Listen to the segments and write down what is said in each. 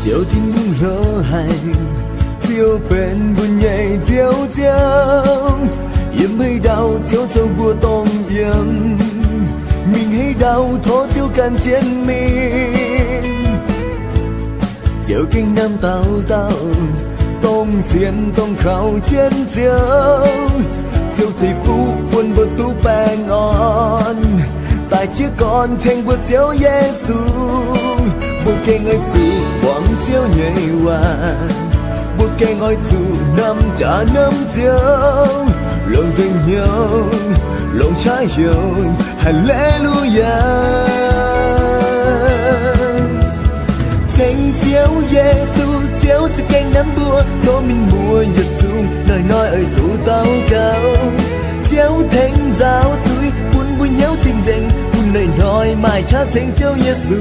Ziouv Tin-Hungh hlo haic, Ziouv benx mbuo nyei Nziouv Ziouv. Yiem haaix ndau Ziouv zoux mbuo dongh yiem, mingh haaix ndau tov Ziouv gan jienv mingh. Ziouv gengh hnamv dauh dauh dongh sienx dongh kaux jienv Ziouv. Ziouv ceix fuqv bun mbuo duqv baengh orn, daaih jiez gorn ceng mbuo Ziouv Yesu. Mbuo gengh oix zuqc muangx Ziouv nyei waac. Mbuo gengh oix zuqc hnamv jaax hnamv Ziouv, longc nzengc hnyouv, longc qaqv heuc, Haa^le^lu^yaa. Ceng Ziouv Yesu, Ziouv za'gengh hnamv mbuo, tov mienh mbuo yietc zungv hnoi-hnoi oix zuqc daux gaux. Ziouv tengx nzaaux zuiz bun mbuo hnyouv cing-nzengc, bun hnoi-hnoi maaih qaqv ceng Ziouv Yesu.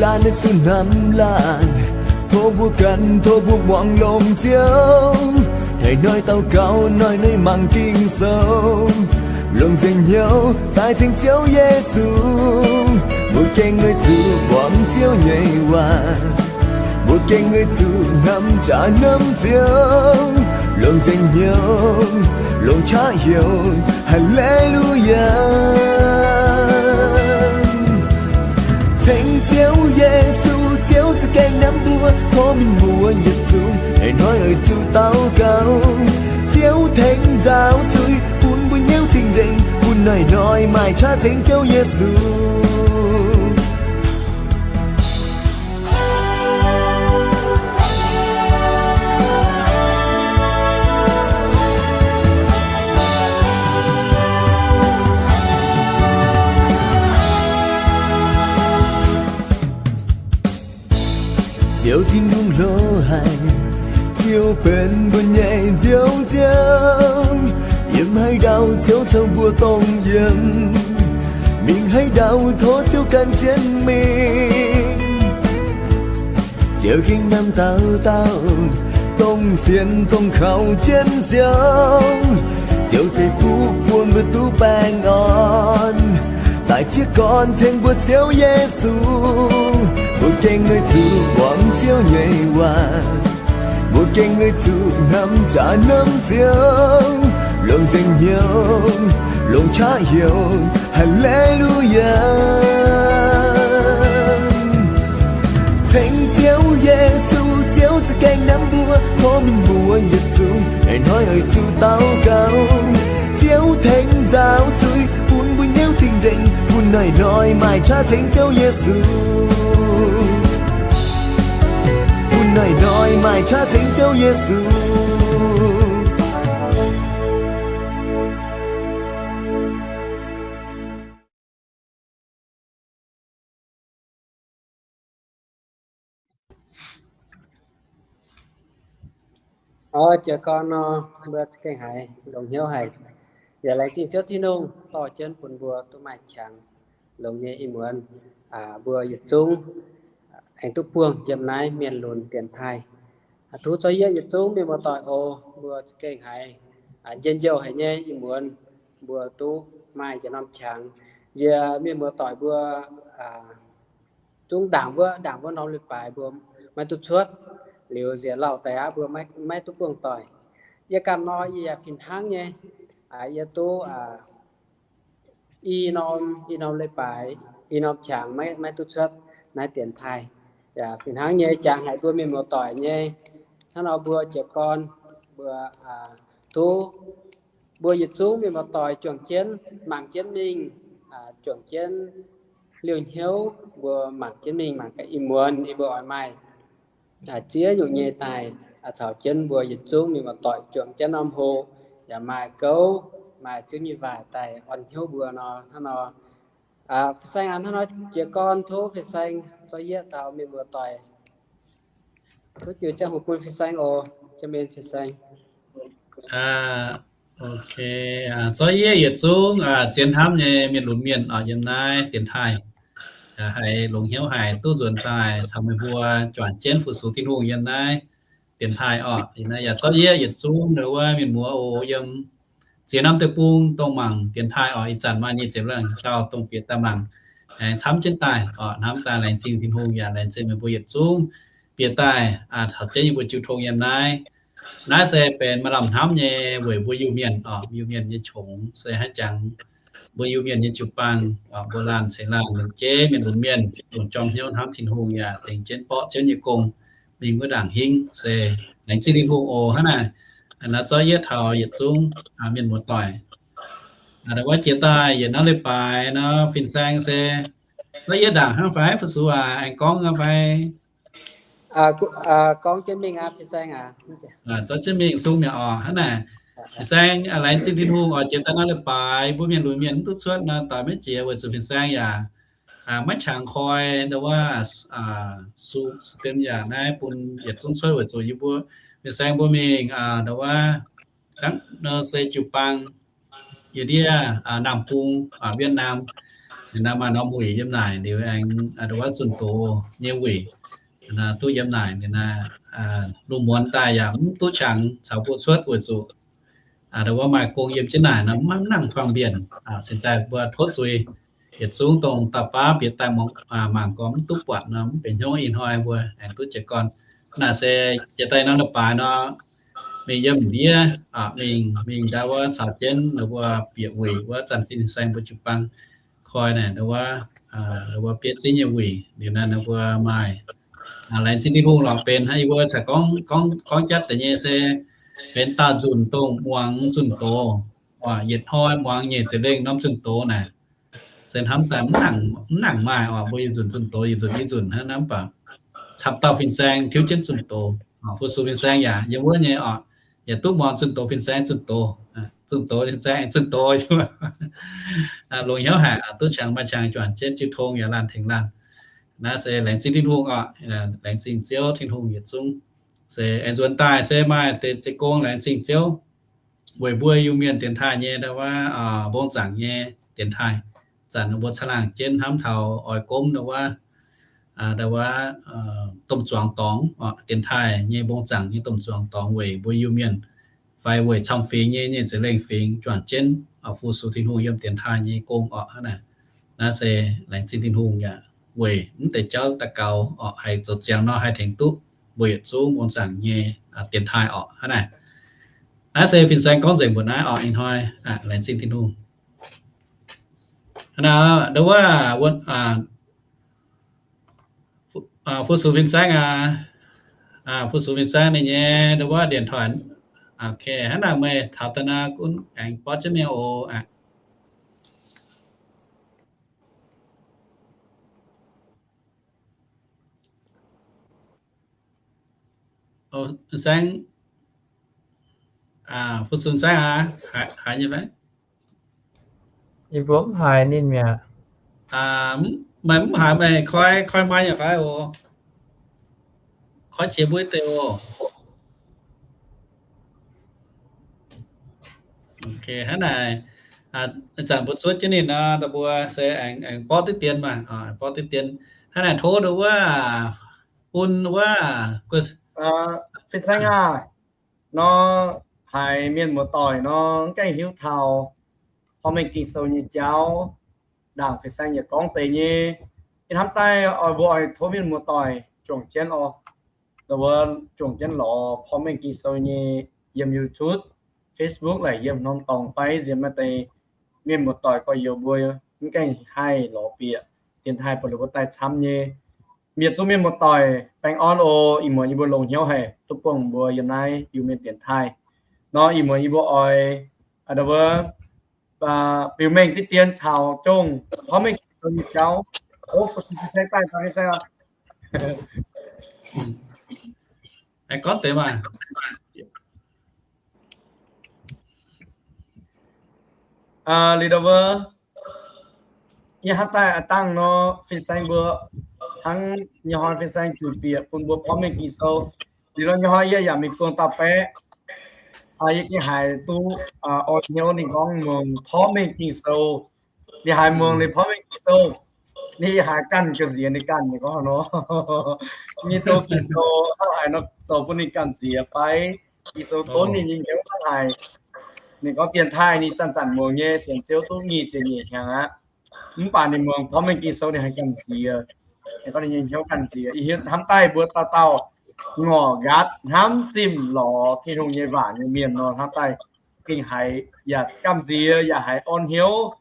Laanh naaiv zuqc hnamv laanh, tov mbuo ganh, tov mbuo muangx longx Ziouv. Hnoi-hnoi daux gaux, hnoi-hnoi mangc Ging-Sou, longc nzengc hnyouv daaih ceng Ziouv Yesu. Mbuo gengh oix zuqc muangx Ziouv nyei waac. Mbuo gengh oix zuqc hnamv jaax hnamv Ziouv, longc nzengc hnyouv, longc qaqv heuc, Haa^le^lu^yaa. Ceng Ziouv Yesu, Ziouv za'gengh hnamv mbuo, tov mienh mbuo yietc zungv hnoi-hnoi oix zuqc daux gaux. Ziouv tengx nzaaux zuiz bun mbuo hnyouv cing-nzengc, bun hnoi-hnoi maaih qaqv ceng Ziouv Yesu. Ziouv Tin-Hungh hlo haic, Ziouv benx mbuo nyei Nziouv Ziouv. Yiem haaix ndau Ziouv caux mbuo dongh yiem, mingh haaix ndau tov Ziouv gan jienv mingh. Ziouv gengh hnamv dauh dauh dongh sienx dongh kaux jienv Ziouv. Ziouv ceix fuqv bun mbuo duqv baengh orn, daaih jiez gorn ceng mbuo Ziouv Yesu. Mbuo gengh oix zuqc muangx Ziouv nyei waac. Mbuo gengh oix zuqc hnamv jaax hnamv Ziouv, longc nzengc hnyouv, longc qaqv heuc, Haa^le^lu^yaa. Ceng Ziouv Yesu, Ziouv za'gengh hnamv mbuo, tov mienh mbuo yietc zungv hnoi-hnoi oix zuqc daux gaux. Ziouv tengx nzaaux zuiz bun mbuo hnyouv cing-nzengc, bun hnoi-hnoi maaih qaqv ceng Ziouv Yesu. Bun hnoi-hnoi maaih qaqv ceng Ziouv Yesu. Oix jiez gorn nor, mbuo za'gengh haiz longx hnyouv haic. Yaac laengz zingh Ziouv Tin-Hungh dorh jienv bun mbuo duqv maaih qangx longx nyei ih muonz, mbuo yietc zungv aengx duqv buangh yiem naaiv mienh lunx dienx taaih. Tov zorqv yie yietc zungv mienh muoz-doic oc, mbuo za'gengh haiz njien-youh haic nyei ih muonz, mbuo duqv maaih yietc norm qangx. Nziex mienh muoz-doic mbuo zungv ndaangc wuov, ndaangc wuov norm leiz-baaix mbuo maiv duqv cuotv, liuz nziex lauh deix aqv mbuo maiv duqv buangh doic. Yie ganh nor yie yaac fih hnangv nyei, yie duqv i norm, i norm leiz-baaix, i norm qangx maiv, maiv duqv cuotv naaiv dienx taaih. Yaac fih hnangv nyei jangx haic mbuo mienh muoz-doic nyei. Hnangv nor mbuo jiez gorn, mbuo tov mbuo yietc zungv mienh muoz-doic juangc jienv mangc jienv mingh, juangc jienv liouh hnyouv mbuo mangc jienv mingh, mangc gaax ih muonz yie mbuo oix maaih ziex nyungc nyei daaih caux jienv mbuo yietc zungv mienh muoz-doic juangc jienv norm hoc, yaac maaih gouv, maaih Ziouv nyei waac daaih orn hnyouv mbuo nor. Hnangv nor, Fin-Saeng aac, hnangv nor jiez gorn tov Fin-Saeng zorqv yie taux mienh muoz-doic, tov jiu ziangh hoc bun Fin-Saeng oc. Jienv mienh Fin-Saeng. Zorqv yie yietc zungv zien hnamv nyei mienh lunx mienh oc, yiem naaiv dienx taaih, haiz longx hnyouv haic duqv nzuonx daaih caux meih mbuo juangc jienv fu-sux Tin-Hungh yiem naaiv dienx taaih oc. Yaac zorqv yie yietc zungv wuov mienh muoz oc, yiem ziex norm deic-bung dongh mangc dienx taaih oc. Ih zanc maaih nyic ziepc lengh dauh dongh bieqc daaih mangc. aengx camv jienv daaih oc. Hnamv daaih laengz zingh Tin-Hungh yaac laengz zingh meih mbuo yietc zungv bieqc daaih taux jienv yie mbuo jiu tong yiem naaiv. Naaiv se benx maaih lamh hnamv nyei weic mbuo Iu-Mienh oc. Iu-Mienh nyei qongx se hnangv jangx mbuo Iu-Mienh nyei jiu-baang, mbuo laanh ceix laanh longc jeiv mienh lunx mienh, dongh jorm hnyouv hnamv Tin-Hungh yaac tengx jienv borqv Ziouv nyei gong mingh wuov ndaangc hingv se laengz zingh Tin-Hungh oc. Hnangv naaic, naaiv zorqv yie taux yietc zungv mienh muoz-doic, wuov jiex daaih yietc norm leiz-baaix nor, fin-saeng se zorqv yie ndaangc hnangv fai fu-sux aac, aengx gorngv aqv fai? Gorngv jienv mingh aqv, fin-saeng aac. Zorqv jienv mingh sung mi'aqv oc. Hnangv naaic, fin-saeng laengz zingh Tin-Hungh oc. Jiex daaih norm leiz-baaix mbuo mienh lunx mienh mv duqv cuotv nor, doix maiv jiex weic zuqc fin-saeng yaac maiv qangx koi ndau wuov stem yaac naaiv bun yietc zungv cuotv weic zuqc yie mbuo fin-saeng mbuo mingh ndau wuov dangv nor se jiu-baang, yie ndiev Nam Bung, Wietv Nam, naaiv maaih norm wuic yiem naaic liuz aengx ndau wuov zunh doz nyei wuic duqv yiem naaic. Ninh naaiv lungh muonz daaih yaac mv duqv qangx caux mbuo cuotv weic zuqc ndau wuov maaih gong yiem jienv naaic nor maiv nangc fangx mbienc. Cingx daaih mbuo tov zuiz yietc zungv dongh dauh baav bieqc daaih mangc gorngv mv duqv buatc nor, mv benx hnyouv, ih hnoi mbuo aengx duqv jiez gorn. Naaic se jiex daaih norm leiz-baaix nor, mingh yiem ndiev, mingh, mingh ndau wuov caux jienv ndau wuov bieqc wuic wuov zanc fin-saeng mbuo jiu-baang koi naaic ndau wuov, ndau wuov bietv zingv nyei wuic. Liuz naaiv ndau mbuo maaih laengz zingh Tin-Hungh lorqc. Benx hnangv yie mbuo caux gorngv, gorngv, gorngv jatv deix nyei se benx dauh nzunc dongh muangx zunh doz, yietc hnoi muangx nyeic ziepc lengh norm zunh doz naaic. Se hnamv daaih mv nangc, mv nangc maaih oc. Mbuo yietc nzunc zunh doz, yietc nzunc i nzunc hnangv, hnamv baac camv dauh fin-saeng tiuv jienv zunh doz. Fu-sux fin-saeng yaac yiem wuov nyei oc, yaac duqv muangx zunh doz fin-saeng zunh doz, zunh doz fin-saeng zunh doz. Longx hnyouv haic, duqv qangx maaih qangx juangc jienv jiu tong yaac laanh tengx laanh. Naaiv se laengz zingh Tin-Hungh oc. Laengz zingh Ziouv Tin-Hungh yietc zungv. Se aengx nzuonx daaih se maaih deix zeiv gong laengz zingh Ziouv weic mbuo Iu-Mienh dienx taaih nyei ndau wuov mbong zaangc nyei dienx taaih. Zanc mbuo caangh laangh jienv hnamv taux oix gomv ndau wuov, ndau wuov domh zuangx dorngx, dienx taaih nyei mbong zaangc nyei domh zuangx dorngx weic mbuo Iu-Mienh fai weic camv fingx nyei nyeic ziepc lengh fingx juangc jienv fu-sux Tin-Hungh yiem dienx taaih nyei gong oc. Hnangv naaic, naaiv se laengz zingh Tin-Hungh yaac weic mv deix jauv daux gaux oc, haih zoux ziangx nor haih tengx duqv mbuo yietc zungv mbong zaangc nyei dienx taaih oc. Hnangv naaic, naaiv se fin-saeng gorngv nzengc mbuoqc naaiv oc. Ih hnoi laengz zingh Tin-Hungh. Hnangv naaic, ndau wuov fu-sux fin-saeng aac, fu-sux fin-saeng ninh nyei ndau wuov điện thoại. Ok, hnangv naaic meih taux daaih naaiv gunv aengx borqv jienv mingh oc. Saeng, fu-sux saeng aac, haiz nyei fai? Yie mbuo mv haiz ninh mi'aqv. Meih mv haiz meih koi, koi maiv nyei fai oc? Koi jiex mbuo deix oc. Ok, hnangv naaic, ih zanc mbuo zuov jienv ninh nor, da'mbuo se aengx, aengx borqv diqv dien maah, borqv diqv dien. Hnangv naaic tov da'wuov bun wuov, fin-saeng aah, nor haiz mienh muoz-doic nor mv gaengh hiuv taux porv mengh Ging-Sou nyei jauv, ndaangc fin-saeng yaac gorngv deix nyei. Ih hnamv daaih oix mbuo oix tov mienh muoz-doic juangc jienv oc, da'wuov juangc jienv lorz porv mengh Ging-Sou nyei yiem YouTube, Facebook laaic yiem norm dorngx fai nziex maaih deix mienh muoz-doic gorx-youz mbuo mv gaengh haih lorz bieqc dienx taaih bun ninh mbuo daaih camv nyei. Mienh zungv mienh muoz-doic baengh orn oc. Ih muonz yie mbuo longx hnyouv haic duqv buangh mbuo yiem naaiv Iu-Mienh dienx taaih. Nor ih muonz yie mbuo oix da'wuov biux mengh diqv dien taux jongh porv mengh Ging-Sou nyei jauv. Gorngv deix maah. Liuz da'wuov, yie hnamv daaih a'dangh nor fin-saeng mbuo hnangv nyei hnoi fin-saeng junc bieqc bun mbuo porv mengh Ging-Sou. Liuz nor nyei hnoi yie yaac mingh buangh dauh baeqv, yie gengh haiz duqv orn hnyouv ninh gorngv muangx porv mengh Ging-Sou. Ninh haiz muangx ninh porv mengh Ging-Sou, ninh haiz ganh ga'nziex ninh ganh, ninh gorngv haaix nor, nyei doz Ging-Sou hnangv haaix nor zoux bun ninh ganh nziex fai Ging-Sou donv ninh nyei hnyouv hnangv haaix. Ninh gorngv dienx taaih ninh zanc-zanc muangx nyei, sienx Ziouv duqv nyic ziepc nyeic hnyangx aqv. Mv baac ninh muangx porv mengh Ging-Sou ninh haih gamh nziex, ninh gorngv ninh nyei hnyouv gamh nziex. Ih hiuv hnamv daaih mbuo dauh dauh ngorc nqaatv hnamv zimh lorz Tin-Hungh nyei waac nyei mienh nor, hnamv daaih gengh haiz yaac gamh nziex, yaac haiz orn hnyouv.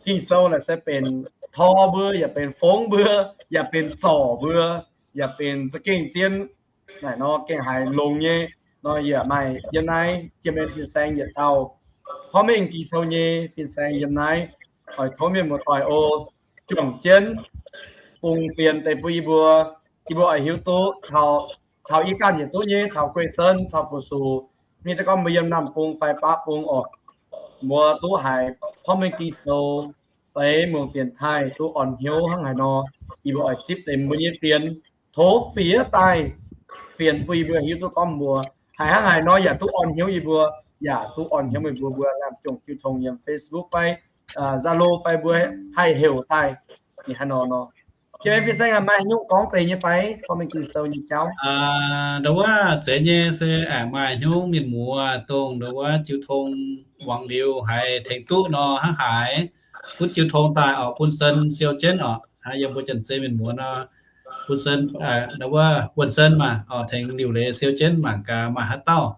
Ging-Sou naaic se benx tor mbuo, yaac benx fongv mbuo, yaac benx zorc mbuo, yaac benx za'gengh zien naaic nor gengh haiz longx nyei. Nor yaac maaih yiem naaiv jiex mienh fin-saeng yietc dauh porv mengh Ging-Sou nyei fin-saeng yiem naaiv, oix tov mienh muoz-doic oc, juangc jienv bungx fienx deix bun yie mbuo, yie mbuo oix hiuv duqv caux yie ganh yietc duqv nyei, caux Guei Sen, caux Fu-Sux, mv hiuv duqv gorngv mbuo yiem naamh bung fai baav bung oc, mbuo duqv haiz porv mengh Ging-Sou fai muangx dienx taaih duqv orn hnyouv hnangv haaix nor, yie mbuo oix zipv deix mbuo nyei fienx, tov fiev daaih fienx bun yie mbuo hiuv duqv gorngv mbuo haiz hnangv haaix nor yaac duqv orn hnyouv yie mbuo, yaac duqv orn hnyouv meih mbuo, mbuo laanh juangc jiu tong yiem Facebook fai Zalo fai mbuo haih heuc daaih. Ninh hnangv nor nor, jiex mienh fin-saeng maaih haaix nyungc gorngv deix nyei fai porv mengh Ging-Sou nyei jauv? Ndau wuov zeiz nyei se aengx maaih haaix nyungc mienh muoz dongh ndau wuov jiu tong muangx liuz haiz tengx duqv nor hnangv haaix, gunv jiu tong daaih oc, bun Sen siou jienv oc. Yiem mbuo Janx-Zei mienh muoz nor, bun Sen, ndau wuov Wuonh Sen maah, oc, tengx liuc leiz siou jienv mangc gaax maaih haaix dauh.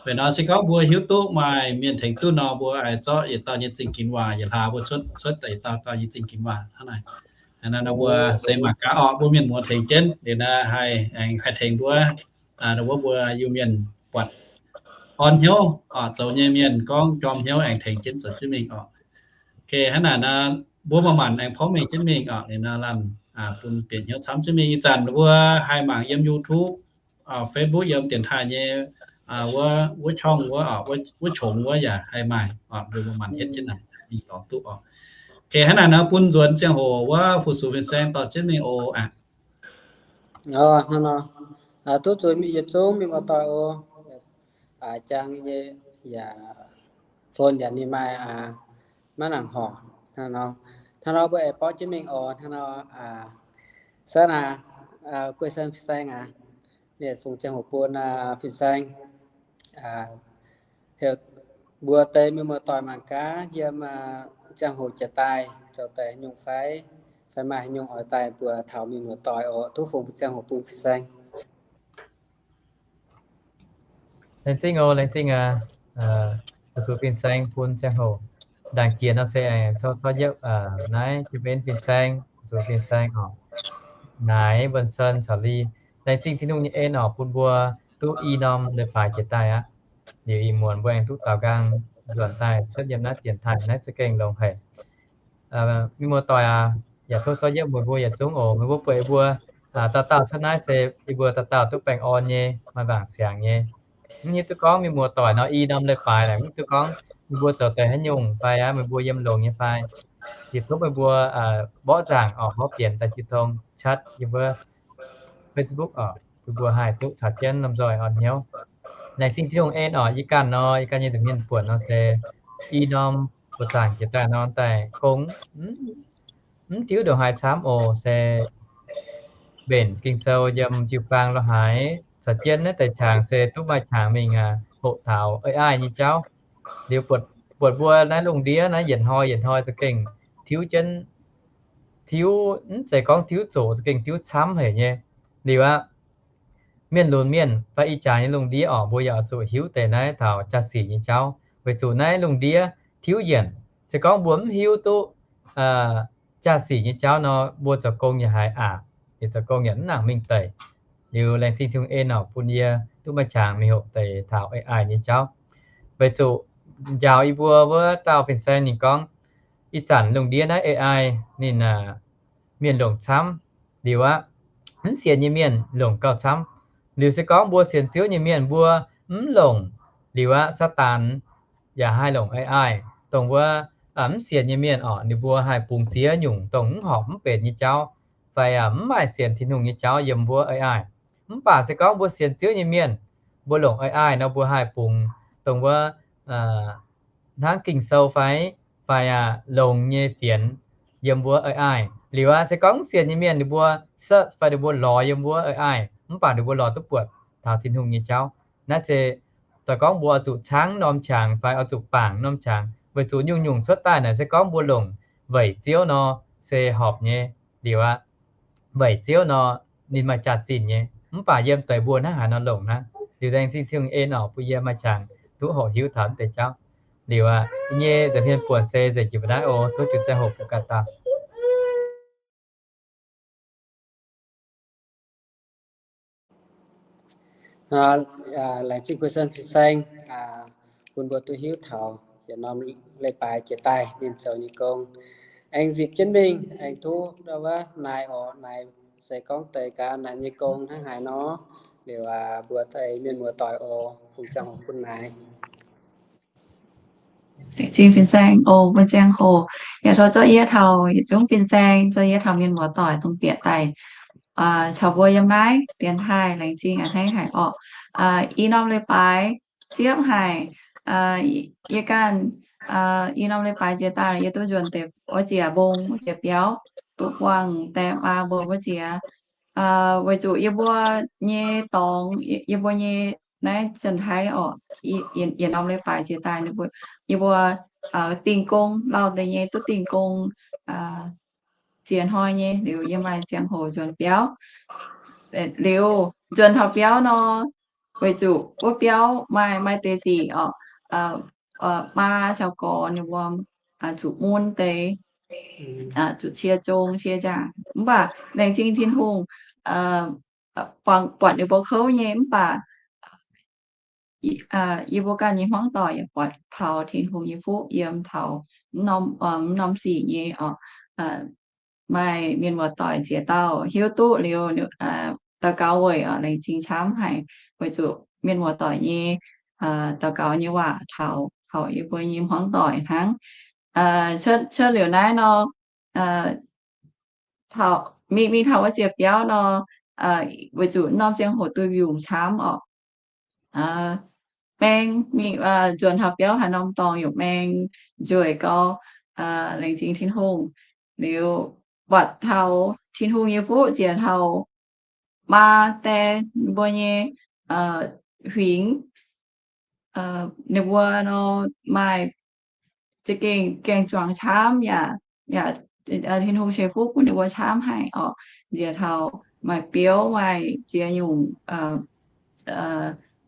Weic nor se gorngv mbuo hiuv duqv maaih mienh tengx duqv nor, mbuo aengx zorqv yietc dauh nyei zingh ginx waac yietc hlaax mbuo cuotv, cuotv daaih yietc dauh dauh nyei zingh ginx waac hnangv naaic. Nor mbuo se mangc gaax oc, mbuo mienh muoz tengx jienv liuz naaiv haih, haih tengx mbuo, ndau wuov mbuo Iu-Mienh buatc orn hnyouv oc, zoux nyei mienh gorngv jorm hnyouv aengx tengx jienv zoux jienv mingh oc. Hnangv naaic nor, mbuo maaih maanc aengx porv mengh jienv mingh oc, liuz nor laanh bun bieqc hnyouv camv jienv mingh. Ih zanc mbuo haih mangc yiem YouTube, Facebook, yiem dienx taaih nyei wuov, wuov ช่อง wuov, wuov qongx wuov yaac haih maaih oc, mbuo maaih maanc hietv jienv naaic mingh lorz duqv oc. Hnangv naaic nor bun nzuonx ziangh hoc wuov fu-sux fin-saeng dorh jienv mingh oc aqv. Duqv zuiz mingh yietc zungv mienh muoz-doic oc. Jang nyei yaac phone yaac ninh maaih maiv nangc horc. Hnangv nor mbuo aengx borqv jienv mingh oc. Hnangv nor, Sen aac, Guei Sen fin-saeng aac, ninh fungx ziangh hoc bun fin-saeng heuc mbuo deix mienh muoz-doic mangc gaax yiem ziangh hoc jiex daaih zoux deix haaix nyungc fai, fai maaih haaix nyungc oix daaih mbuox taux mienh muoz-doic oc. Duqv fungx ziangh hoc bun fin-saeng. Laengz zingh oc, laengz zingh aac. Fu-sux fin-saeng bun ziangh hoc ndaangc jiex nor se aengx tov, tov yietv naaiv jiu-baeng fin-saeng, fu-sux fin-saeng oc, naaiv Wuonh Sen caux Li. Laengz zingh Tin-Hungh nyei en oc, bun mbuo duqv i norm leiz-baaix jiex daaih aqv. Liuz ih muonz mbuo aengx duqv daaux nqaang nzuonx daaih cuotv yiem naaiv dienx taaih naaiv za'gengh longx haic. Mienh muoz-doic aac, yaac tov zorqv yietv mbuox mbuo yietc zungv oc. Meih mbuo buatc yie mbuo dauh dauh cuotv naaiv se yie mbuo dauh dauh duqv baengh orn nyei, maaih mangc siangx nyei. Mv hiuv duqv gorngv mienh muoz-doic nor i norm leiz-baaix naaic, mv hiuv duqv gorngv meih mbuo zoux deix haaix nyungc fai aqv, meih mbuo yiem longx nyei fai. Yie tov meih mbuo mborqv nzaangc oc, mborqv fienx daaih jiu tong chat yiem wuov Facebook oc, bun mbuo haih duqv caux jienv lomh nzoih orn hnyouv. Laengz zingh Tin-Hungh en oc. Yie ganh nor, yie ganh nyei nza'hmien buonc nor se i norm buoz-zaangc jiex daaih nor daaih gong mv diuv ndongc haaix camv oc, se mbenc Ging-Sou yiem jiu-baang lo haaix caux jienv naaiv deix qangx se duqv maaih qangx mingh hoqc taux A I nyei jauv. Liuz buatc mbuo naaiv lungh ndiev naaiv yietc hnoi yietc hnoi za'gengh tiuv jienv, tiuv, mv zeiz gorngv tiuv zoqc, za'gengh tiuv camv haic nyei. Liuz aqv, mienh lunx mienh fai ih jaax nyei lungh ndiev oc, mbuo yaac oix zuqc hiuv deix naaiv taux jaa-sic nyei jauv, weic zuqc naaiv lungh ndiev tiuv yienc. Se gorngv mbuo mv hiuv duqv jaa-sic nyei jauv nor, mbuo zoux gong yaac haiz aqc, liuz zoux gong yaac mv nangc mingh deic. Liuz laengz zingh Tin-Hungh en oc, bun yie duqv maaih qangx mingh hoqc deix taux A I nyei jauv. Weic zuqc njaaux yie mbuo wuov dauh fin-saeng ninh gorngv, ih zanc lungh ndiev naaiv A I ninh mienh longc camv. Liuz aqv, mv sienx nyei mienh longc gauh camv. Liuz se gorngv mbuo sienx Ziouv nyei mienh mbuo mv longc, liuz aqv, Saadaan yaac haih longc A I, dongh wuov mv sienx nyei mienh oc, ninh mbuo haih bungx ziex nyungc dongh mv horpc mv benx nyei jauv, fai mv maaih sienx Tin-Hungh nyei jauv yiem wuov A I. Mv baac se gorngv mbuo sienx Ziouv nyei mienh, mbuo longc A I nor mbuo haih bungx dongh wuov hnangv Ging-Sou fai, fai aqv, longx nyei fienx yiem wuov A I. Liuz aqv, se gorngv mv sienx nyei mienh ninh mbuo search fai ninh mbuo lorz yiem wuov A I, mv baac ninh mbuo lorz duqv buatc taux Tin-Hungh nyei jauv. Naaiv se doix gorngv mbuo oix zuqc caangv norm qangx fai oix zuqc bangc norm qangx, weic zuqc nyungc-nyungc cuotv daaih naaic se gorngv mbuo longc weic Ziouv nor se horpc nyei liuz aqv. Weic Ziouv nor ninh maaih jaax-zinh nyei. Mv baac yiem deix mbuo hnangv haaix nor longc hnangv. Liuz laengz zingh Tin-Hungh en oc, bun yie maaih qangx duqv horpc hiuv taux deix jauv. Liuz aqv, yie nyei nza'hmien buonc se nzengc jiex mbuo naaiv oc. Tov jiu ziangh hoc bun ganh dauh. Laengz zingh Kuv Sen fin-saeng bun mbuo duqv hiuv taux yietc norm leiz-baaix jiex daaih ninh zoux nyei gong. Aengx nzipc jienv mingh aengx duqv ndau wuov naaic oc. Naaic se gorngv deix gaax naaic nyei gong hnangv haaix nor. Liuz mbuo deix mienh muoz-doic oc, fungx ziangh hoc bun naaic. Laengz zingh fin-saeng oc, bun ziangh hoc. Yaac tov zorqv yie taux yietc zungv fin-saeng, zorqv yie taux mienh muoz-doic dongh bieqc daaih caux mbuo yiem naaiv dienx taaih. Laengz zingh a'hneiv haic orqc. I norm leiz-baaix ziepv haic, yie ganh i norm leiz-baaix jiex daaih yie duqv nzuonx deix wuov jiex mbong, wuov jiex biauv, duqv buangh die maa mbuo wuov jiex. Weic zuqc yie mbuo nyei dorngx, yie mbuo nyei naaiv Janx-Taiv orqc, yietc norm leiz-baaix jiex daaih, yie mbuo dingh gong, lauh deix nyei duqv dingh gong ziex hnoi nyei. Liuz yie maaih ziangh hoc nzuonx biauv. Liuz nzuonx taux biauv nor, weic zuqc wuov biauv maaih, maaih deix sic orqc, maa caux gorx ninh mbuo zuqc mun deix, zuqc cie zong cie njaangc. Mv baac laengz zingh Tin-Hungh, buatc ninh mbuo kouv nyei, mv baac yie mbuo ganh nyei hmuangv doic yaac buatc taux Tin-Hungh nyei fuqv yiem taux mv norm sic nyei orqc. Maaih mienh muoz-doic ziex dauh hiuv duqv liuz, daux gaux weic orqc, laengz zingh camv haic, weic zuqc mienh muoz-doic nyei daux gaux nyei waac taux, taux yie mbuo nyei hmuangv doic hnangv. Cuotv liuz naaiv nor, mingh, mingh taux wuov jiex biauv nor, weic zuqc norm ziangh hoc duqv yungz camv orqc. Maeng mingh, nzuonx taux biauv haaix norm dorngx yaac maeng nzueic gau. Laengz zingh Tin-Hungh. Liuz buatc taux Tin-Hungh nyei fuqv jiex taux maa die mbuo nyei huingx. Ninh mbuo nor maaih za'gengh gaeng-zuangx camv yaac, yaac Tin-Hungh ceix fuqv bun ninh mbuo camv haic orqc. Nziex taux maaih biouv, maaih ziex nyungc,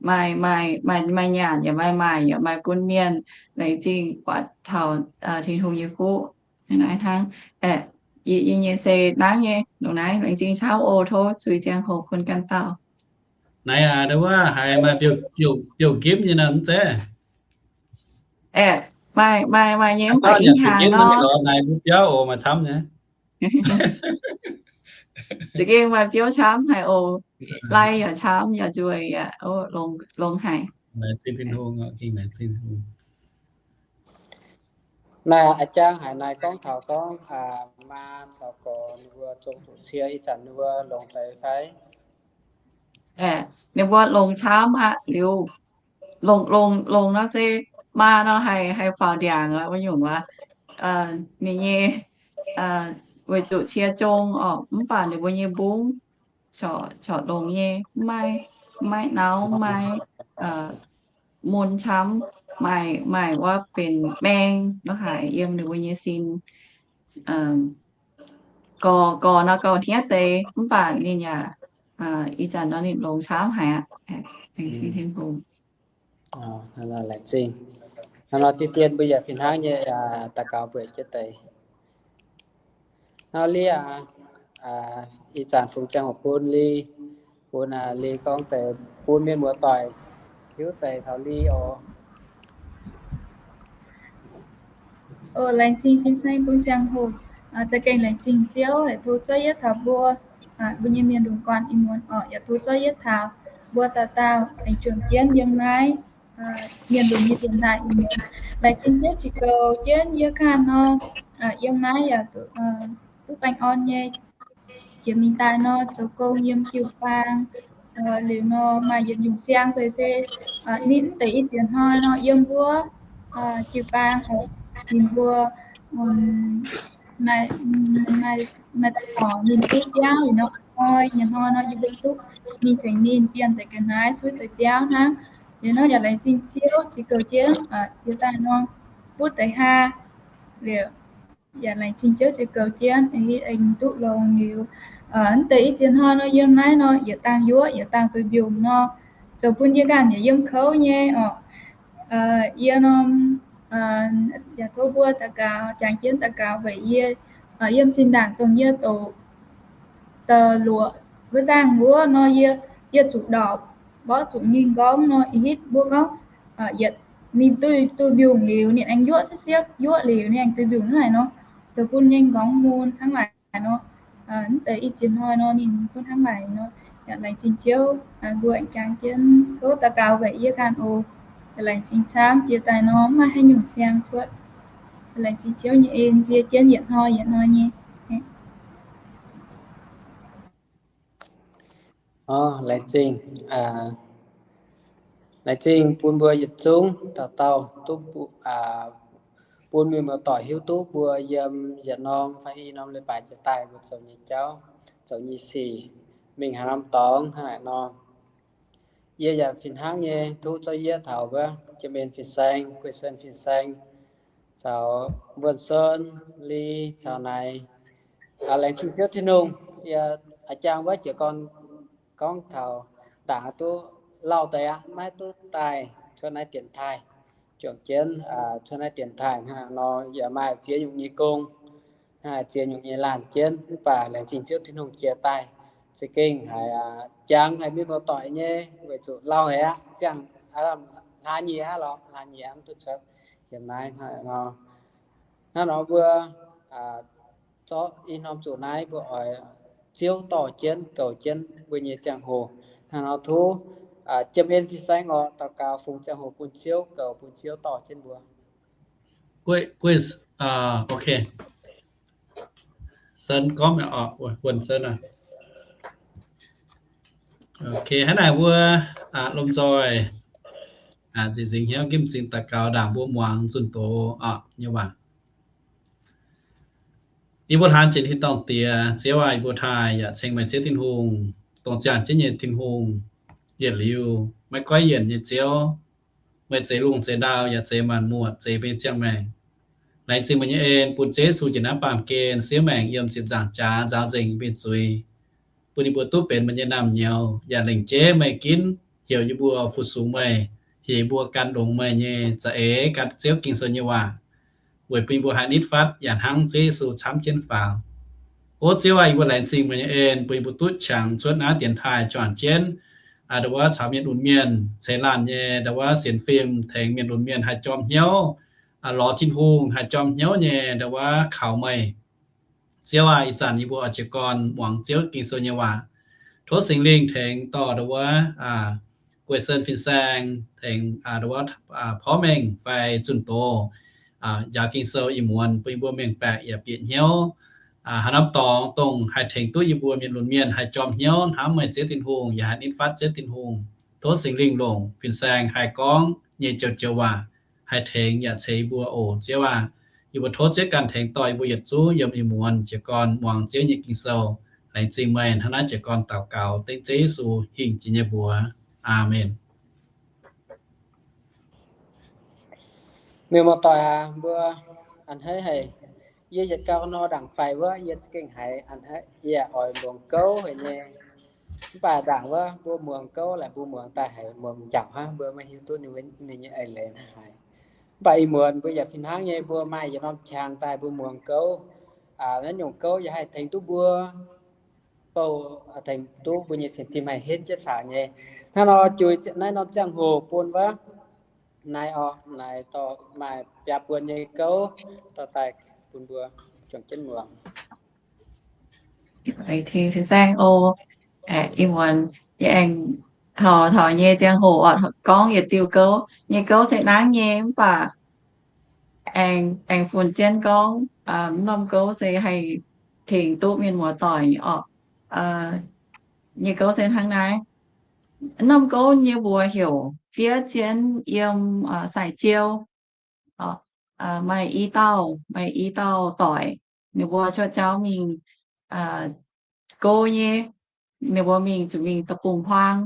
maaih, maaih, maaih nyanc yaac maaih maaic yaac maaih bun mienh. Laengz zingh buatc taux Tin-Hungh nyei fuqv. Naaiv hnangv, yie nyei se hnangv nyei longc naaiv. Laengz zingh camv oc. Tov zuiz ziangh hoc bun ganh dauh. Naaiv aac, wuov haiz maaih biouv-gimv nyei nor, mv zeiz? Aeqv, maaih, maaih, maaih nyei, mv baac ih hnyangx nor, naaiv mbuo biauv oc, maaih camv nyei. Za'gengh maaih biouv camv haic oc. Lai yaac camv, yaac nzueic, yaac longx haic. Naaiv a'jang haiz naaiv gorngv taux gorngv maa caux gorx ninh mbuo zong zuqc cie ih zanc ninh mbuo longx deix fai? Ninh mbuo longx camv aqv. Liuz longx, longx, longx nor se maa nor haih, haih faaux ndiangx wuov nyungc wuov. Ninh nyei weic zuqc cie zong orqc, mv baac ninh mbuo nyei mbungv corc longx nyei, maiv, maiv nauv, maiv mun camv, maaih, maaih wuov benx maeng lorqc haic yiem ninh mbuo nyei sin. Gorx, gorx nor gauh hniev deix, mv baac ninh yaac ih zanc nor ninh longx camv haic aqv. Laengz zingh Tin-Hungh. Laengz zingh. Hnangv nor diqv dien mbuo yaac fih hnangv nyei daux gaux mbuoqc jienv deix. Hnangv Li aac, ih zanc fungx ziangh hoc bun Li, bun Li gorngv deix bun mienh muoz-doic hiuv deix taux Li oc. Laengz zingh fin-saeng bun ziangh hoc. Za'gengh laengz zingh Ziouv haic, tov Ziouv yietv taux mbuo, mbuo nyei mienh ndongc guanh ih muonz orqc, yaac tov Ziouv yietv taux mbuo dauh dauh aengx juangc jienv yiem naaiv mienh lunx nyei dienx daaih ih muonz. Laengz zingh Ziouv jiex goux jienv yie ganh nor, yiem naaiv yaac duqv baengh orn nyei. Jiex mingh daaih nor zoux gong yiem jiu-baang, liuz nor maaih yietc nyungc siang deix se ninh mv deix i ziex hnoi nor yiem wuov jiu-baang oc. Ninh mbuo maaih, maaih deix dorngc ninh duqv biauv liuz nor, hnoi nyic hnoi nor yie mbuo duqv mingh tengx ninh bienh deix ga'naaiv suiv deix biauv hnangv. Liuz nor yaac laengz zingh Ziouv jiex goux jienv jiex daaih nor butv deix haa liuz Yaac laengz zingh Ziouv ziux goux jienv aengx duqv longx liuz, mv deix i ziex hnoi nor yiem naaiv nor yietc dangh yuoqv yietc dangh duih mbiungc nor, zoux bun yie ganh yaac yiem kouv nyei orqc. Yie norm yaac tov mbuo daux gaux, jangx jienv daux gaux weic yie yiem zinh ndaangc dongh yie doqc da'luoqc wuov zaangh wuov nor, yie, yie zuqc ndorpc mborqv zuqc ninh nqorngv nor, ih hitv mbuo gorngv yietc ninh duih duih mbiungc liuz ninh aengx yuoqv siepv siepv, yuoqv liuz ninh aengx duih mbiungc naaic nor, zoux bun ninh nqorngv mun hnangv naaic nor. Mv deix i ziex hnoi nor ninh bun hnangv naaic nor, yaac laengz zingh Ziouv, mbuo aengx jangx jienv tov daux gaux weic yie ganh oc. Yaac laengz zingh camv jiex daaih nor mv maaih haaix nyungc siang cuotv. Laengz zingh Ziouv nyei en nzie jienv yietc hnoi yietc hnoi nyei. Laengz zingh, laengz zingh bun mbuo yietc zungv dauh dauh duqv bun mienh muoz-doic hiuv duqv mbuo yiem yietc norm fai i norm leiz-baaix jiex daaih mbuo zoux nyei jauv, zoux nyei sic, mingh haaix norm dorngx hnangv naaic nor. Yie yaac fih hnangv nyei tov zorqv yie taux wuov Jiem En fin-saeng, Guei Sen fin-saeng, caux Wuonh Sun, Li, caux naaiv, laengz zingh Ziouv Tin-Hungh, yie a'jang wuov jiez gorn gorngv taux ndaangc duqv lauh deix aqv, maiv duqv daaih cuotv naaiv dienx taaih, juangc jienv cuotv naaiv dienx taaih hnangv nor yaac maaih ziex nyungc nyei gong, ziex nyungc nyei laanh jienv, mv baac laengz zingh Ziouv Tin-Hungh jiex daaih za'gengh haiz jangx haiz mienh muoz-doic nyei weic zuqc lauh haic aqv, ziangh hlaax nyiex aqv lorqc, hlaax nyiex mv duqv cuotv yiem naaiv hnangv nor. Hnangv nor mbuo zorqv i norm zuqc naaiv mbuo oix Ziouv dorh jienv goux jienv mbuo nyei ziangh hoc. Hnangv nor tov Jiem En fin-saeng oc daux gaux fungx ziangh hoc bun Ziouv goux, bun Ziouv dorh jienv mbuo. Hnangv naaic mbuo lomh nzoih nzieqc nzingc hnyouv, nqemh nzingc daux gaux ndaangc mbuo muangx zunh doz nyei waac. Yie mbuo hlaang jiex tin-dorngh Diex, Ziouv aac, yie mbuo taaih yaac ceng meih Ziouv Tin-Hungh, dongh ziangh jienv nyei Tin-Hungh, yietc liuz maiv goiv yienc nyei Ziouv. Meih zeix lungh zeix ndau yaac zeix maanc muotc, zeix mbuo nyei ziangh maengc. Laengz zingh meih nyei en bun Ziouv Yesu njiec naaiv baamh gen siev maengc yiem ziepc nzaangc jaax nzaaux nzengc yie mbuo nyei zuiz, bun yie mbuo duqv benx meih nyei naamh nyouz, yaac lengc jeiv meih ginv heuc yie mbuo fu-sux meih, heuc yie mbuo gan longx meih nyei za'eix, gan Ziouv Ging-Sou nyei waac, weic bun yie mbuo haih nitv fatv yaac hnangv Ziouv Yesu camv jienv faaux. O Ziouv aac, yie mbuo laengz zingh meih nyei en bun yie mbuo duqv qangx cuotv naaiv dienx taaih juangc jienv ndau wuov caux mienh lunx mienh ceix laanh nyei ndau wuov sienx fim, tengx mienh lunx mienh haih jorm hnyouv lorz Tin-Hungh, haih jorm hnyouv nyei ndau wuov kaux meih. Ziouv aac, ih zanc yie mbuo oix jiez gorn muangx Ziouv Ging-Sou nyei waac. Tov Singx Lingh tengx dorh ndau wuov Guei Sen fin-saeng, tengx ndau wuov porv mengh fai zunh doz njaaux Ging-Sou ih muonz bun yie mbuo mengh baeqc yaac bieqc hnyouv. Haaix norm dorngx dongh haih tengx duqv yie mbuo mienh lunx mienh haih jorm hnyouv hnamv meih Ziouv Tin-Hungh yaac haih nitv fatv Ziouv Tin-Hungh. Tov Singx Lingh longc fin-saeng haih gorngv nyei joux joux waac haih tengx yaac ceix yie mbuo oc. Ziouv aac, yie mbuo tov Ziouv ganh tengx dorh yie mbuo yietc zungv yiem ih muonz jiez gorn muangx Ziouv nyei Ging-Sou. Laengz zingh meih hnangv naaiv jiez gorn daux gaux dengv Ziouv Yesu hingh jiex nyei mbuox. Aamen. Mienh muoz-doic aac, mbuo a'hneiv haic. Yie yietc gau nor ndaangc faix wuov, yie za'gengh haiz a'hneiv, yie oix muangx gouv haic nyei. Mv baac ndaangc wuov mbuo muangx gouv laaic mbuo muangx daaih haiz muangx njaaux hnangv, mbuo maiv hiuv duqv ninh nyei eix leiz hnangv haaix. Mv baac ih muonz mbuo yaac fih hnangv nyei, mbuo maaih yietc norm qangx daaih mbuo muangx gouv. Naaiv nyungc gouv yaac haih tengx duqv mbuo bouh, tengx duqv mbuo nyei sienx fim haih henv jienv faaux nyei. Hnangv nor juix naaiv norm ziangh hoc bun wuov naaiv oc, naaiv dorh maaih biaa buonc nyei gouv dorh daaih bun mbuo juangc jienv muangx. Laengz zingh fin-saeng oc. Ih muonz yie aengx taux, taux nyei ziangh hoc oc, gorngv yietc diuh gouv. Nyei gouv se nangv nyei mv baac aengx, aengx funx jienv gorngv. Mv norm gouv se haih tengx duqv mienh muoz-doic oc. Nyei gouv se hnangv naaiv. Mv norm gouv nyei mbuox heuc fiev jienv yiem sai jiou. Maaih i dauh, maaih i dauh doic, ninh mbuo cuotv jauv mingh gouv nyei. Ninh mbuo mingh zuqc mingh deic-bung-huaang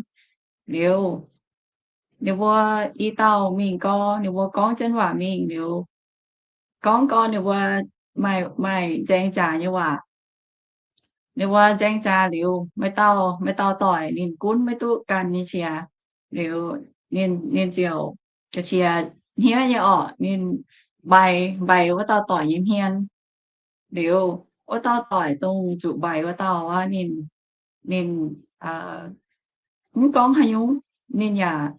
liuz, ninh mbuo i dauh mingh gau, ninh mbuo gorngv jienv waac mingh liuz, gorngv gau ninh mbuo maaih, maaih nzaeng jaax nyei waac. Ninh mbuo nzaeng jaax liuz, maaih dauh, maaih dauh doic ninh gunv maiv duqv ganh nyei qiex. Liuz ninh, ninh ziouc ga'qiex hniev nyei orqc, ninh mbaix, mbaix wuov dauh doic nyei hmien. Liuz wuov dauh doic dongh zuqc mbaix wuov dauh aqv, ninh, ninh mv gorngv haaix nyungc. Ninh yaac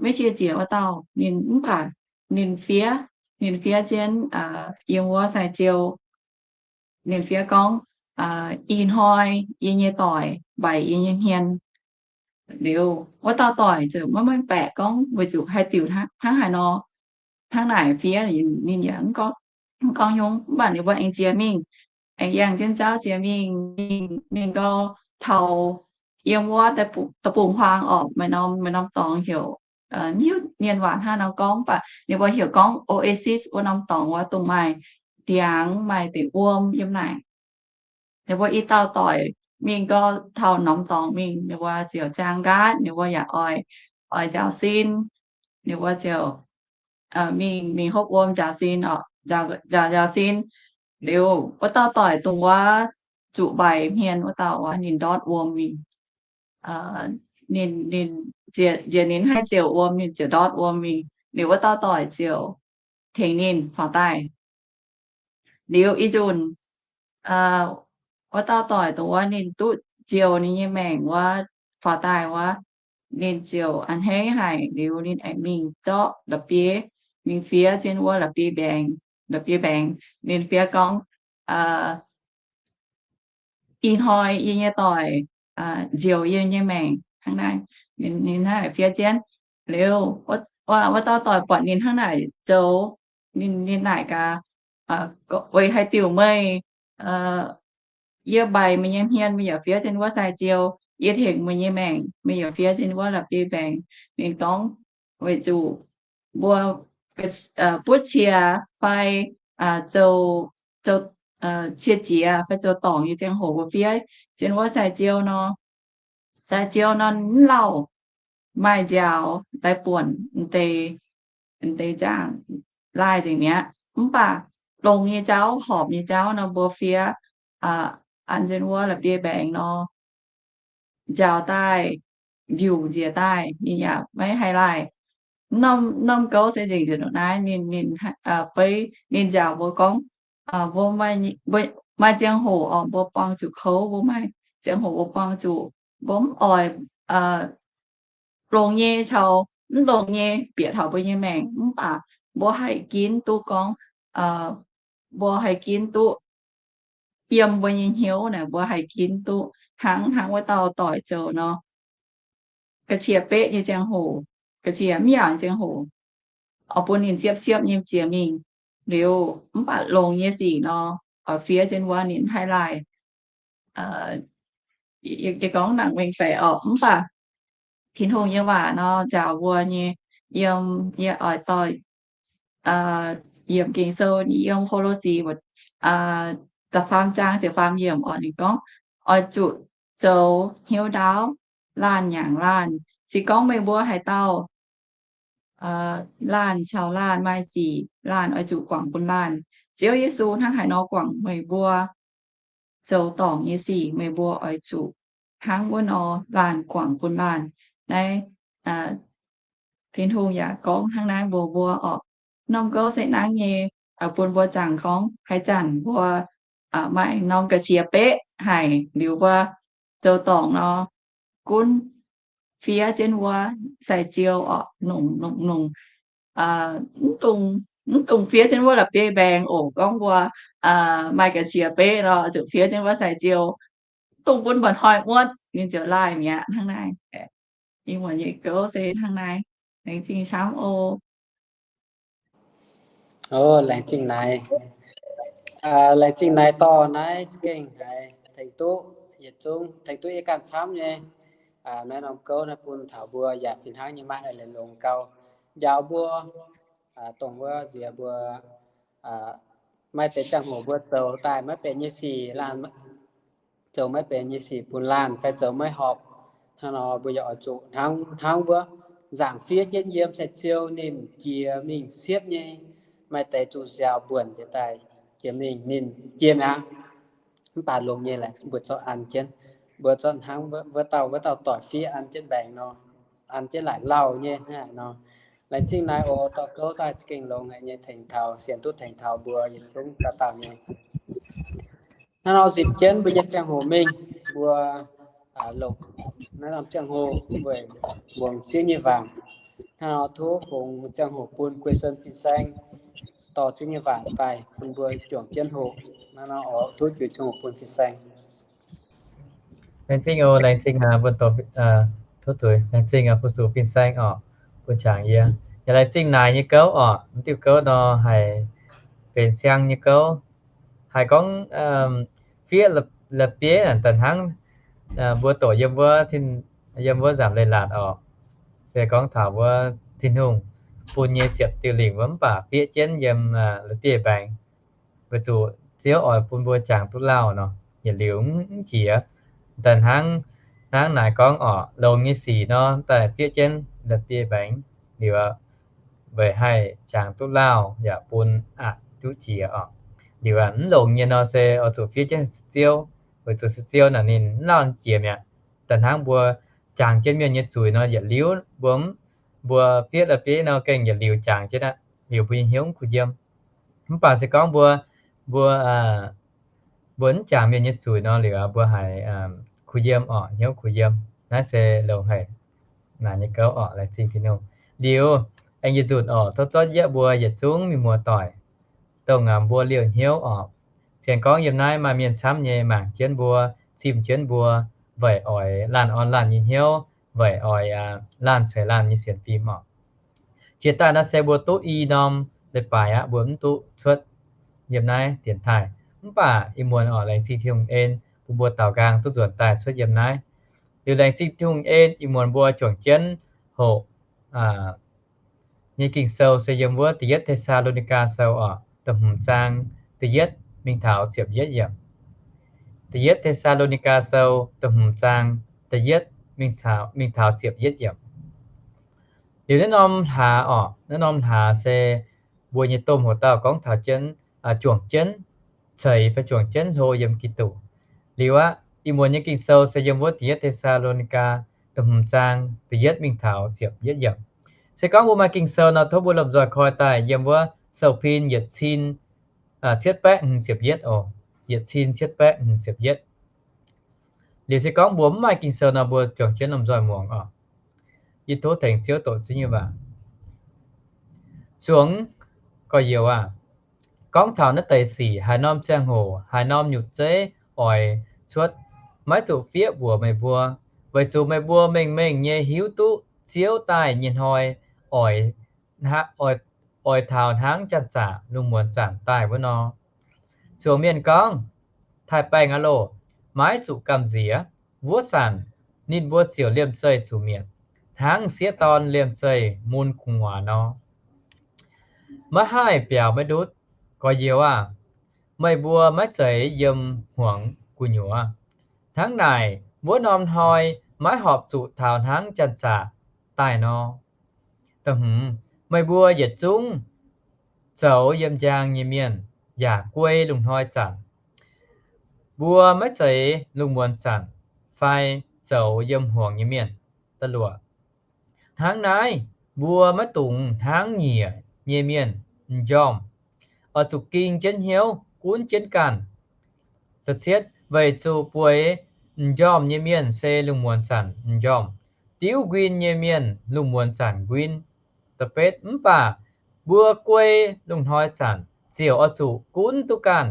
maiv cie jiex wuov dauh. Ninh mv baac ninh fiev, ninh fiev jienv yiem wuov sai-jiou. Ninh fiev gorngv, ih hnoi yie nyei doic mbaix yie nyei hmien. Liuz wuov dauh doic ziouc maiv mengh baeqc gorngv weic zuqc haaix diuc hnangv haaix nor, hnangv naaic fiev. Ninh yaac mv gorngv haaix nyungc, mv baac ninh mbuo aengx jiex mingh, aengx yangh jienv jauv jiex mingh, mingh gau taux yiem wuov deic-bung huaang orqc, maaih norm, maaih norm dorngx heuc, mv hiuv mienh waac hnangv haaix nor gorngv, mv baac ninh mbuo heuc gorngv Oasis wuov norm dorngx wuov, dongh maaih ndiangx maaih deic-wuom yiem naaic. Ninh mbuo i dauh doic mingh gau taux norm dorngx mingh, ninh mbuo ziouc jaang nqaatv, ninh mbuo yaac oix, oix njaaux sin. Ninh mbuo ziouc mingh, mingh hopv wuom njaaux sin orqc, njaaux, njaaux sin. Liuz wuov dauh doic dongh wuov zuqc mbaix hmien wuov dauh wuov, ninh ndortv wuom mingh. Ninh, ninh njiec, njiec ninh haih ziouc wuom, ninh ziouc ndortv wuom mingh. Liuz wuov dauh doic ziouc tengx ninh faaux daaih. Liuz ih nzunc wuov dauh doic dongh wuov ninh duqv njoux ninh nyei maengc wuov faaux daaih wuov, ninh ziouc a'hneiv haic. Liuz ninh aengx mingh zorqv la'bieiv, mingh fiev jienv wuov la'bieiv mbaengx, la'bieiv mbaengx. Ninh fiev gorngv, ih hnoi yie nyei doic njoux yie nyei maengc hnangv naaiv. Ninh hnangv naaic fiev jienv. Liuz wuov dauh doic buatc ninh hnangv naaic zoux, ninh, ninh naaic gaax, weic haaix diuc meih, yie mbaix meih nyei hmien meih yaac fiev jienv wuov sai-jiou, yie tengx meih nyei maengc meih yaac fiev jienv wuov la'bieiv mbaengx. Ninh gorngv, weic zuqc mbuo butv qiex fai zoux, zoux qiex jiez fai zoux dorngc nyei ziangh hoc mbuo fiev jienv wuov sai-jiou nor, sai-jiou nor mv lauh, maaih nziaaux daaih buonc deix, deix nzangc laaih nzengc mi'aqv. Mv baac longx nyei jauv, horpc nyei jauv nor mbuo fiev an jienv wuov la'bieiv mbaengx nor, nziaaux daaih, mbiungc njiec daaih, ninh yaac maiv haih laaih. Norm, norm gouv se nzengc njiec ndongc naaiv, ninh, ninh beiv ninh nziaaux mbuo gorngv, mbuo maaih ziangh hoc oc, mbuo buangh zuqc kouv, mbuo maaih ziangh hoc mbuo buangh zuqc, mbuo mv oix longx nyei caux mv longx nyei bieqc taux mbuo nyei maengc, mv baac mbuo haih ginv duqv gorngv, mbuo haih ginv duqv yiem mbuo nyei hnyouv naaic, mbuo haih ginv duqv hnangv, hnangv wuov dauh doic zoux nor. Ga'qiex beqv nyei ziangh hoc, ga'qiex mv yaangc ziangh hoc, oix bun ninh siepv-siepv nyei jiex mingh. Liuz mv baac longx nyei sic nor, oix fiev jienv wuov ninh haih laaih. Yie gorngv nangc mengh baeqc orqc, mv baac Tin-Hungh nyei waac nor njaaux mbuo nyei, yiem, yie oix dorh yiemc Ging-Sou nyei, yiem Ko^lo^si da'faam zaang ziepc faam yiemc orqc, ninh gorngv, oix zuqc zoux hnyouv ndaauv laanh nyaangc laanh. Se gorngv meih mbuo haaix dauh laanh caux laanh maaih sic, laanh oix zuqc guangc bun laanh. Ziouv Yesu hnangv haaix nor guangc meih mbuo zoux dorngc nyei sic, meih mbuo oix zuqc hnangv wuov nor laanh guangc bun laanh. Naaiv Tin-Hungh yaac gorngv hnangv naaiv mbuox mbuo orqc. Norm gouv se hnangv nyei, bun mbuo jangx gorngv haaix zanc mbuo maaih norm ga'qiex beqv haic liuz mbuo zoux dorngc nor, gunv fiev jienv wuov sai-jiou orqc, nongc, nongc, nongc, mv dungx, mv dungx fiev jienv wuov la'bieiv mbaengx oc. Gorngv mbuo maaih ga'qiex beqv nor, zuqc fiev jienv wuov sai-jiou, mv dungx bun mba'hnoi muotv, ninh ziouc laaih mi'aqv. Hnangv naaiv, ih muonc nyei gouv se hnangv naaiv. Laengz zingh camv oc. O, laengz zingh naaiv. Laengz zingh naaiv dorh naaiv za'gengh haiz tengx duqv yietc zungv, tengx duqv yie ganh camv nyei. Naaiv norm gouv naaiv bun taux mbuo yaac fih hnangv nyei maaih eix leiz longx gau. Njaaux mbuo, dongh wuov nziex mbuo maaih deix ziangh hoc mbuo zoux daaih maiv benx nyei sic, laanh zoux maiv benx nyei sic bun laanh fai zoux maiv horpc. Hnangv nor mbuo yaac oix zuqc hnangv, hnangv wuov nzaangc fiev jienv yiem sai-jiou ninh jiex mingh siepv nyei. Maaih deix zuqc nziaaux mbuonc jiex daaih, jiex mingh ninh jiex mi'aqv. Mv baac longx nyei laaic mbuo zorqv an jienv, mbuo zorqv hnangv wuov dauh, wuov dauh doic fiev an jienv mbaengx nor, an jienv laaic lauh nyei hnangv nor. Laengz zingh naaiv oc, dorh gouv daaih za'gengh longx haic nyei, tengx taux, sienx duqv tengx taux mbuo yietc zungv dauh dauh nyei. Hnangv nor nzipc jienv mbuo nyei ziangh hoc mingh, mbuo longc naaiv norm ziangh hoc weic muangx Ziouv nyei waac. Hnangv nor tov fungx ziangh hoc bun guei son fin-saeng dorh Ziouv nyei waac daaih bun mbuo juangc jienv hoqc. Hnangv nor oc, tov juix ziangh hoc bun fin-saeng. Laengz zingh oc, laengz zingh, tov zuiz, laengz zingh fu-sux fin-saeng oc, bun qangx yie. Yaac laengz zingh naaic nyei gouv oc, mv diuh gouv nor haih benx siang nyei gouv. Haih gorngv fiev la'bieiv daaih hnangv mbuo doqc yiem wuov, yiem wuov nzamc leiz-latc oc. Se gorngv taux wuov Tin-Hungh bun nyei ziepc diuh lingc wuov, mv baac bieqv jienv yiem la'bieiv-mbaengx, weic zuqc Ziouv oix bun mbuo jangx duqv lauh nor, yietc liuz mv jiex. Daaih hnangv, hnangv naaic gorngv oc, longx nyei sic nor daaih bieqv jienv la'bieiv-mbaengx liuz, weic haih jangx duqv lauh yaac bun aqc duqv jiex oc. Liuz mv longx nyei nor se oix zuqc fiev jienv Ziouv, weic zuqc se Ziouv naaic ninh mv lauh jiex mi'aqv. Daaih hnangv mbuo jangx jienv mienh nyei zuiz nor, yietc liuz mbuo, mbuo fiev la'bieiv nor gengh yietc liuz jangx jienv aqv, liuz mbuo nyei hnyouv mv kuh yiem. Mv baac se gorngv mbuo, mbuo, mbuo mv jangx mienh nyei zuiz nor liuz mbuo haiz kuh yiem oc, hnyouv kuh yiem. Naaiv se longx haic naaic nyei gouv oc, laengz zingh Tin-Hungh. Liuz aengx yietc nzunc oc, tov zorqv yie mbuo yietc zungv mienh muoz-doic dongh mbuo liouh hnyouv oc. Sienx gorngv yiem naaiv maaih mienh camv nyei mangc jienv mbuo, zimh jienv mbuo, weic oix laanh orn laanh nyei hnyouv, weic oix laanh ceix laanh nyei sienx fim oc. Jiex daaih naaiv se mbuo duqv i norm leiz-baaix aqv, mbuo mv duqv cuotv yiem naaiv dienx taaih. Mv baac ih muonz oc, laengz zingh Tin-Hungh en bun mbuo daaux nqaang duqv nzuonx daaih cuotv yiem naaiv. Liuz laengz zingh Tin-Hungh en ih muonz mbuo juangc jienv hoqc nyei Ging-Sou se yiem wuov Da'yietv Te^saa^lo^ni^gaa Sou oc, da'hmz zaang da'yietv mingh taux ziepc yietv yiemc. Da'yietv Te^saa^lo^ni^gaa Sou da'hmz zaang da'yietv mingh taux ziepc yietv yiemc. Liuz naaiv norm hlaax oc, naaiv norm hlaax se mbuo nyei domh hoc dauh gorngv taux jienv juangc jienv ceix fai juangc jienv hlo yiem Giduc. Liuz aqv, ih muonz nyei Ging-Sou se yiem wuov Da'yietv Te^saa^lo^ni^gaa da'hmz zaang da'yietv mingh taux ziepc yietv yiemc. Se gorngv mbuo maaih Ging-Sou nor, tov mbuo lomh nzoih koi daaih yiem wuov Sou-Pin yietc cin cietv baeqv hmz ziepc yietv oc. Yietc cin cietv baeqv hmz ziepc yietv. Liuz se gorngv mbuo mv maaih Ging-Sou nor, mbuo juangc jienv lomh nzoih muangx oc. Yie tov tengx Ziouv doqc Ziouv nyei waac. Zuangx gorx-youz aah! Gorngv taux naaiv deix sic, haaix norm ziangh hoc, haaix norm nyutc zeiv oix cuotv, maiv zuqc fiev mbuox meih mbuo, weic zuqc meih mbuo mengh mengh nyei hiuv duqv Ziouv daaih nyei hnoi oix, oix taux hnangv janx-zaqc lungh muonz zanc daaih wuov nor. Zuangx mienh gorngv, Taaih baengh aqv loh! Maiv zuqc gamh nziex. Wuov zanc ninh mbuo ziouc liemh zeih zuqc mietc, hnangv m'sieqv dorn liemh zeih mun gu'nguaaz nor. Maiv haih biaux maiv ndutv. Gorx-youz aah! Meih mbuo maiv zeiz yiem hmuangx gu'nyuoz. Hnangv naaic, wuov norm hnoi maiv horpc zuqc taux hnangv janx-zaqc daaih nor. Meih mbuo yietc zungv zoux yiem njang nyei mienh yaac guei lungh hnoi zanc. Mbuo maiv zeiz lungh muonz zanc fai zoux yiem hmuangx nyei mienh. Da'luoqc, hnangv naaiv, mbuo maiv dungx hnangv nyiec nyei mienh m'njormh, oix zuqc ging jienv hnyouv gunv jienv ganh. Da'cietv, weic zuqc bueix m'njormh nyei mienh se lungh muonz zanc m'njormh, diuv nquin nyei mienh lungh muonz zanc nquin. Da'betv, mv baac mbuo guei lungh hnoi zanc ziouc oix zuqc gunv duqv ganh.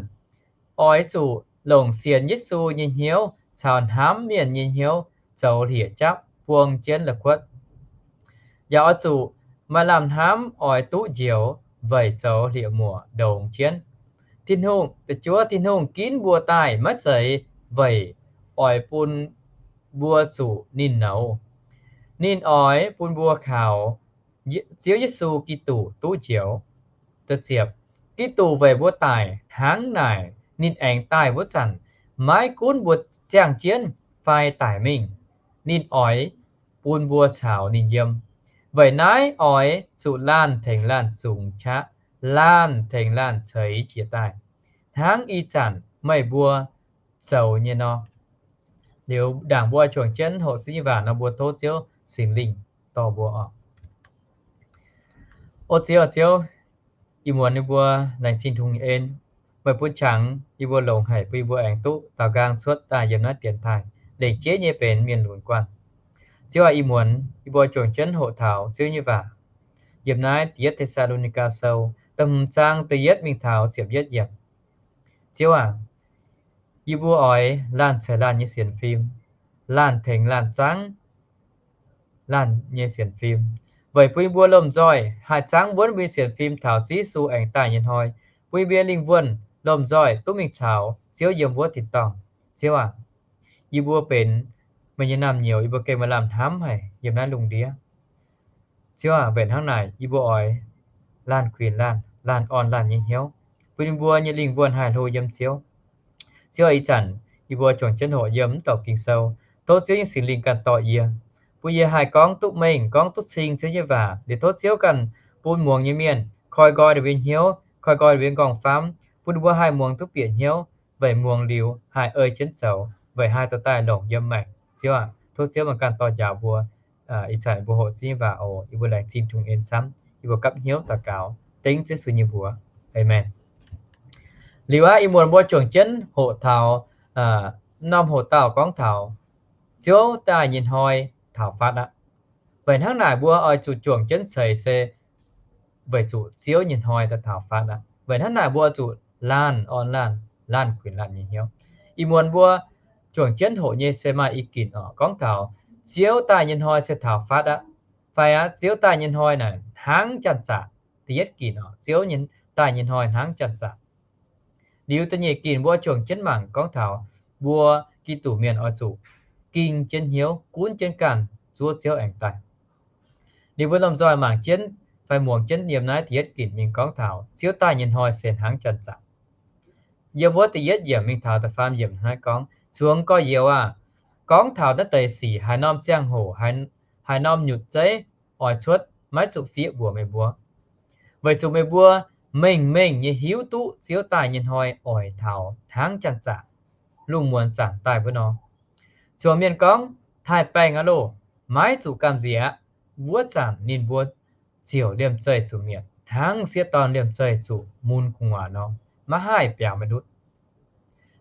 Oix zuqc longc sienx Yesu nyei hnyouv caux hnamv mienh nyei hnyouv zoux hlieqv-japv buang jienv la'kuotv. Yaac oix zuqc maaih lamh hnamv oix duqv njoux weic zoux hlieqv-muoc ndongx jienv. Tin-Hungh, da'juov, Tin-Hungh ginv mbuo daaih maiv zeiz weic oix bun mbuo zuqc ninh nouz. Ninh oix bun mbuo kaux Ziouv Yesu Giduc duqv njoux. Giduc weic mbuo daic, hnangv naaic ninh aengx daaih wuov zanc, maiv gunv mbuo ziangh jienv fai daic mingh, ninh oix bun mbuo caux ninh yiem. Weic naaiv oix zuqc laanh tengx laanh zungx qaqv, laanh tengx laanh ceix jiez daaih. hnangv ih zanc meih mbuo zoux nyei nor. Liuz ndaangc mbuo juangc jienv hoqc Ziouv nyei waac nor, mbuo tov Ziouv Singx Lingh dorh mbuo oc. O Ziouv, Ziouv, ih muonz yie mbuo laengz zingh Tin-Hungh en, meih bun qangx yie mbuo longx haic, bun yie mbuo aengx duqv daaux nqaang cuotv daaih yiem naaiv dienx taaih, lengc jeiv nyei benx mienh lunx guanh. Ziouv aac, ih muonz yie mbuo juangc jienv hoqc taux Ziouv nyei waac yiem naaiv Da'yietv Te^saa^lo^ni^gaa Sou da'hmz zaang da'yietv mingh taux ziepc yietv yiemc. Ziouv aac, yie mbuo oix laanh ceix laanh nyei sienx fim, laanh tengx laanh zangv laanh nyei sienx fim, weic bun yie mbuo lomh nzoih haih zangv wuonv mbuo nyei sienx fim taux Ziouv Yesu aengx daaih nyei hnoi, bun yie mbuo lingh wuonh lomh nzoih duqv mingh caux Ziouv yiem wuov tin-dorngh. Ziouv aac, yie mbuo benx meih nyei naamh nyouz, yie mbuo gengh maaih lamh hnamv haic yiem naaiv lungh ndiev. Ziouv aac, weic hnangv naaic yie mbuo oix laanh kuinx laanh, laanh orn laanh nyei hnyouv, bun yie mbuo nyei lingh wuonh haih hlo yiem Ziouv. Ziouv aac, ih zanc yie mbuo juangc jienv hoqc yiem mv douc Ging-Sou, tov Ziouv nyei Singx Lingh ganh dorh yie, bun yie haih gorngv duqv mengh, gorngv duqv cing Ziouv nyei waac. Liuz tov Ziouv ganh bun muangx nyei mienh koi nqoi ninh mbuo nyei hnyouv, koi nqoi ninh mbuo nyei nqorngv-famv, bun ninh mbuo haih muangx duqv bieqc hnyouv, weic muangx liuz haih ei jienv zoux, weic haih dorh daaih longc yiem maengc. Ziouv aac, tov Ziouv meih ganh dorh njaaux mbuo. Ih zanc mbuo hoqc Ziouv nyei waac oc. Yie mbuo laengz zingh Tin-Hungh en camv. Yie mbuo gapv hnyouv daux gaux dengv Ziouv Yesu nyei mbuox. Aamen. Liuz aqv, ih muonz mbuo juangc jienv hoqc taux, norm hoqc dauh gorngv taux Ziouv daaih nyei hnoi taux fatv aqv. Weic hnangv naaic mbuo oix zuqc juangc jienv ceix se weic zuqc Ziouv nyei hnoi daaih taux fatv aqv. Weic hnangv naaic mbuo zuqc laanh orn laanh, laanh kuinx laanh nyei hnyouv. Ih muonz mbuo juangc jienv hoqc nyei se maaih i ginc oc, gorngv taux Ziouv daaih nyei hnoi se taux fatv aqv, fai aqv, Ziouv daaih nyei hnoi naaic hnangv janx-zaqc. Da'yietv ginc oc, Ziouv nyei, daaih nyei hnoi hnangv janx-zaqc. Liuz da'nyeic ginc mbuo juangc jienv mangc gorngv taux mbuo Giduc mienh oix zuqc ging jienv hnyouv, gunv jienv ganh zuov Ziouv aengx daaih. Liuz mbuo lomh nzoih mangc jienv fai muangx jienv yiem naaiv da'yietv ginc mingh gorngv taux Ziouv daaih nyei hnoi se hnangv janx-zaqc. Yiem wuov da'yietv yiemc mingh taux da'faam yiemc naaiv gorngv, Zuangx gorx-youz aah! Gorngv taux naaiv deix sic haaix norm ziangh hoc, haaix norm nyutc zeiv oix cuotv, maiv zuqc fiev mbuox meih mbuo, weic zuqc meih mbuo mengh mengh nyei hiuv duqv Ziouv daaih nyei hnoi oix taux hnangv janx-zaqc, lungh muonz zanc daaih wuov nor. Zuangx mienh gorngv, Taaih baengh aqv loh! Maiv zuqc gamh nziex aqv. Wuov zanc ninh mbuo ziouc liemh zeih zuqc mietc hnangv sieqv dorn liemh zeih zuqc mun gu'nguaaz nor, maiv haih biaux maiv ndutv.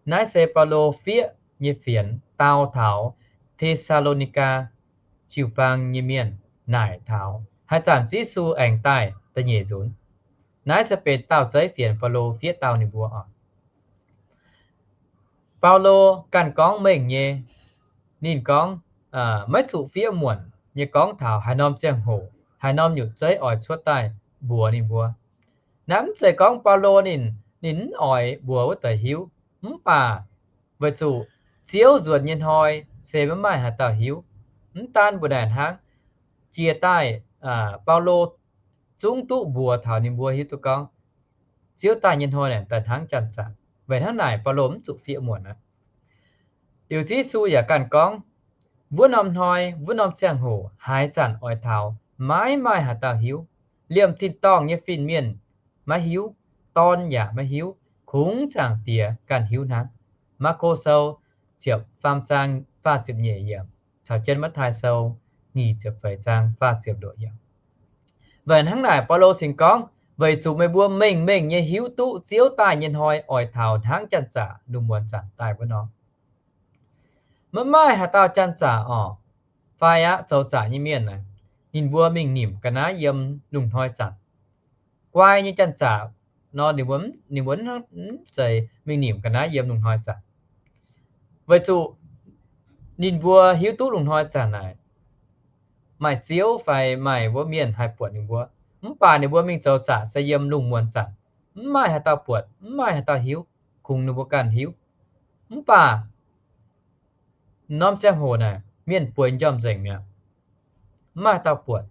Naaiv se Baulo fiev nyei fienx dau taux Te^saa^lo^ni^gaa jiu-baang nyei mienh naaic taux haaix zanc Ziouv Yesu aengx daaih da'nyeic nzunc. Naaiv se benx dauh zeiv fienx Baulo fiev dau ninh mbuo oc. Baulo ganh gorngv mengh nyei. Ninh gorngv, maiv zuqc fiev muonc nyei gorngv taux haaix norm ziangh hoc, haaix norm nyutc zeiv oix cuotv daaih mbuox ninh mbuo. Naaiv mv zeiz gorngv Baulo ninh, ninh mv oix mbuox wuov deix hiuv. Mv baac weic zuqc Ziouv nzuonx nyei hnoi se maiv maaih haaix dauh hiuv. Mv daan mbuo naaic hnangv, jiex daaih Baulo zungv duqv mbuox taux ninh mbuo hiuv duqv gorngv Ziouv daaih nyei hnoi naaic daaih hnangv janx-zaqc. Weic hnangv naaic Baulo mv zuqc fiev muonc aqv. Liuz Ziouv Yesu yaac ganh gorngv, wuov norm hnoi, wuov norm ziangh hoc haaix zanc oix taux, maiv maaih haaix dauh hiuv. Liemh tin-dorngh nyei fin-mienh maiv hiuv, Dorn yaac maiv hiuv, kungx Zaangc Diex ganh hiuv hnangv. Maako Sou ziepc faam zaang faah ziepc nyeic yiemc caux jienv Matv^taai Sou nyic ziepc feix zaang faah ziepc luoqc yiemc. Weic hnangv naaic Baulo cingx gorngv, weic zuqc meih mbuo mengh mengh nyei hiuv duqv Ziouv daaih nyei hnoi oix taux hnangv janx-zaqc lungh muonz zanc daaih wuov nor. Maiv maaih haaix dauh janx-zaqc oc, fai aqv zoux zaqc nyei mienh naaic, ninh mbuo mingh nimc ga'naaiv yiem lungh hnoi zanc. Guai nyei janx-zaqc nor, ninh mbuo, ninh mbuo mv zeiz mingh nimc ga'naaiv yiem lungh hnoi zanc, weic zuqc ninh mbuo hiuv duqv lungh hnoi zanc naaic maaih ziouv fai maaih wuov mienh haih buatc ninh mbuo. Mv baac ninh mbuo mingh zoux zaqc se yiem lungh muonz zanc, mv maaih haaix dauh buatc, mv maaih haaix dauh hiuv, kungx ninh mbuo ganh hiuv. Mv baac norm ziangh hoc naaic mienh bueix njormh nzengc mi'aqv, mv maaih dauh buatc.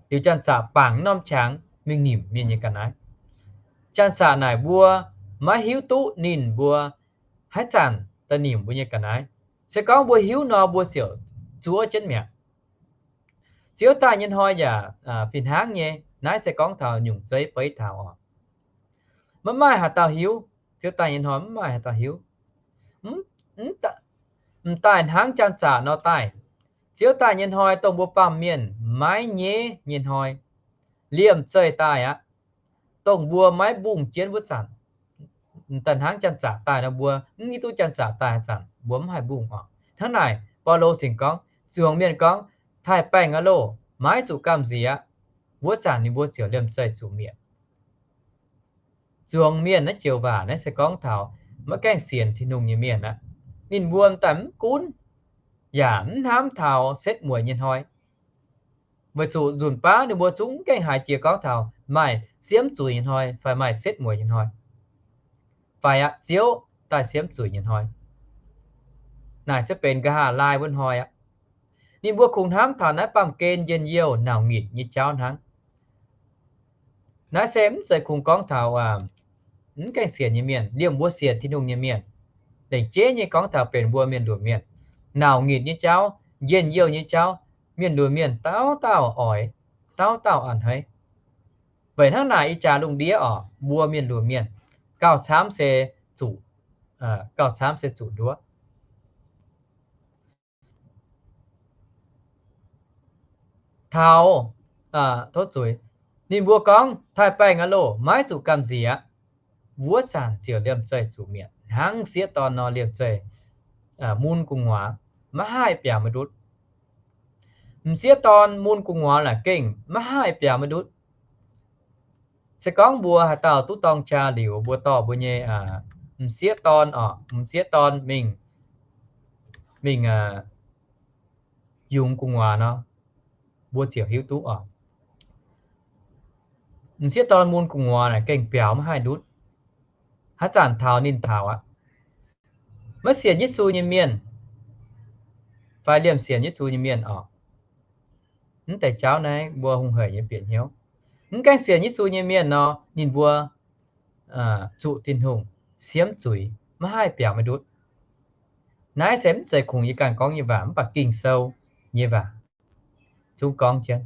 Liuz janx-zaqc bangc norm qangx mingh nimc mienh nyei ga'naaiv. Janx-zaqc naaic mbuo maiv hiuv duqv ninh mbuo haaix zanc daaih nimc mbuo nyei ga'naaiv. Se gorngv mbuo hiuv nor, mbuo ziouc zuov jienv mi'aqv. Ziouv daaih nyei hnoi yaac fih hnangv nyei. Naaiv se gorngv taux nyungc zeiv beiv taux oc. Maiv maaih haaix dauh hiuv. Ziouv daaih nyei hnoi mv maaih haaix dauh hiuv. M'daaih hnangv janx-zaqc nor daaih. Ziouv daaih nyei hnoi dongh mbuo baamh mienh maiv nyeiv nyei hnoi, liemh zeih daaih aqv. Dongh mbuo maiv mbungh jienv wuov zanc, daaih hnangv janx-zaqc daaih nor, mbuo mv hiuv duqv janx-zaqc daaih zanc mbuo mv haih mbungh oc. Hnangv naaic Baulo cingx gorngv, zuangx mienh gorngv, taaih-baengh aqv loh, maiv zuqc gamh nziex, wuov zanc ninh mbuo ziouc liemh zeih zuqc mietc. Zuangx mienh naaiv joux waac naaiv se gorngv taux maiv gaengh sienx Tin-Hungh nyei mienh aqv. Ninh mbuo m'daaih mv gunv yaac mv hnamv taux setv mueiz nyei hnoi, weic zuqc nzunc baav ninh mbuo zungv mv gaengh haiz jiex gorngv taux maaih siemv zuiz nyei hnoi fai maaih setv mueiz nyei hnoi, fai aqv, Ziouv daaih siemv zuiz nyei hnoi. Naaic se benx nqa'haav laai wuov hnoi aqv. Ninh mbuo kungx hnamv taux naaiv baamh gen njien-youh nauc nyitc nyei jauv hnangv. Naaiv se mv zeiz kungx gorngv taux mv gaengh sienx nyei mienh. Liemh mbuo sienx Tin-Hungh nyei mienh, lengc jeiv nyei gorngv taux benx mbuo mienh luoqc mienh, nauc nyitc nyei jauv, njien-youh nyei jauv, mienh luoqc mienh dauh dauh oix, dauh dauh a'hneiv. Weic hnangv naaic ih jaax lungh ndiev oc, mbuo mienh luoqc mienh gauh camv se zuqc, gauh camv se zuqc nduov. Taux, tov zuiz, ninh mbuo gorngv, taaih-baengh aqv loh, maiv zuqc gamh nziex, wuov zanc ziouc liemh zeih zuqc mietc hnangv m'sieqv dorn nor liemh zeih mun gu'nguaaz, maiv haih biaux maiv ndutv. M'sieqv dorn mun gu'nguaaz naaic gengh maiv haih biaux maiv ndutv. Se gorngv mbuo haaix dauh duqv dorng jaa liuz, mbuo dorh mbuo nyei m'sieqv dorn oc, m'sieqv dorn mingh, mingh yungz gu'nguaaz nor, mbuo ziouc hiuv duqv oc, m'sieqv dorn mun gu'nguaaz naaic gengh biaux maiv haih ndutv. Haaix zanc taux ninh taux aqv. Maiv sienx Yesu nyei mienh fai liemh sienx Yesu nyei mienh oc, mv deix jauv naaiv mbuo hungh haic nyei bieqc hnyouv. Mv gaengh sienx Yesu nyei mienh nor, ninh mbuo zuqc Tin-Hungh siemv zuiz, maiv haih biaux maiv ndutv. Naaiv se mv zeiz kungx yie ganh gorngv nyei waac, mv baac Ging-Sou nyei waac zungv gorngv jienv.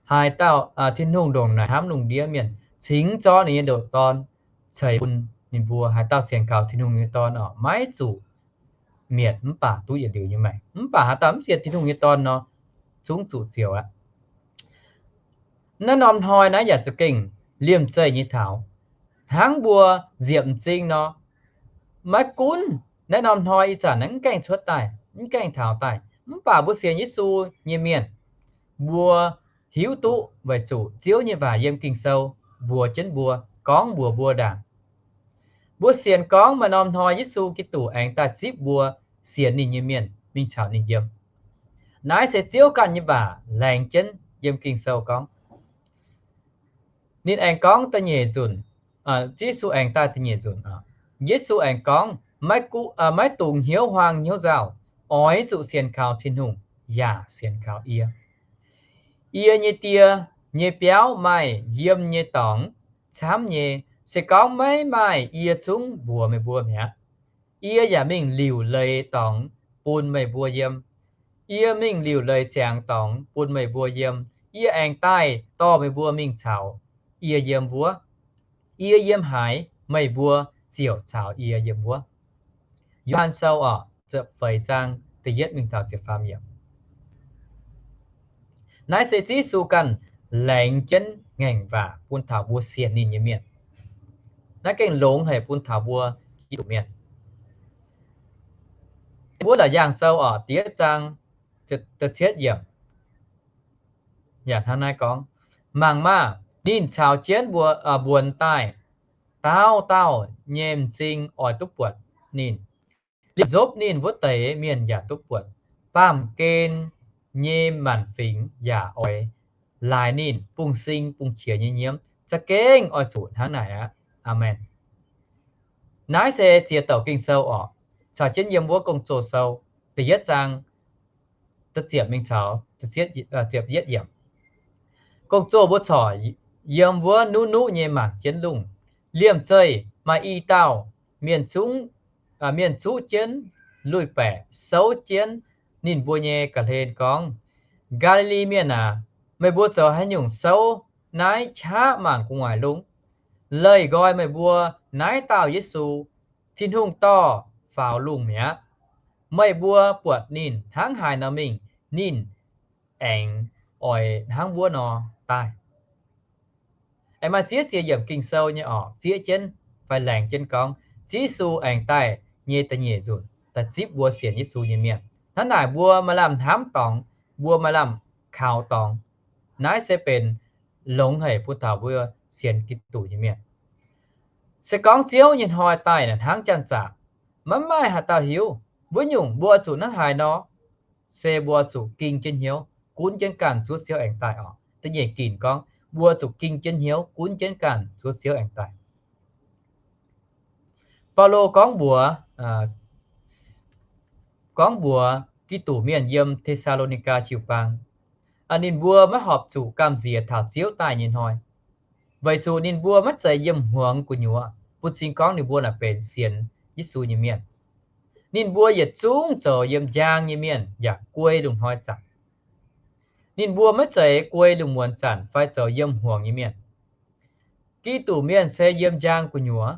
Haaix dauh Tin-Hungh ndongc naaic hnamv lungh ndiev mienh, cingx zorqv ninh nyei ndoqc Dorn ceix bun ninh mbuo. Haaix dauh sienx kaux Tin-Hungh nyei Dorn oc, maiv zuqc mietc mv baac duqv yietc liuz nyei maengc. Mv baac haaix dauh mv sienx Tin-Hungh nyei Dorn nor, zungv zuqc ziouc aqv. Naaiv norm hnoi naaiv yaac za'gengh liemh zeih nyei taux. Hnangv mbuo nziepc m'zing nor, maiv gunv naaiv norm hnoi ih zanc naaiv mv gaengh cuotv daaih, mv gaengh taux daaih, mv baac mbuo sienx Yesu nyei mienh, mbuo hiuv duqv weic zuqc Ziouv nyei waac yiem Ging-Sou mbuox jienv mbuo, gorngv mbuox mbuo ndaangc. Mbuo sienx gorngv maaih norm hnoi Yesu Giduc aengx daaih zipv mbuo sienx ninh nyei mienh mingh caux ninh yiem. Naaiv se Ziouv ganh nyei waac laengz jienv yiem Ging-Sou gorngv. Ninh aengx gorngv da'nyeic nzunc, Ziouv Yesu aengx daaih da'nyeic nzunc, Yesu aengx gorngv, maiv dungx hnyouv huaang hnyouv nzauh, oix zuqc sienx kaux Tin-Hungh yaac sienx kaux yie. Yie nyei Die nyei biauv maaih yiem nyei dorngx camv nyei. Se gorngv maiv maaih, yie zungv mbuox meih mbuo mi'aqv. Yie yaac mingh liuc leiz dorngx bun meih mbuo yiem. Yie mingh liuc leiz ziangx dorngx bun meih mbuo yiem. Yie aengx daaih dorh meih mbuo mingh caux yie yiem wuov. Yie yiem haaix, meih mbuo ziouc caux yie yiem wuov. Yo^han Sou oc, feix zaang da'yietv mingh taux ziepc faam yiemc. Naaiv se Ziouv Yesu ganh laengz jienv ngaengc waac bun taux mbuo sienx ninh nyei mienh. Naaiv gengh longx haic bun taux mbuo Giduc mienh. Wuov Laauc Yaangh Sou oc, da'yietv zaang da'cietv yiemc yaac hnangv naaiv gorngv, mangc maah! Ninh caux jienv mbuo, mbuonx daaih, dauh dauh nyei m'zing oix duqv buatc ninh. Liemh nzopv ninh wuov deix mienh yaac duqv buatc. Baamh gen nyei maanc fingx yaac oix laaix ninh bungx-sing bungx-qiex nyei nyiemv. Za'gengh oix zuqc hnangv naaic aqv. Aamen. Naaiv se ziex douc Ging-Sou oc, caux jienv yiem wuov Gong-Zoh Sou da'yietv zaang da'ziepc mingh taux ziepc yietv yiemc. Gong-zoh mbuo corc yiem wuov nuqv nuqv nyei mangc jienv lungh. Liemh zeih maaih i dauh mienh zungv, mienh zuqv jienv lui-baeqc souv jienv ninh mbuo nyei ga'hlen gorngv, Gaa^li^li Mienh aac, meih mbuo zoux haaix nyungc souv naaiv qaqv mangc gu'nguaaic lungh? Leih nqoi meih mbuo naaiv dauh Yesu, Tin-Hungh dorh faaux lungh mi'aqv. Meih mbuo buatc ninh hnangv haaix nor mingh, ninh aengx oix hnangv wuov nor daaih. Aengx maaih ziex ziex yiemc Ging-Sou nyei orqc, fiev jienv fai laengz jienv gorngv Ziouv Yesu aengx daaih nyei da'nyeic nzunc daaih zipv mbuo sienx Yesu nyei mienh. Hnangv naaic mbuo maaih lamh hnamv dorngx, mbuo maaih lamh kaux dorngx. Naaiv se benx longx haic bun taux mbuo sienx Giduc nyei mienh. Se gorngv Ziouv nyei hnoi daaih naaic hnangv janx-zaqc, maiv maaih haaix dauh hiuv. Wuov nyungc mbuo zuqc hnangv haaix nor, se mbuo zuqc ging jienv hnyouv gunv jienv ganh zuov Ziouv aengx daaih orqc. Da'nyeic ginc gorngv mbuo zuqc ging jienv hnyouv gunv jienv ganh zuov Ziouv aengx daaih. Baulo gorngv mbuox, gorngv mbuox Giduc mienh yiem Te^saa^lo^ni^gaa jiu-baang, ninh mbuo maiv horpc zuqc gamh nziex taux Ziouv daaih nyei hnoi, weic zuqc ninh mbuo maiv zeiz yiem hmuangx gu'nyuoz, bun cing gorngv ninh mbuo naaic benx sienx Yesu nyei mienh. Ninh mbuo yietc zungv zoux yiem njang nyei mienh yaac guei lungh hnoi zanc. Ninh mbuo maiv zeiz guei lungh muonz zanc fai zoux yiem hmuangx nyei mienh. Giduc mienh se yiem njang gu'nyuoz,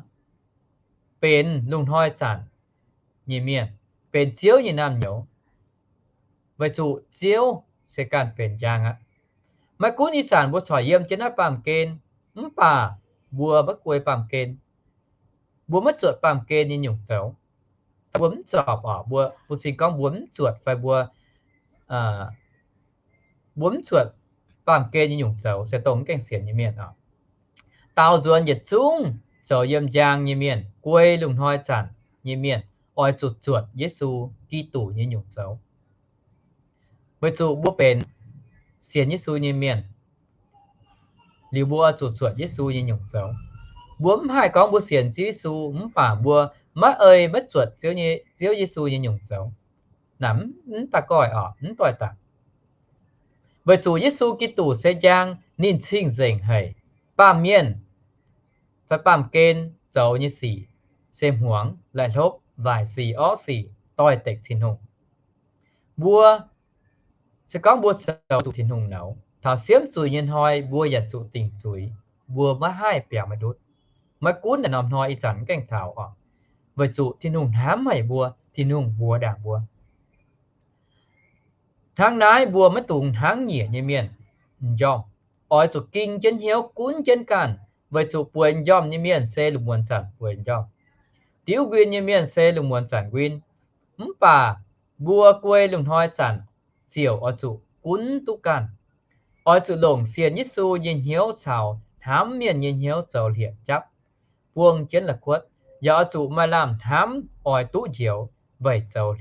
benx lungh hnoi zanc nyei mienh, benx Ziouv nyei naamh nyouz, weic zuqc Ziouv se ganh benx njang aqv. Maiv gunv ih zanc mbuo corc yiem jienv naaiv baamh gen, mv baac mbuo maiv guei baamh gen. Mbuo maiv zuotc baamh gen nyei nyungc zoux. Mbuo mv zorpc oc, mbuo, mbuo cing gorngv mbuo mv zuotc fai mbuo, mbuo mv zuotc baamh gen nyei nyungc zoux se dongh mv gaengh sienx nyei mienh oc. Daaux nzuonx yietc zungv zoux yiem njang nyei mienh, guei lungh hnoi zanc nyei mienh, oix zuqc zuotc Yesu Giduc nyei nyungc zoux. Weic zuqc mbuo benx sienx Yesu nyei mienh, liuz mbuo oix zuqc zuotc Yesu nyei nyungc zoux. Mbuo mv haih gorngv mbuo sienx Ziouv Yesu mv baac mbuo maiv ei maiv zuotc Ziouv nyei, Ziouv Yesu nyei nyungc zoux. Naaic mv da'goih oc, mv doix-dangc. Weic zuqc Yesu Giduc se njang, ninh cing-nzengc haic. Baamh mienh fai baamh gen zoux nyei sic se hmuangx, laih hlopv, waaic sic, orqv sic, doix-dekc Tin-Hungh. Mbuo se gorngv mbuo zoux zuqc Tin-Hungh nouz, taux siemv zuiz nyei hnoi mbuo yaac zuqc dingc zuiz. Mbuo maiv haih biaux maiv ndutv, maiv gunv naaiv norm hnoi ih zanc mv gaengh taux oc. Weic zuqc Tin-Hungh hnamv haic mbuo, Tin-Hungh mbuox ndaangc mbuo. Hnangv naaiv mbuo maiv dungx hnangv nyiec nyei mienh m'njormh, oix zuqc ging jienv hnyouv gunv jienv ganh, weic zuqc bueix m'njormh nyei mienh se lungh muonz zanc bueix m'njormh. Diuv nquin nyei mienh se lungh muonz zanc nquin. Mv baac mbuo guei lungh hnoi zanc ziouc oix zuqc gunv duqv ganh. Oix zuqc longc sienx Yesu nyei hnyouv caux hnamv mienh nyei hnyouv zoux hlieqv-japv, buang jienv la'kuotv, yaac oix zuqc maaih lamh hnamv oix duqv njoux weic zoux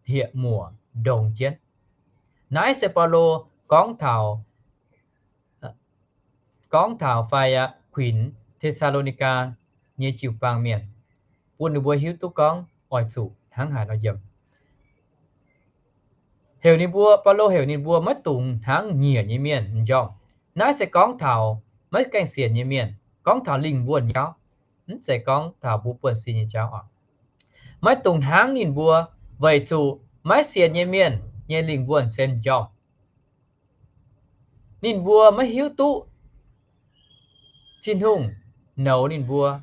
hlieqv-muoc ndongx jienv. Naaiv se Baulo gorngv taux, gorngv taux fai aqv, kuinx Te^saa^lo^ni^gaa nyei jiu-baang mienh, bun ninh mbuo hiuv duqv gorngv oix zuqc hnangv haaix nor yiem. Heuc ninh mbuo, Baulo heuc ninh mbuo maiv dungx hnangv nyiec nyei mienh m'njormh. Naaiv se gorngv taux maiv gaengh sienx nyei mienh, gorngv taux lingh wuonh nyei jauv, mv zeiz gorngv taux mbuo buonv-sin nyei jauv oc. Maiv dungx hnangv ninh mbuo, weic zuqc maiv sienx nyei mienh nyei lingh wuonh se m'njormh. Ninh mbuo maiv hiuv duqv Tin-Hungh nouz ninh mbuo,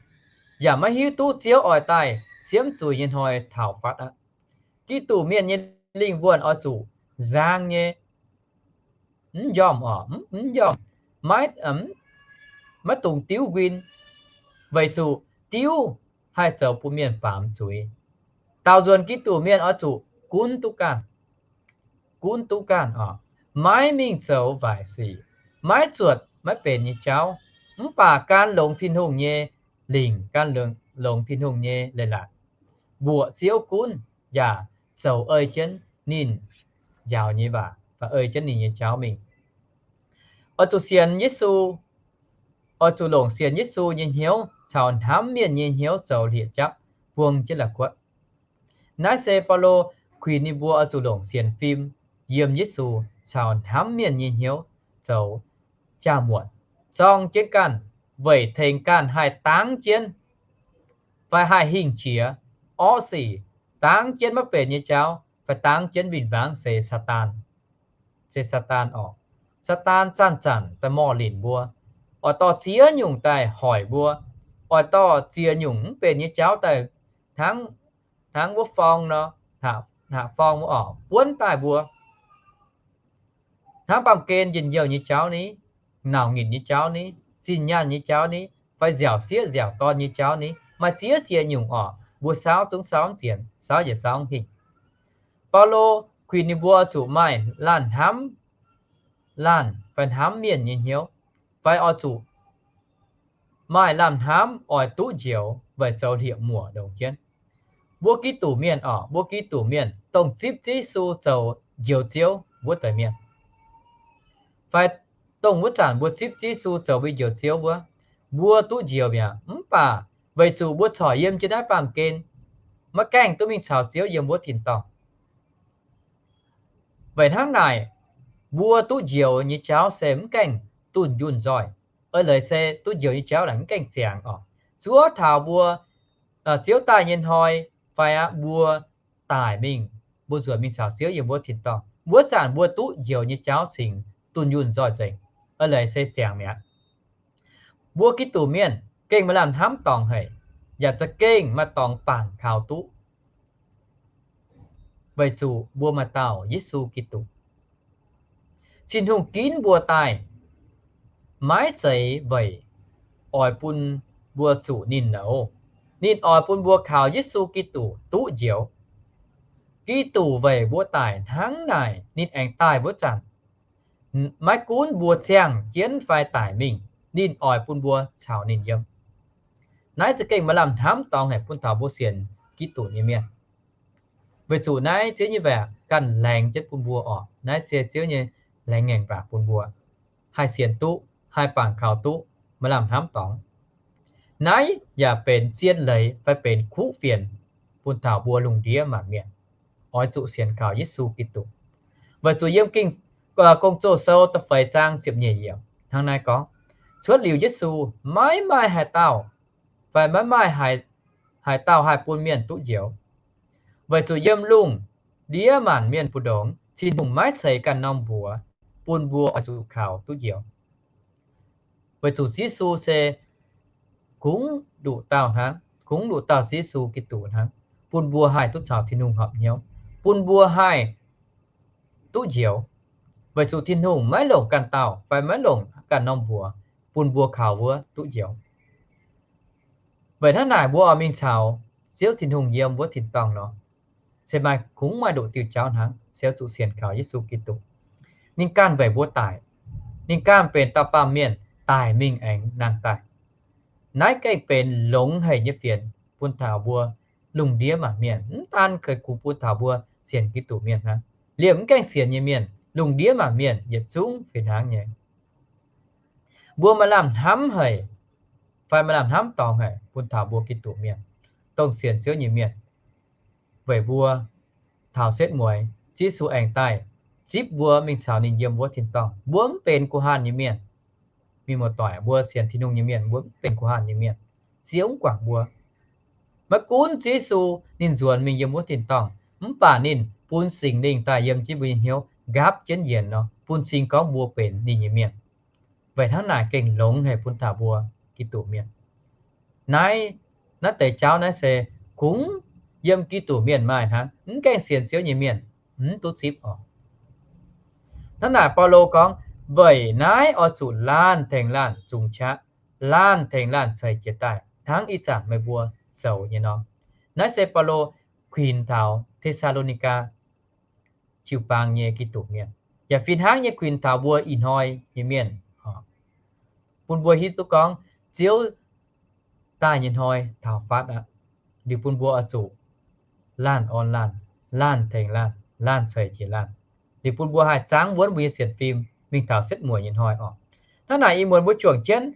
yaac maiv hiuv duqv Ziouv oix daaih siemv zuiz nyei hnoi taux fatv aqv. Giduc mienh nyei lingh wuonh oix zuqc nzang nyei, mv njormh oc, mv njormh, maiv, maiv dungx diuv nquin, weic zuqc diuv haih zoux bun mienh baamz zuiz. Daaux nzuonx Giduc mienh oix zuqc gunv duqv ganh, gunv duqv ganh oc, maiv mingh zoux waaic sic, maiv zuotc maiv benx nyei jauv, mv baac gan longx Tin-Hungh nyei lingc, gan longx Tin-Hungh nyei leiz-latc, mbuoqc Ziouv gunv yaac zoux ei jienv ninh njaaux nyei waac, fai ei jienv ninh nyei jauv mingh. Oix zuqc sienx Yesu, oix zuqc longc sienx Yesu nyei hnyouv caux hnamv mienh nyei hnyouv zoux hlieqv-japv, buang jienv la'kuotv. Naaiv se Baulo kuinx ninh mbuo oix zuqc longc sienx fim yiem Yesu caux hnamv mienh nyei hnyouv zoux jaa-muotc, zorng jienv ganh, weic tengx ganh haih dangv jienv fai haih hingh jiex orqv sic, dangv jienv maiv benx nyei jauv, fai dangv jienv win-wangv se Saadaan, se Saadaan oc. Saadaan zanc-zanc daaih morh linc mbuo, oix dorh ziex nyungc daaih hoic mbuo, oix dorh ziex nyungc mv benx nyei jauv daaih hnangv, hnangv wuov forng nor, hnaqv forng wuov oc, buonv daaih mbuo. Hnangv baamh gen njien-youh nyei jauv ni, nauc nyitc nyei jauv ni, zinh nyaanh nyei jauv ni, fai nziaauc sieqv nziaauc dorn nyei jauv ni, maaih ziex ziex nyungc oc, mbuo saauv zungv saauv mv zienx, saauv yietc saauv hingh. Baulo kuinx ninh mbuo oix zuqc maaih laanh hnamv laanh fai hnamv mienh nyei hnyouv, fai oix zuqc maaih laanh hnamv oix duqv njoux weic zoux hlieqv-muoc ndongc jienv. Mbuo Giduc mienh oc, mbuo Giduc mienh dongh zipv Yesu zoux Njoux Ziouv wuov deix mienh, fai dongh wuov zanc mbuo zipv Yesu zoux mbuo Njoux Ziouv wuov, mbuo duqv njoux mi'aqv. Mv baac weic zuqc mbuo corc yiem jienv naaiv baamh gen, maiv gaengh duqv mingh caux Ziouv yiem wuov tin-dorngh. Weic hnangv naaic, mbuo duqv njoux nyei jauv se mv gaengh dunh yunh nzoih. Eix leiz se duqv njoux nyei jauv naaic mv gaengh ziangx oc. Zuov taux mbuo Ziouv daaih nyei hnoi, fai aqv mbuo daic mingh, mbuo nzuonx mingh caux Ziouv yiem wuov tin-dorngh, wuov zanc mbuo duqv njoux nyei jauv cingx dunh yunh nzoih nzengc. Eix leiz se ziangx mi'aqv. Mbuo Giduc mienh gengh maaih lamh hnamv dorngx haic, yaac za'gengh maaih dorngx bangc kaux duqv, weic zuqc mbuo maaih dauh Yesu Giduc. Tin-Hungh ginv mbuo daaih maiv zeiz weic oix bun mbuo zuqc ninh nouz. Ninh oix bun mbuo kaux Yesu Giduc duqv njoux. Giduc weic mbuo daic hnangv naaic, ninh aengx daaih wuov zanc, maiv gunv mbuo ziangh jienv fai daic mingh, ninh oix bun mbuo caux ninh yiem. Naaiv za'gengh maaih lamh hnamv dorngx haic bun taux mbuo sienx Giduc nyei mienh. Weic zuqc naaiv Ziouv nyei waac ganh laengz jienv bun mbuo oc. Naaiv se Ziouv nyei laengz ngaengc waac bun mbuo, haih sienx duqv, haih bangc kaux duqv, maaih lamh hnamv dorngx. Naaiv yaac benx zien leiz fai benx kuv fienx bun taux mbuo lungh ndiev maanc mienh oix zuqc sienx kaux Yesu Giduc. Weic zuqc yiem Ging, Gong-Zoh Sou da'feix zaang ziepc nyeic yiemc hnangv naaiv gorngv, cuotv liuz Yesu, maiv maaih haaix dauh, fai maiv maaih haaix dauh haih bun mienh duqv njoux. Weic zuqc yiem lungh ndiev maanc mienh mbu'ndongx, Tin-Hungh maiv ceix ganh norm mbuox bun mbuo oix zuqc kaux duqv njoux. Weic zuqc Yesu se kungx nduqc dauh hnangv, kungx nduqc dauh Yesu Giduc hnangv, bun mbuo haih duqv caux Tin-Hungh horpc hnyouv, bun mbuo haih duqv njoux. Weic zuqc Tin-Hungh maiv longc ganh dauh fai maiv longc ganh norm mbuox bun mbuo kaux wuov duqv njoux. Weic hnangv naaic mbuo oix mingh caux Ziouv Tin-Hungh yiem wuov tin-dorngh nor, se maaih kungx maaih nduqc diuh jauv hnangv, se oix zuqc sienx kaux Yesu Giduc. Ninh ganh weic mbuo daic. Ninh ganh benx dauh baamh mienh daic mingh aengx nangh daaih. Naaiv gengh benx longx haic nyei fienx bun taux mbuo lungh ndiev maanc mienh, mv daan kungx bun taux mbuo sienx Giduc mienh hnangv. Liemh mv gaengh sienx nyei mienh, lungh ndiev maanc mienh yietc zungv fih hnangv nyei. Mbuo maaih lamh hnamv haic, fai maaih lamh hnamv dorngx haic bun taux mbuo Giduc mienh, dongh sienx Ziouv nyei mienh, weic mbuo taux setv mueiz Yesu aengx daaih zipv mbuo mingh caux ninh yiem wuov tin-dorngh. Mbuo mv benx guh hanh nyei mienh. Mienh muoz-doic, mbuo sienx Tin-Hungh nyei mienh, mbuo mv benx guh hanh nyei mienh. Ziouv mv guangc mbuo. Maiv gunv Yesu ninh nzuonx mingh yiem wuov tin-dorngh, mv baac ninh bun Singx Lingh daaih yiem jienv mbuo nyei hnyouv nqaapv jienv yienx nor, bun cing gorngv mbuo benx ninh nyei mienh. Weic hnangv naaic gengh longx haic bun taux mbuo Giduc mienh. Naaiv, naaiv deix jauv naaiv se kungx yiem Giduc mienh maaih hnangv, mv gaengh sienx Ziouv nyei mienh mv duqv zipv oc. Hnangv naaic Baulo gorngv, weic naaiv oix zuqc laanh tengx laanh zungx qaqv, laanh tengx laanh ceix jiez daaih, hnangv ih zanc meih mbuo zoux nyei nor. Naaiv se Baulo kuinx taux Te^saa^lo^ni^gaa jiu-baang nyei Giduc mienh, yaac fih hnangv nyei kuinx taux mbuo ih hnoi nyei mienh. Bun mbuo hiuv duqv gorngv Ziouv daaih nyei hnoi taux fatv aqv. Liuz bun mbuo oix zuqc laanh orn laanh, laanh tengx laanh, laanh ceix jiez laanh. Liuz bun mbuo haih zaangv wuonv mbuo nyei sienx fim mingh taux setv mueiz nyei hnoi oc. Hnangv naaic ih muonz mbuo juangc jienv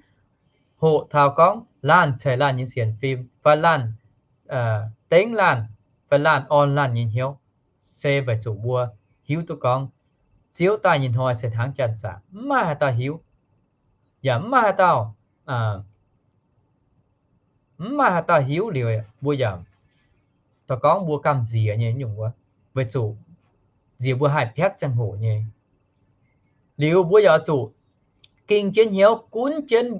hoqc taux gorngv laanh ceix laanh nyei sienx fim, fai laanh dengv laanh, fai laanh orn laanh nyei hnyouv, se weic zuqc mbuo hiuv duqv gorngv Ziouv daaih nyei hnoi se hnangv janx-zaqc, mv maaih haaix dauh hiuv, yaac mv maaih haaix dauh, mv maaih haaix dauh hiuv liuz, mbuo yaac daux gorngv mbuo gamh nziex nyei nyungc wuov, weic zuqc nziex mbuo haih piatv ziangh hoc nyei. Liuz mbuo yaac zuqc ging jienv hnyouv gunv jienv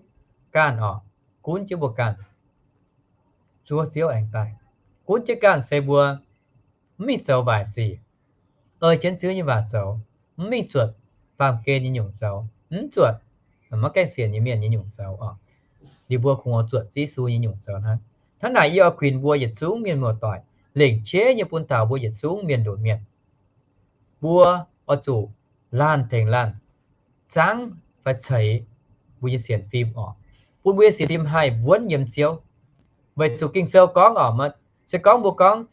ganh oc, gunv jienv mbuo ganh. zuov Ziouv aengx daaih. Gunv jienv ganh se mbuo mv mingh zoux waaic sic, ei jienv Ziouv nyei waac zoux, mv mingh zuotc baamh gen nyei nyungc zoux, mv zuotc maiv gaengh sienx nyei mienh nyei nyungc zoux oc. Liuz mbuo kungx oix zuotc Yesu nyei nyungc zoux hnangv. Hnangv naaic yie oix kuinx mbuo yietc zungv mienh muoz-doic, lengc qiex nyei bun taux mbuo yietc zungv mienh lunx mienh. Mbuo oix zuqc laanh tengx laanh zangv fai ceix mbuo nyei sienx fim oc, bun mbuo nyei sienx fim haih wuonv yiem Ziouv. Weic zuqc Ging-Sou gorngv oc, se gorngv mbuo gorngv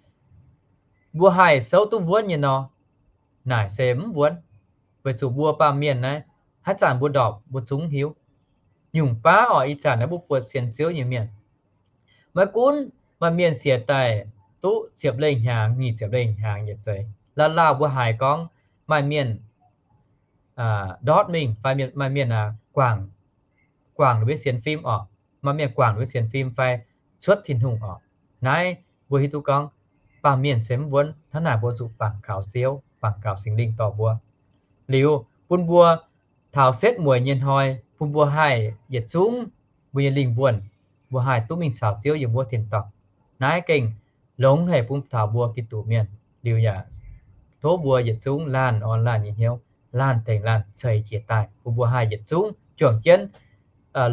mbuo haih souv duqv wuonv nyei nor, naaic se mv wuonv. Weic zuqc mbuo baamh mienh naaiv, haaix zanc mbuo ndorpc mbuo zungv hiuv. Nyungc baav oc, ih zanc naaiv mbuo buatc sienx Ziouv nyei mienh, maiv gunv maaih mienh siec daaih duqv ziepc lengh hnyangx, nyic ziepc lengh hnyangx yietc zeiz. Lauh lauh mbuo haiz gorngv maaih mienh ndortv mingh fai maaih mienh guangc, guangc ninh mbuo sienx fim oc, maaih mienh guangc ninh mbuo sienx fim fai cuotv Tin-Hungh oc. Naaiv mbuo hiuv duqv gorngv baamh mienh se mv wuonv. Hnangv naaic mbuo zuqc bangc kaux Ziouv, bangc kaux Singx Lingh dorh mbuo. Liuz bun mbuo taux setv mueiz nyei hnoi, bun mbuo haih yietc zungv mbuo nyei lingh wuonh, mbuo haih duqv mingh caux Ziouv yiem wuov tin-dorngh. Naaiv gengh longx haic bun taux mbuo Giduc mienh. Liuz yaac tov mbuo yietc zungv laanh orn laanh nyei hnyouv, laanh tengx laanh ceix jiez daaih, bun mbuo haih yietc zungv juangc jienv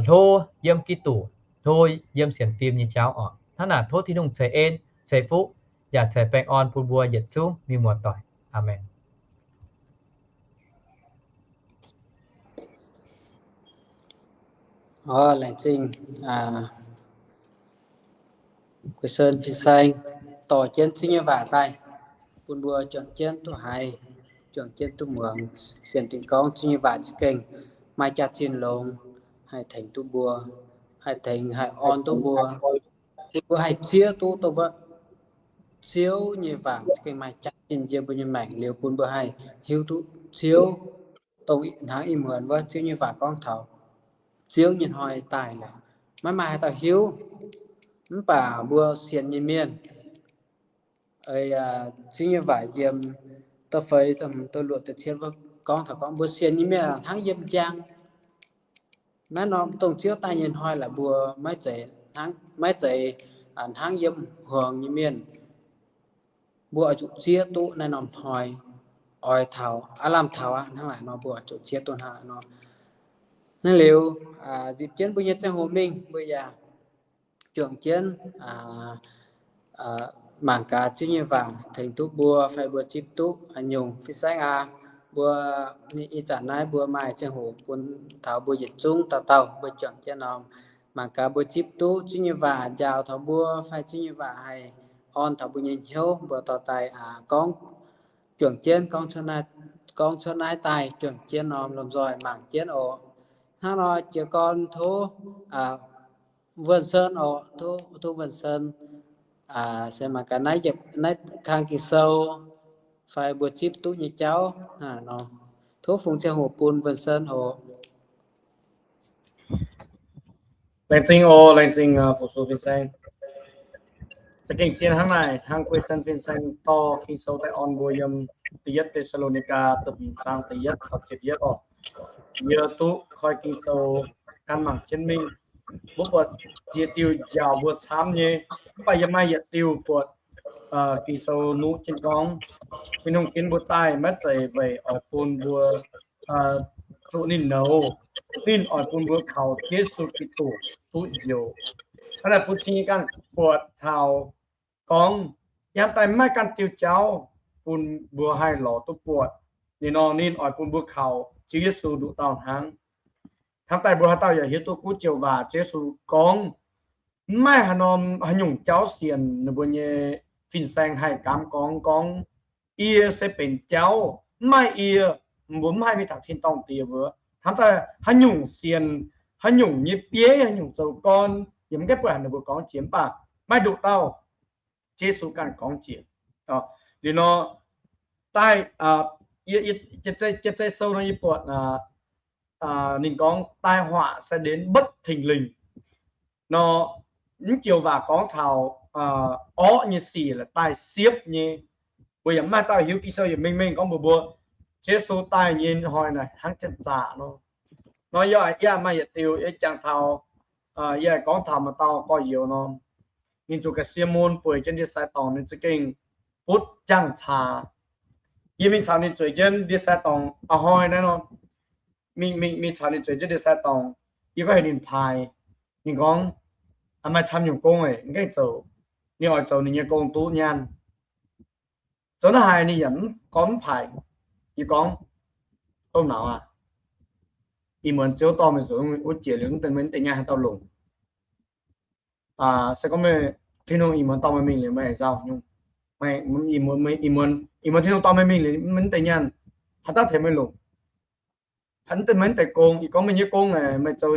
hlo yiem Giduc, hlo yiem sienx fim nyei jauv oc. Hnangv naaic tov Tin-Hungh ceix en, ceix fuqv, yaac ceix baengh orn bun mbuo yietc zungv mienh muoz-doic. Aamen. Laengz zingh Guei Sen fin-saeng dorh jienv Ziouv nyei waac daaih, bun mbuo juangc jienv duqv haiz, juangc jienv duqv muangx, sienx dingc gorngv Ziouv nyei waac za'gengh maaih jaax-zinh longx, haih tengx duqv mbuo, haih tengx haih orn duqv mbuo, bun mbuo haih zieqv duqv dongh wuov Ziouv nyei waac za'gengh maaih jaax-zinh yiem mbuo nyei maengc liuz bun mbuo haih hiuv duqv Ziouv dongh hnangv ih muonz wuov Ziouv nyei waac gorngv taux Ziouv nyei hnoi daaih lorqc. Maiv maaih haaix dauh hiuv, mv baac mbuo sienx nyei mienh, Ziouv nyei waac yiem da'feix, da'luoqc, da'cietv wuov gorngv taux gorngv mbuo sienx nyei mienh hnangv yiem njang. Naaiv norm dongh Ziouv daaih nyei hnoi laaix mbuo maiv zeiz, maiv zeiz hnangv yiem hmuangx nyei mienh. Mbuo oix zuqc zieqv duqv naaiv norm hnoi, oix taux aav lamh taux aqv. Hnangv naaic nor mbuo oix zuqc zieqv duqv hnangv naaic nor. Hnangv liuz, nzipc jienv mbuo nyei ziangh hoc mingh, mbuo yaac juangc jienv mangc gaax Ziouv nyei waac tengx duqv mbuo fai mbuo zipv duqv haaix nyungc. Fin-saeng aac, mbuo ih zanc naaiv mbuo maaih ziangh hoc bun taux mbuo yietc zungv dauh dauh mbuo juangc jienv norm mangc gaax mbuo zipv duqv Ziouv nyei waac njaaux taux mbuo fai Ziouv nyei waac haih orn taux mbuo nyei hnyouv, mbuo dorh daaih gorngv, juangc jienv gorngv cuotv naaiv daaih juangc jienv norm lomh nzoih mangc jienv oc. Hnangv nor jiez gorn tov Wuonh Sen oc, tov Wuonh Sen se mangc gaax naaiv yietc, naaiv kang Ging-Sou fai mbuo zipv duqv nyei jauv nor. Tov fungx ziangh hoc bun Wuonh Sen oc. Laengz zingh oc, laengz zingh Fu-Sux fin-saeng. Za'gengh zien hnangv naaic, hnangv Guei Sen fin-saeng dorh Ging-Sou daaih orn mbuo yiem da'yietv Te^saa^lo^ni^gaa da'feix zaang da'yietv caux ziepc yietv oc. Yie duqv koi Ging-Sou gan mangc jienv mingh. Mbuo buatc ziex diuh njaaux mbuo camv nyei, mv baac yie maaih yietc diuh buatc Ging-Sou nuqv jienv gorngv, Tin-Hungh ginv mbuo daaih maiv zeiz weic oix bun mbuo zuqc ninh nouz. Ninh oix bun mbuo kaux Yesu Giduc duqv njoux. Hnangv naaic bun cing nyei ganh buatc taux gorngv, yiem daaih maiv maaih ganh diuh jauv bun mbuo haih lorz duqv buatc. Ninh nor ninh oix bun mbuo kaux Ziouv Yesu nduqc dauh hnangv. Hnangv daaih mbuo haaix dauh yaac hiuv duqv gunv joux waac Ziouv Yesu gorngv, mv maaih haaix norm haaix nyungc jauv sienx ninh mbuo nyei fin-saeng haih gaamv gorngv, gorngv, Yie se benx jauv, mv maaih yie, mbuo mv haih mingh taux tin-dorngh diex wuov. Hnangv daaih haaix nyungc sienx, haaix nyungc nyei bieiv, haaix nyungc zoux gorn, yaac mv gaengh buatc haaix ninh mbuo gorngv jiex, mv baac maaih nduqc dauh Yesu ganh gorngv jiex. Liuz nor, daaih, Giei Sou nor yie buatc ninh gorngv tai họa sẽ đến bất thình lình nor, mv joux waac gorngv taux orqv nyei sic laaix daaih siepv nyei. Mbuo yaac mv maaih dauh hiuv, Ging-Sou yaac mengh mengh gorngv mbuox mbuo, Yesu daaih nyei hnoi naaic hnangv janx-zaqc nor. Nor yie, yie maaih yietc diuh yie jangx taux, yie gorngv taux maaih dauh gorx-youz nor, ninh zuqc ga'sie mun bueix jienv ndie-sai dorngx, ninh za'gengh butv jangx-caax. Yie mingh caux ninh zueiz jienv ndie-sai dorngx a'hnoi naaiv nor, mingh, mingh, mingh caux ninh zueiz jienv ndie-sai dorngx, yie gorngv heuc ninh paaix. Ninh gorngv, maaih camv nyungc gong, mv gaengh zoux. Ninh oix zoux ninh nyei gong duqv nyaanh. Zoux naaiv haaix ninh yaac mv gorngv mv paaix. Yie gorngv, Dongh nauz aah, ih muonz Ziouv dorh meih nzuonx wuov jiex liuz, meih mv deix nyaanh haaix dauh longc? Se gorngv meih, Tin-Hungh ih muonz dorh meih mingh liuz, meih nzauh nyungc. Ih muonz Tin-Hungh dorh meih mingh liuz, meih mv deix nyaanh haaix dauh tengx meih longc? Haaix deix, meih mv deix gong? Ih gorngv meih nyei gong aeqv, meih zoux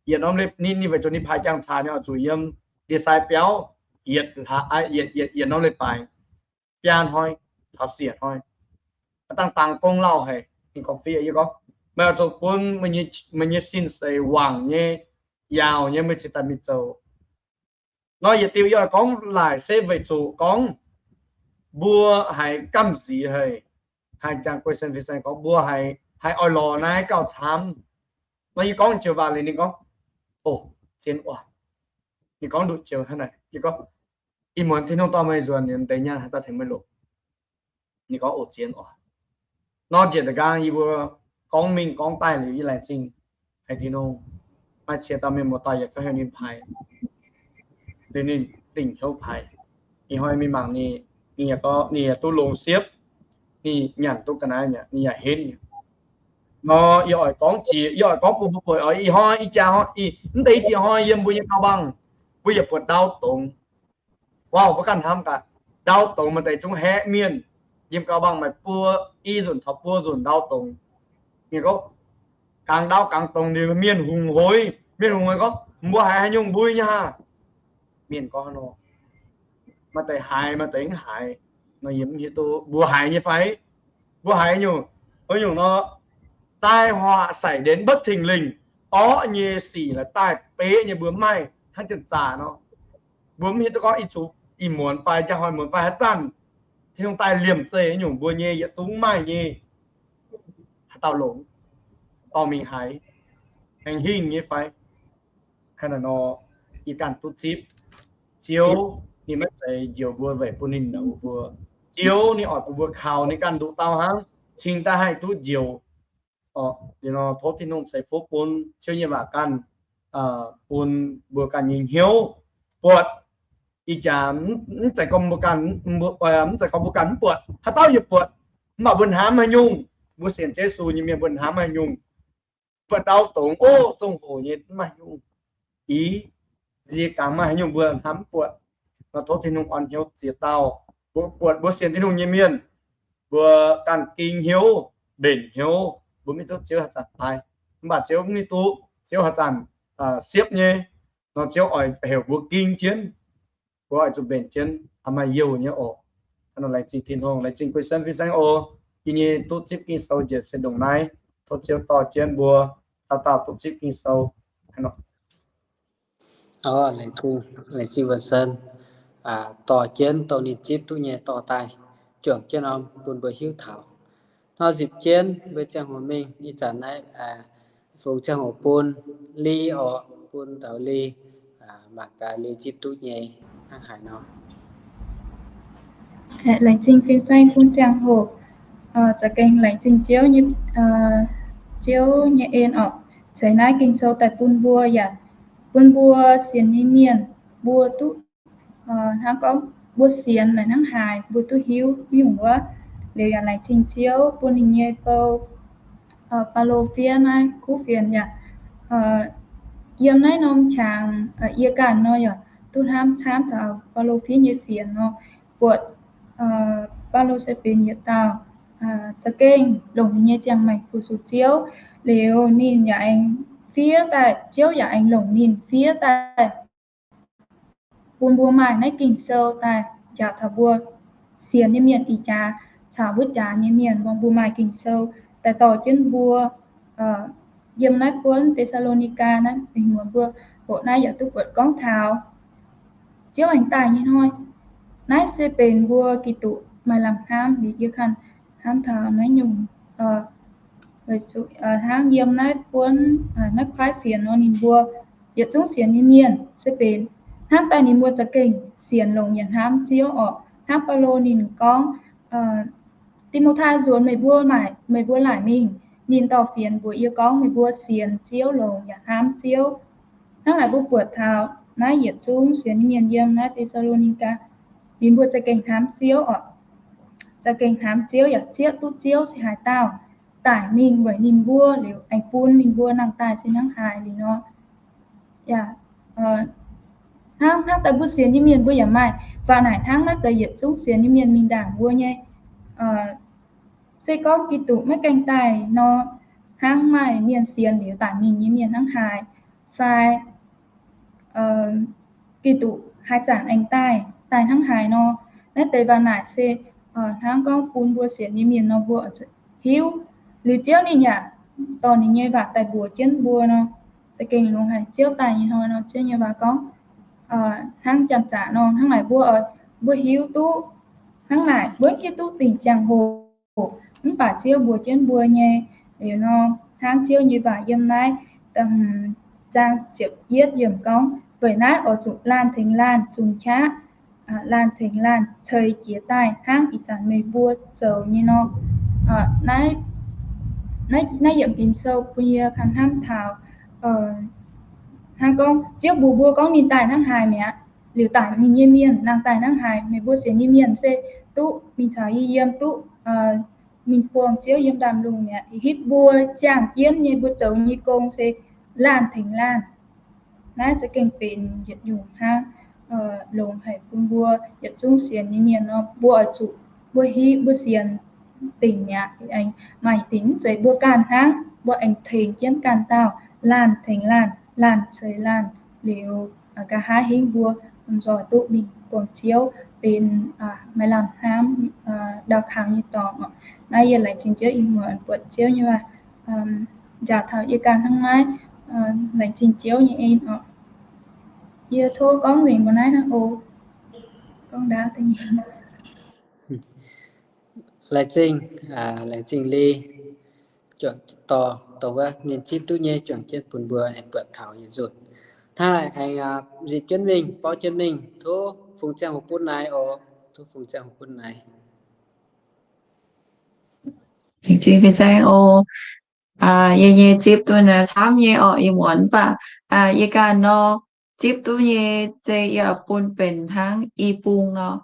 yietc norm, ninh, ninh weic zuqc ninh paaix jangx-caax, ninh oix zuqc yiem ndie-sai biauv yietc, yietc, yietc norm leiz-baaix, biaa hnoi taux siec hnoi, dangh dangx gong lauh haic. Ninh gorngv fiev, yie gorngv, meih oix zuqc bun meih nyei sin seix wangc nyei, yaauc nyei, meih cingx daaih mingh zoux. Nor yietc diuh yie oix gorngv laaic se weic zuqc gorngv mbuo haiz gamh nziex haic, haiz jangx guei sen fih saeng gorngv mbuo haiz, haiz oix lorz naaiv gauh camv. Nor yie gorngv joux waac liuz ninh gorngv, O, zien oc. Ninh gorngv nduqc joux hnangv naaic, yie gorngv, Ih muonz Tin-Hungh dorh meih nzuonx liuz, deix nyaanh haaix dauh tengx meih longc? Ninh gorngv, O, zien oc. Nor njiec da'nqaang yie mbuo gorngv mingh gorngv daaih liuz, yie laengz zingh haic Tin-Hungh. Maaih qiex dauh mienh muoz-doic yaac gorngv heuc ninh paaix, liuz ninh dingc hnyouv paaix. Ih hnoi mingh mangc ninh, ninh yaac gorngv ninh yaac duqv longx siepv, ninh nyanc duqv ga'naaiv, ninh yaac henv. Nor yie oix gorngv jiex, yie oix gorngv bun mbuo buatc oc. Ih hnoi, ih jaax hnoi, mv deix ih jiex hnoi yiem mbuo nyei gauh mbangh, mbuo yaac buatc ndau dongz. Waac mbuo ganh hnamv gaax, ndau dongz maaih deix zungv haeqv mienh. Yiem gauh mbangh maaih buo, i nzunc taux buo nzunc ndau dongz. Mienh gorngv, gangx ndau gangx dongz liuz mienh hungx hoiv. Mienh hungx hoiv gorngv, Mbuo haiz haaix nyungc mbui nyei haah? Mienh gorngv hnangv nor. Maaih deix haiz, maaih deix mv haiz. Nor yie mv hiuv duqv mbuo haiz nyei fai? Mbuo haiz nyungc, nyungc nor, tai họa xảy đến bất thình lình, orqv nyei sic laaix daaih beiv nyei mbuo mv maaih hnangv janx-zaqc nor. Mbuo mv hiuv duqv gorngv ih zuqc ih muonz fai njang hnoi muonz fai haaix zanc Tin-Hungh daaih liemh zeih nyungc mbuo nyei yietc zungv mv maaih nyei. Haaix dauh longx, dorh mingh haiz, aengx hingh nyei fai? Hnangv naaiv nor, yie ganh duqv zipv Ziouv, ninh maiv zeiz njoux mbuo weic bun ninh nauz mbuo. Ziouv ninh oix bun mbuo kaux ninh ganh nduqc dauh hnangv, cingx daaih haih duqv njoux. Liuz nor tov Tin-Hungh ceix fuqv bun Ziouv nyei waac ganh bun mbuo ganh nyei hnyouv buatc. Ih jaax mv zeiz gorngv mbuo ganh, mv zeiz gorngv mbuo ganh mv buatc, haaix dauh yaac buatc. Mv baac mbuo hnamv haaix nyungc, mbuo sienx Yesu nyei mienh mbuo hnamv haaix nyungc, buatc ndau dongz, o, zong hoc nyei mv maaih nyungc. Ih, nziex gangx maaih haaix nyungc mbuo hnamv mv buatc. Nor tov Tin-Hungh orn hnyouv ziex dauh, mbuo buatc mbuo sienx Tin-Hungh nyei mienh, mbuo ganh ging hnyouv, mbenc hnyouv, mbuo mv hiuv duqv Ziouv haaix zanc daaih. Mv baac Ziouv mv hiuv duqv Ziouv haaix zanc siepv nyei. Nor Ziouv oix heuc mbuo ging jienv, mbuo oix zuqc mbenc jienv, maaih youh nyei oc. Laengz zingh Tin-Hungh, laengz zingh guei sen fih saeng oc. Yie nyei duqv zipv Ging-Sou njiec se ndongc naaiv. Tov Ziouv dorh jienv mbuo dauh dauh duqv zipv Ging-Sou. Laengz zingh Vincent dorh jienv dongh ninh zipv duqv nyei dorh daaih, juangc jienv norm bun mbuo hiuv taux. Hnangv nzipc jienv mbuo ziangh hoc mingh, ih zanc naaiv fungx ziangh hoc bun Li oc, bun taux Li, mangc gaax Li zipv duqv nyei hnangv haaix nor. Laengz zingh fin-saeng bun ziangh hoc. Za'gengh laengz zingh Ziouv nyei, Ziouv nyei en oc, ceix naaiv Ging-Sou daaih bun mbuo yaac bun mbuo sienx nyei mienh mbuo duqv hnangv gorngv mbuo sienx naaic hnangv haaix mbuo duqv hiuv nyungc wuov. Liuz yaac laengz zingh Ziouv bun ninh nyei bou, Baulo fiev naaiv kuv fienx yaac yiem naaiv norm qangx yie ganh nor yaac duqv hnamv camv taux Baulo fiev nyei fienx nor, buatc Baulo se benx yietc dauh za'gengh longc ninh nyei ziangh maengc fu-sux Ziouv. Liuz ninh yaac aengx fiev daaih, Ziouv yaac aengx longc ninh fiev daaih bun mbuo maaih naaiv Ging-Sou daaih njaaux taux mbuo sienx nyei mienh ih jaax caux wuov jaax nyei mienh, mbuo maaih Ging-Sou daaih dorh jienv mbuo yiem naaiv buonv Te^saa^lo^ni^gaa naaiv mingh muonz mbuo hoqc naaiv yaac duqv buatc gorngv taux Ziouv aengx daaih nyei hnoi. Naaiv se benx mbuo Giduc maaih lamh hnamv liuz yie ganh hnamv taux naaiv nyungc, weic zuqc hnangv yiem naaiv buonv naaiv kuaaiv fienx nor ninh mbuo yietc zungv sienx nyei mienh se benx Hnamv daaih ninh mbuo za'gengh sienx longx yaac hnamv Ziouv orqc. Hnangv Baulo ninh gorngv, Ti^mo^tai nzuonx meih mbuo, meih mbuo laaic mingh, ninh dorh fienx mbuox yie gorngv meih mbuo sienx Ziouv longx yaac hnamv Ziouv. Hnangv naaic mbuo buatc taux naaiv yietc zungv sienx nyei mienh yiem naaiv Te^saa^lo^ni^gaa, ninh mbuo za'gengh hnamv Ziouv orqc, za'gengh hnamv Ziouv yaac zieqv duqv Ziouv se haaix dauh daic mingh weic ninh mbuo liuz aengx bun ninh mbuo nangh daaih se hnangv haaix liuz nor. Yaac hnangv, hnangv daaih mbuo sienx nyei mienh mbuo yaac maaih, baac naaic hnangv naaiv deix yietc zungv sienx nyei mienh mingh ndaangc mbuo nyei, se gorngv Giduc maiv gaengh daaih nor, hnangv maaih mienh sienx liuz daic mingh nyei mienh hnangv haaix, fai Giduc haaix zanc aengx daaih, daaih hnangv haaix nor. Naaiv deix baac naaic se hnangv gorngv bun mbuo sienx nyei mienh nor mbuo hiuv liuz Ziouv ninh yaac dorh ninh nyei waac daaih mbuox jienv mbuo nor, za'gengh longx haic. Ziouv daaih nyei hnoi nor Ziouv nyei waac gorngv, hnangv janx-zaqc nor, hnangv naaic mbuo, mbuo hiuv duqv, hnangv naaic mbuo hiuv duqv dingc ziangh hoc, mv baac Ziouv mbuox jienv mbuo nyei liuz nor, hnangv Ziouv nyei waac yiem naaiv zaang ziepc yietv yiemc gorngv, weic naaiv oix zuqc laanh tengx laanh zunc qaqv, laanh tengx laanh ceix jiez daaih hnangv ih zanc meih mbuo zoux nyei nor. Naaiv, naaiv yiemc Ging-Sou bun yie kangv hnamv taux hnangv gorngv Ziouv mbuox mbuo gorngv ninh daaih hnangv haaix mi'aqv, liuz daic ninh nyei mienh nangh daaih hnangv haaix. Meih mbuo sienx nyei mienh se duqv mingh caux yie yiem, duqv mingh buangh Ziouv yiem ndaamv-lungh mi'aqv. Hitv mbuo ziangh jienv nyei mbuo zoux nyei gong se laanh tengx laanh. Naaiv za'gengh benx yietc nyungc hnangv longx haic bun mbuo yietc zungv sienx nyei mienh nor, mbuo oix zuqc, mbuo hiuv, mbuo sienx dingc mi'aqv. Maaih dingc mv zeiz mbuo ganh hnangv, mbuo aengx tengx jienv ganh dauh, laanh tengx laanh, laanh ceix laanh liuz, nqa'haav hingv mbuo lomh nzoih duqv mingh buangh Ziouv benx maaih lamh hnamv ndau kangx nyei dorngx. Naaiv yie laengz zingh Ziouv ih muonz buatc Ziouv nyei waac njaaux taux yie ganh hnangv naaiv. Laengz zingh Ziouv nyei en orqc. Yie tov gorngv nzengc mbuo naaiv hnangv oc. Gorngv ndaauv deix nyei. Laengz zingh, laengz zingh Li, juangc dorh, dorh wuov ninh zipv duqv nyei juangc jienv bun mbuo aengx buatc taux yietc nzunc. Hnangv naaic aengx nzipc jienv mingh, borqv jienv mingh, tov fungx ziangh hoc bun naaiv oc. Tov fungx ziangh hoc bun naaiv. Laengz zingh fin-saeng oc. Yie nyei zipv duqv naaiv camv nyei orqc, ih muonz mv baac yie ganh nor, zipv duqv nyei se yie bun benx hnangv i bung nor.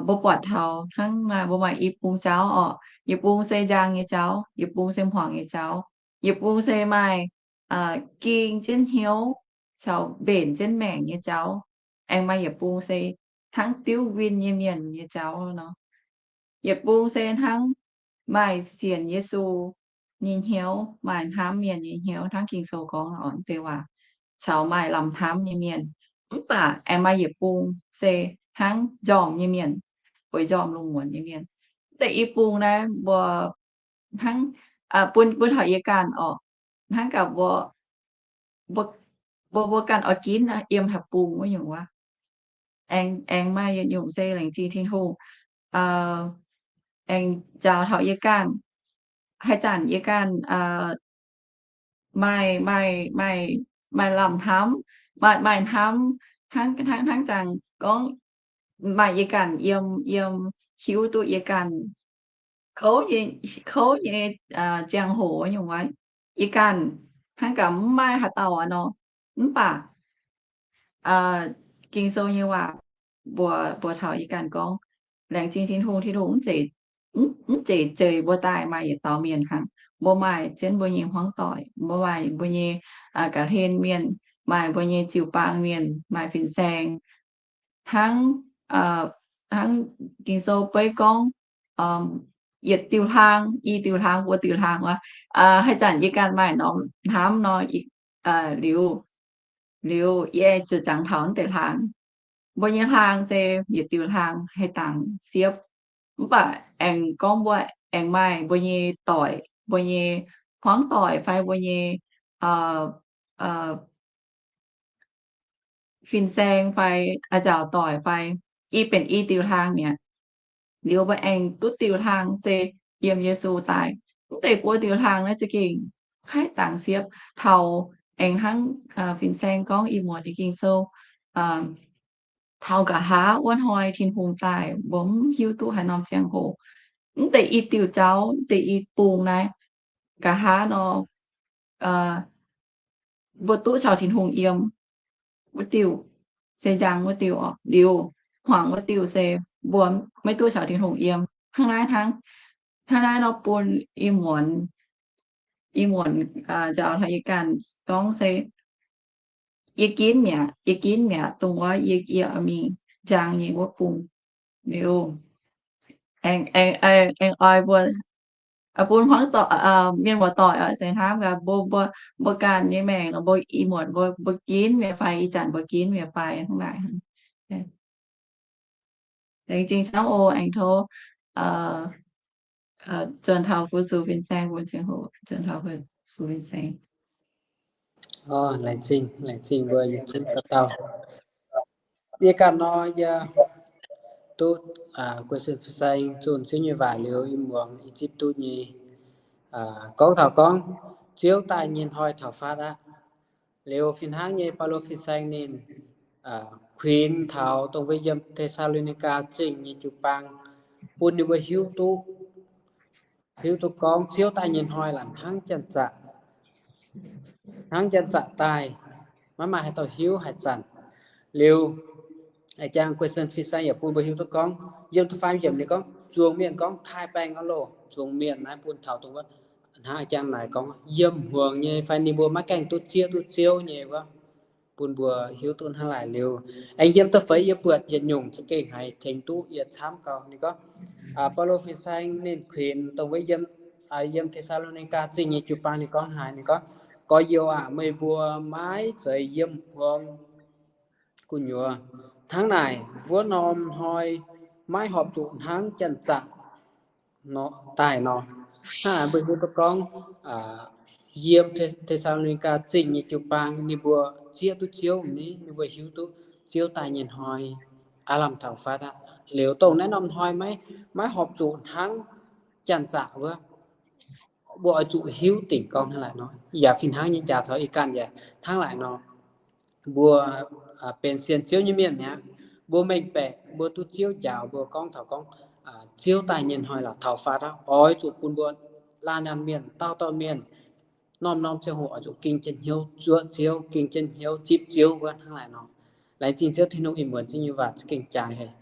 Mbuo buatc taux hnangv naaic mbuo maaih i bung jauv orqc. Yietc bung se njaang nyei jauv, yietc bung se hmuangx nyei jauv, yietc bung se maaih ging jienv hnyouv caux mbenc jienv maengc nyei jauv. Aengx maaih yietc bung se hnangv diuv win nyei mienh nyei jauv nor. Yietc bung se hnangv maaih sienx Yesu nyei hnyouv, maaih hnamv mienh nyei hnyouv hnangv Ging-Sou gorngv orqc, deix waac caux maaih lamh hnamv nyei mienh. Mv baac aengx maaih yietc bung se hnangv njormh nyei mienh, bueix njormh lungh muonz nyei mienh. Deix i bung naaiv mbuo hnangv bun, bun taux yie ganh orqc, hnangv gaax mbuo, mbuo, mbuo ganh oix ginv yiem haaix bung wuov nyungc wuov. Aengx, aengx maaih yietc nyungc se laengz zingh Tin-Hungh aengx njaaux taux yie ganh. Haaix zanc yie ganh maaih, maaih, maaih, maaih lamh hnamv, maaih, maaih hnamv hnangv, hnangv, hnangv jangx gorngv maaih yie ganh yiem, yiem hiuv duqv yie ganh kouv nyei, kouv nyei ziangh hoc nyungc wuov, yie ganh hnangv gaax mv maaih haaix dauh nor. Mv baac Ging-Sou nyei waac mbuox, mbuox taux yie ganh gorngv, laengz zingh Tin-Hungh, Tin-Hungh mv zeiz, mv zeiz jeiz mbuo daaih maaih yietc dauh mienh hnangv. Mbuo maaih jienv mbuo nyei hmuangv doic, mbuo maaih mbuo nyei ga'hlen mienh, maaih mbuo nyei jiu-baang mienh, maaih fin-saeng. Hnangv, hnangv Ging-Sou beiv gorngv, yietc diuh hlaang, i diuh hlaang, buo diuh hlaang wuov. Haaix zanc yie ganh maaih norm hnamv nor, liuz, liuz yie zuqc zangx taux naaiv deix hlaang. Mbuo nyei hlaang se yietc diuh hlaang haih dangx siepv. Mv baac aengx gorngv mbuo aengx maaih mbuo nyei doic, mbuo nyei hmuangv doic fai mbuo nyei fin-saeng fai a'nziaauc doic fai i benx i diuh hlaang mi'aqv. Liuz mbuo aengx duqv diuh hlaang se yiem Yesu daaih. Mv deix buo diuh hlaang naaiv za'gengh haih dangx siepv taux aengx hnangv fin-saeng gorngv ih muonz nyei Ging-Sou, taux nqa'haav wuov hnoi Tin-Hungh daaih, mbuo mv hiuv duqv haaix norm ziangh hoc. Mv deix i diuh jauv, mv deix i bung naaiv, nqa'haav nor, mbuo duqv caux Tin-Hungh yiem wuov diuh se njang wuov diuh oc. Liuz hmuangx wuov diuh se mbuo maiv duqv caux Tin-Hungh yiem. Hnangv naaiv hnangv, hnangv naaiv nor bun ih muonz, ih muonz njaaux taux yie ganh gorngv se yie ginv mi'aqv, yie ginv mi'aqv, dongh wuov yie, yie mingh njang nyei wuov bung. Liuz aengx, aengx, aengx oix mbuo, bun hmuangv doic, mienh muoz-doic oix se hnamv gaax mbuo, mbuo, mbuo ganh nyei maengc nor, mbuo ih muonz mbuo, mbuo ginv mi'aqv fai, ih zanc mbuo ginv mi'aqv fai hnangv naaic. Laengz zingh camv oc. Aengx tov nzuonx taux fu-sux fin-saeng, mbuo ziangh hoc nzuonx taux fu-sux fin-saeng. Laengz zingh, laengz zingh mbuo yietc zungv dauh dauh. Yie ganh nor, yie duqv guei sin fin-saeng zunh Ziouv nyei waac liuz, ih muonz yie zipv duqv nyei, gorngv taux gorngv Ziouv daaih nyei hnoi taux fatv aqv. Liuz fih hnangv nyei, Baulo fin-saeng ninh kuinx taux dongh wuov yiem Te^saa^lo^ni^gaa Zingh nyei jiu-baang, bun ninh mbuo hiuv duqv, hiuv duqv gorngv Ziouv daaih nyei hnoi laaic hnangv janx-zaqc, hnangv janx-zaqc daaih, maiv maaih haaix dauh hiuv haaix zanc. Liuz, a'jang guei sin fin-saeng yaac bun mbuo hiuv duqv gorngv, yiem da'faam yiemc ninh gorngv, zuangx mienh gorngv taaih baengh aqv loh. Zuangx mienh naaiv bun taux dongh wuov, hnangv a'jang naaic gorngv, yiem hmuangx nyei fai ninh mbuo maiv gaengh duqv zieqv duqv Ziouv nyei wuov, bun mbuo hiuv duqv hnangv naaic. Liuz, aengx yiem da'feix yie buatc yietc nyungc za'gengh haiz tengx duqv yie camv gau. Ninh gorngv, Baulo fin-saeng ninh kuinx dongh wuov yiem, yiem Te^saa^lo^ni^gaa Zingh nyei jiu-baang ninh gorngv haaix, ninh gorngv, Gorx-youz aac, meih mbuo maiv zeiz yiem hmuangx gu'nyuoz. Hnangv naaic, wuov norm hnoi maiv horpc zuqc hnangv janx-zaqc daaih nor. Hnangv naaic mbuo hiuv duqv gorngv, yiem Te^saa^lo^ni^gaa Zingh nyei jiu-baang ninh mbuo zieqv duqv Ziouv ni, ninh mbuo hiuv duqv Ziouv daaih nyei hnoi aav lamh taux fatv aqv. Liuz dongh naaiv norm hnoi maiv, maiv horpc zuqc hnangv janx-zaqc wuov. Mbuo oix zuqc hiuv dingc gorngv hnangv naaic nor, yaac fih hnangv nyei jaax taux ih ganh yaac hnangv naaic nor. Mbuo benx sienx Ziouv nyei mienh mi'aqv, mbuo mengh baeqc mbuo duqv Ziouv njaaux mbuo gorngv taux gorngv Ziouv daaih nyei hnoi laaix taux fatv aqv. Oix zuqc bun mbuo laanh laanh mienh, dauh dauh mienh, norm norm ziangh hoc oix zuqc ging jienv hnyouv zuoqv Ziouv, ging jienv hnyouv zipv Ziouv wuov hnangv naaic nor. Laengz zingh Ziouv Tin-Hungh ih muonz Ziouv nyei waac za'gengh jaaix haic.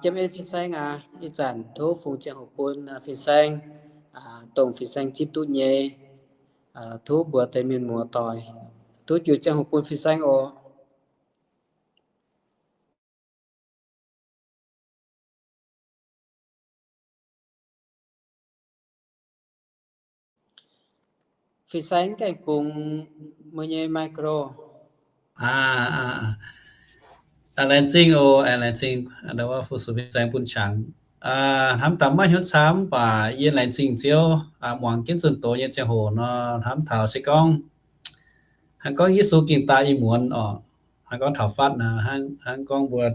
Jiem en fin-saeng aac, ih zanc tov fungx ziangh hoc bun fin-saeng, dongh fin-saeng zipv duqv nyei. Tov mbuox deix mienh muoz-doic, tov jiu ziangh hoc bun fin-saeng oc. Fin-saeng mv gaengh bungx meih nyei micro. Laengz zingh oc, laengz zingh wuov fu-sux fin-saeng bun qangx. Hnamv daaih maiv hnyouv camv, mv baac yie laengz zingh Ziouv, muangx jienv zunh doz nyei ziangh hoc nor, hnamv taux se gorngv, hnangv gorngv Yesu gengh daaih ih muonz oc, hnangv gorngv taux fatv nor, hnangv gorngv mbuo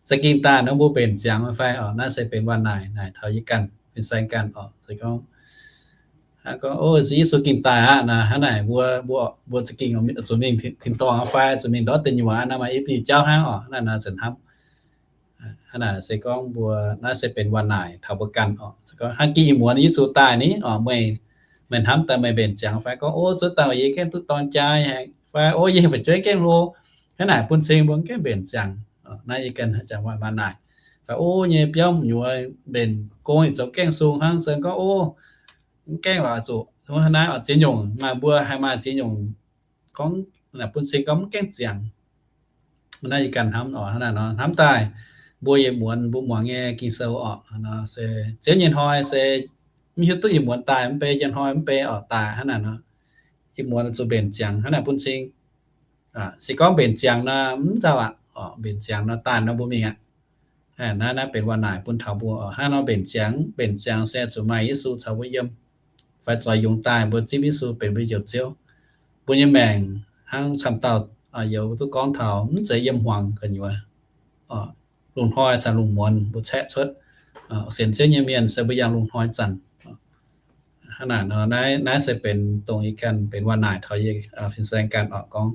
za'gengh daaih nor mbuo mbenc ziangx fai oc, naaiv se benx waac-naaic naaic taux yie ganh, fin-saeng ganh oc. Se gorngv, hnangv gorngv, o, Yesu gengh daaih aqv naaic, hnangv naaic mbuo, mbuo, mbuo za'gengh zuqc mingh tin-dorngh fai zuqc mingh ndortv deic nyuoqc naaic, maaih i bih jauv hnangv oc, hnangv naaic nor ziouc hnamv. Hnangv naaic se gorngv mbuo naaiv se benx waac-naaic taux mbuo ganh oc. Se gorngv hnangv gengh ih muonz Yesu daaih ni oc, meih, meih hnamv daaih meih mbenc ziangx fai gorngv, o, zuov dauh yie gengh duqv dorng jaa fai, o, yie fu'jueiv gengh hlo, hnangv naaic bun cing mbuo gengh mbenc ziangx. Naaiv yie ganh jangx waac-naaic fai, o, nyei biauv nyuoz mbenc gong yietc zoux gaengh sung hnangv, se gorngv, o, mv gaengh lorqc, zuqc hnangv naaiv oc, ziex nyungc maaih, mbuo haih maaih ziex nyungc gorngv bun cing gorngv mv gaengh ziangx. Naaiv yie ganh hnamv oc, hnangv naaic nor hnamv daaih mbuo yietc muonz mbuo muangx nyei Ging-Sou oc, se Ziouv nyei hnoi se mv hiuv duqv ih muonz daaih mv bei, njang hnoi mv bei oc, daaih hnangv naaic nor, ih muonz zuqc mbenc ziangx hnangv naaic bun cing. Se gorngv mbenc ziangx nor mv nzauh aqv, mbenc ziangx nor daaih nor mbuo mingh aqv. Naaiv, naaiv benx waac-naaic bun taux mbuo oc. Hnangv nor mbenc ziangx, mbenc ziangx se zuqc maaih Yesu caux mbuo yiem, fai zoux yungz daaih mbuo zipv Yesu benx mbuo Njoux Ziouv. Mbuo nyei maengc hnangv camv dauh youz duqv gorngv taux mv zeiz yiem hmuangx gu'nyuoz, lungh hnoi caux lungh muonz mbuo caeqv cuotv sienx Ziouv nyei mienh se mbuo yangh lungh hnoi zanc. Hnangv naaic nor, naaiv, naaiv se benx dongh yie ganh benx waac-naaic taux yie fin-saeng ganh oc gorngv.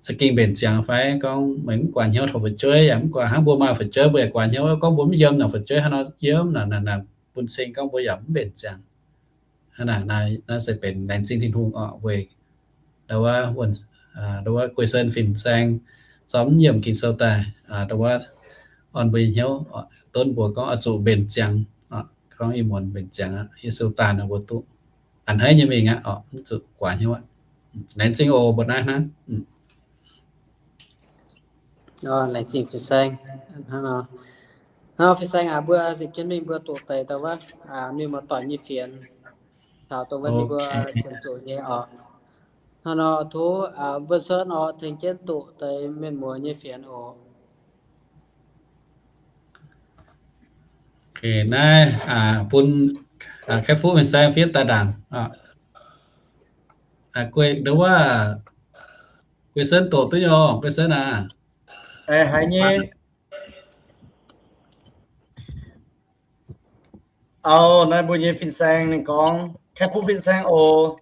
za'gengh mbenc ziangx fai gorngv meih mv guaax hnyouv taux fu'jueiv, yaac mv guaax hnangv mbuo maaih fu'jueiv mbuo yaac guaax hnyouv, gorngv mbuo mv yiem naaic fu'jueiv hnangv nor yiem naaic, naaic, naaic bun cing gorngv mbuo yaac mv mbenc ziangx. Hnangv naaic, naaiv se benx laengz zingh Tin-Hungh oc, weic ndau wuov, ndau wuov guei sen fin-saeng zorqv mv yiemc Ging-Sou daaih, ndau wuov orn mbuo nyei hnyouv, donv mbuo gorngv oix zuqc mbenc ziangx, gorngv ih muonz mbenc ziangx aqv, Yesu daaih nor mbuo duqv a'hneiv nyei mingh aqv oc, mv zuqc guaax hnyouv aqv. Laengz zingh oc, mbuo naaiv hnangv. Laengz zingh fin-saeng. Hnangv nor, hnangv nor fin-saeng aac, mbuo ziepc jienv mingh mbuo doqc deix ndau wuov mienh muoz-doic nyei fienx taux dongh wuov ninh mbuo qiemx zuqc nyei oc. Hnangv nor tov Wuonh Sen oc tengx jienv doqc deix mienh muoz nyei fienx oc. Naaiv bun Kaeqv Fuqv fin-saeng fiev daaih ndaangc. Guei ndau wuov, Guei Sen doqc duqv nyei, Guei Sen aac. Haiz nyei. Auv, naaiv mbuo nyei fin-saeng ninh gorngv, Kaeqv Fuqv fin-saeng oc.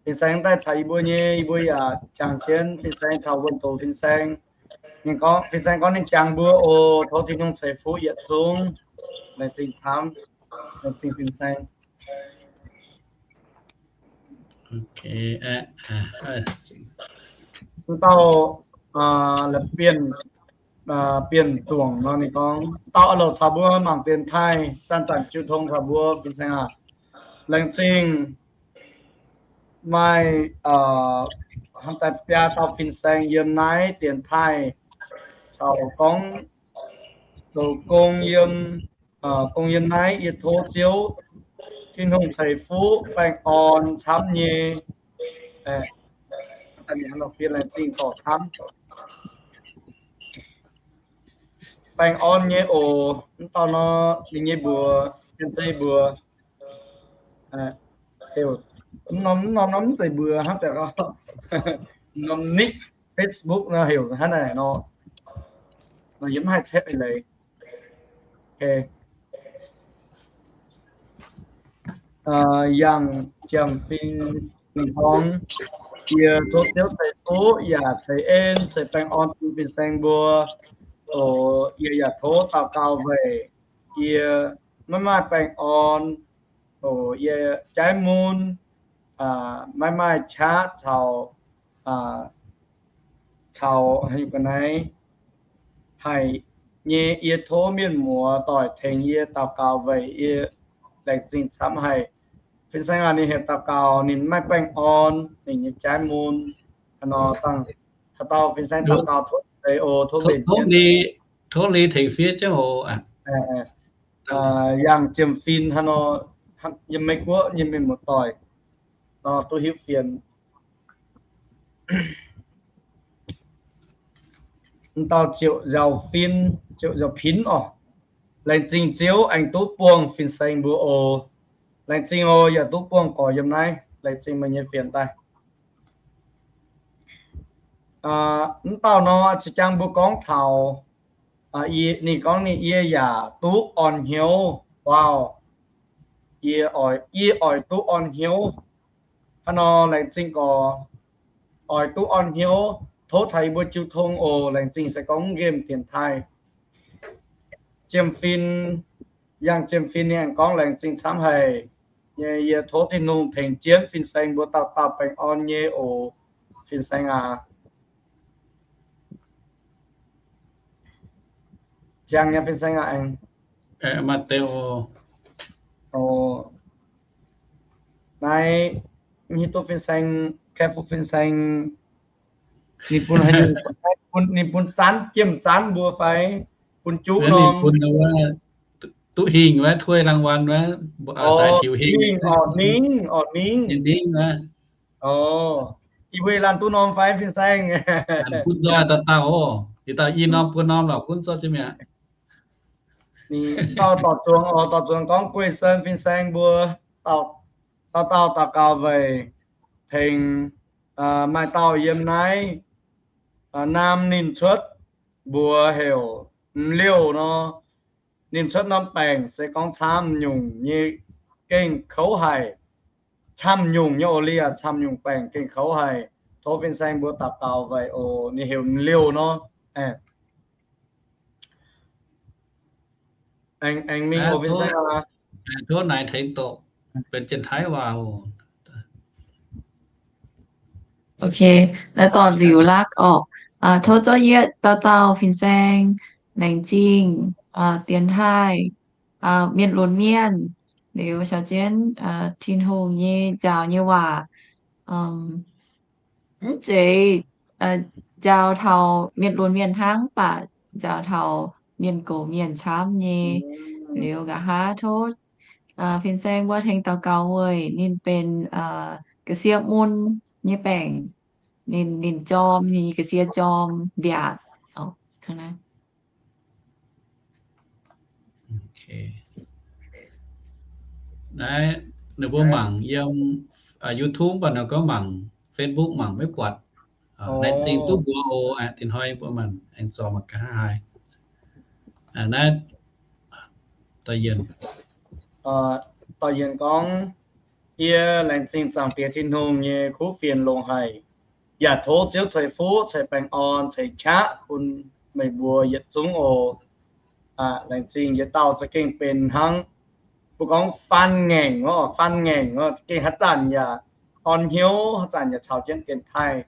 Fin-saeng daaih caux yie mbuo nyei, yie mbuo yaac jangx jienv fin-saeng caux wuonh doqc fin-saeng. Ninh gorngv, fin-saeng gorngv ninh jangx mbuo oc. Tov Tin-Hungh ceix fuqv yietc zungv. Laengz zingh camv. Laengz zingh fin-saeng. Dauh la'bienh, bienh zuangc nor ninh gorngv, dauh oix louc caux mbuo mangc dienx taaih, zanc-zanc jiu tong caux mbuo, fin-saeng aac. Laengz zingh maaih hnangv daaih biaa dauh fin-saeng yiem naaiv dienx taaih caux gorngv zoux gong yiem, gong yiem naaiv. Yie tov Ziouv Tin-Hungh ceix fuqv baengh orn camv nyei. Laengz zingh dorc camv. Baengh orn nyei oc. Mv dauh nor ninh nyei mbuox, mienh zei mbuox, heuc, mv norm, mv norm, norm mv zeiz mbuox hnangv, norm nick Facebook nor heuc hnangv naaic nor. Nor yie mv haih cetv leiz. Yangh Jiem Fin ninh gorngv, yie tov Ziouv ceix fuqv yaac ceix en ceix baengh orn bun fin-saeng mbuo. Oc, yie yaac tov daux gaux weic yie maiv maaih baengh orn. Oc, yie jaiv mun, maiv maaih qaqv caux, caux ga'naaiv haic nyei. Yie tov mienh muoz-doic tengx yie daux gaux weic yie. Laengz zingh camv haic. Fin-saeng aac, ninh heuc daux gaux ninh maiv maaih baengh orn, ninh nyei jaiv mun. Hnangv nor dangh haaix dauh fin-saeng daux gaux tov deix oc, tov mbenc jienv, totally tengx fiev jienv oc. Yangh Jiem Fin hnangv nor, yiem Meiv Guoqv nyei mienh muoz-doic nor duqv hiuv fienx. M'dauh Ziouc Nzaux Fin, Ziouc Nzaux Pin oc. Laengz zingh Ziouv aengx duqv buangh fin-saeng mbuo oc. Laengz zingh oc, yaac duqv buangh gorx yiem naaiv. Laengz zingh meih nyei fienx daaih. M'dauh nor za'jangv mbuo gorngv taux, ninh gorngv ninh, yie yaac duqv orn hnyouv. Wow, yie oix, yie oix duqv orn hnyouv. Hnangv nor laengz zingh gorx, oix duqv orn hnyouv, tov caux yie mbuo jiu tong oc. Laengz zingh se gorngv nqemh dienx taaih. Jiem Fin, yangh Jiem Fin ninh aengx gorngv laengz zingh camv haic nyei. Yie tov Tin-Hungh tengx jienv fin-saeng mbuo dauh dauh baengh orn nyei oc. Fin-saeng aac, ziangh nyei fin-saeng aac, aengx maaih deix oc. Naaiv mv hiuv duqv fin-saeng, Kaeqv Fuqv fin-saeng, ninh bun, ninh bun zanv, jiem zanv mbuo fai bun juqv norm, duqv hingh wuov, tuoi รางวัล wuov, saaix tiux hingh, orqc, ningv, orqc, ningv, ningv wuov. Oc, yie mbuo laanh duqv norm fai fin-saeng? Gunv nzoih dauh dauh oc. Yietc dauh i norm buo norm lorqc, gunv zorqv jienv mi'aqv. Ninh dauh dorh zuangx oc, dorh zuangx gorngv Guei Sen fin-saeng mbuo dauh dauh daux gaux weic tengx maaih dauh yiem naaiv naamh ninh cuotv mbuox heuc M'Liouh nor, ninh cuotv norm baengc se gorngv camv nyungc nyei, gengh kouv haic. Camv nyungc nyei oc, liuz camv nyungc baengc gengh kouv haic. tov fin-saeng mbuo daux gaux weic oc. Ninh heuc M'liouh nor. Aengx mingh oc fin-saeng. Tov naaiv tengx doqc benx Janx-Taiv waac oc. Ok, naaiv dorh liuz lakv orqc. Tov zorqv yietv dauh dauh fin-saeng, laengz zingh, dienx taaih mienh lunx mienh, liuz caux jienv Tin-Hungh nyei njaaux nyei waac, mv zeiz njaaux taux mienh lunx mienh hnangv, mv baac njaaux taux mienh gox mienh camv nyei. Liuz nqa'haav tov fin-saeng mbuo tengx daux gaux weic ninh benx ga'sie mun nyei baengc, ninh, ninh jorm, ninh ga'sie jorm mbiaatc. Naaiv ninh mbuo mangc yiem YouTube mv baac nor gorngv mangc Facebook mangc maiv buatc. Laengz zingh duqv mbuox oc. Aa, tin hnoi mbuo mangc aengx zorc mangc gaax haaix. Naaiv Dorh Yienc gorngv, yie laengz zingh Zaangc Diex Tin-Hungh nyei kuv fienx longx haic, yaac tov Ziouv ceix fuqv ceix baengh orn ceix qaqv bun meih mbuo yietc zungv oc. Laengz zingh yietc dauh za'gengh benx hnangv mbuo gorngv faan ngaengc, faan ngaengc, za'gengh haaix zanc yaac orn hnyouv, haaix zanc yaac caux jienv dienx taaih.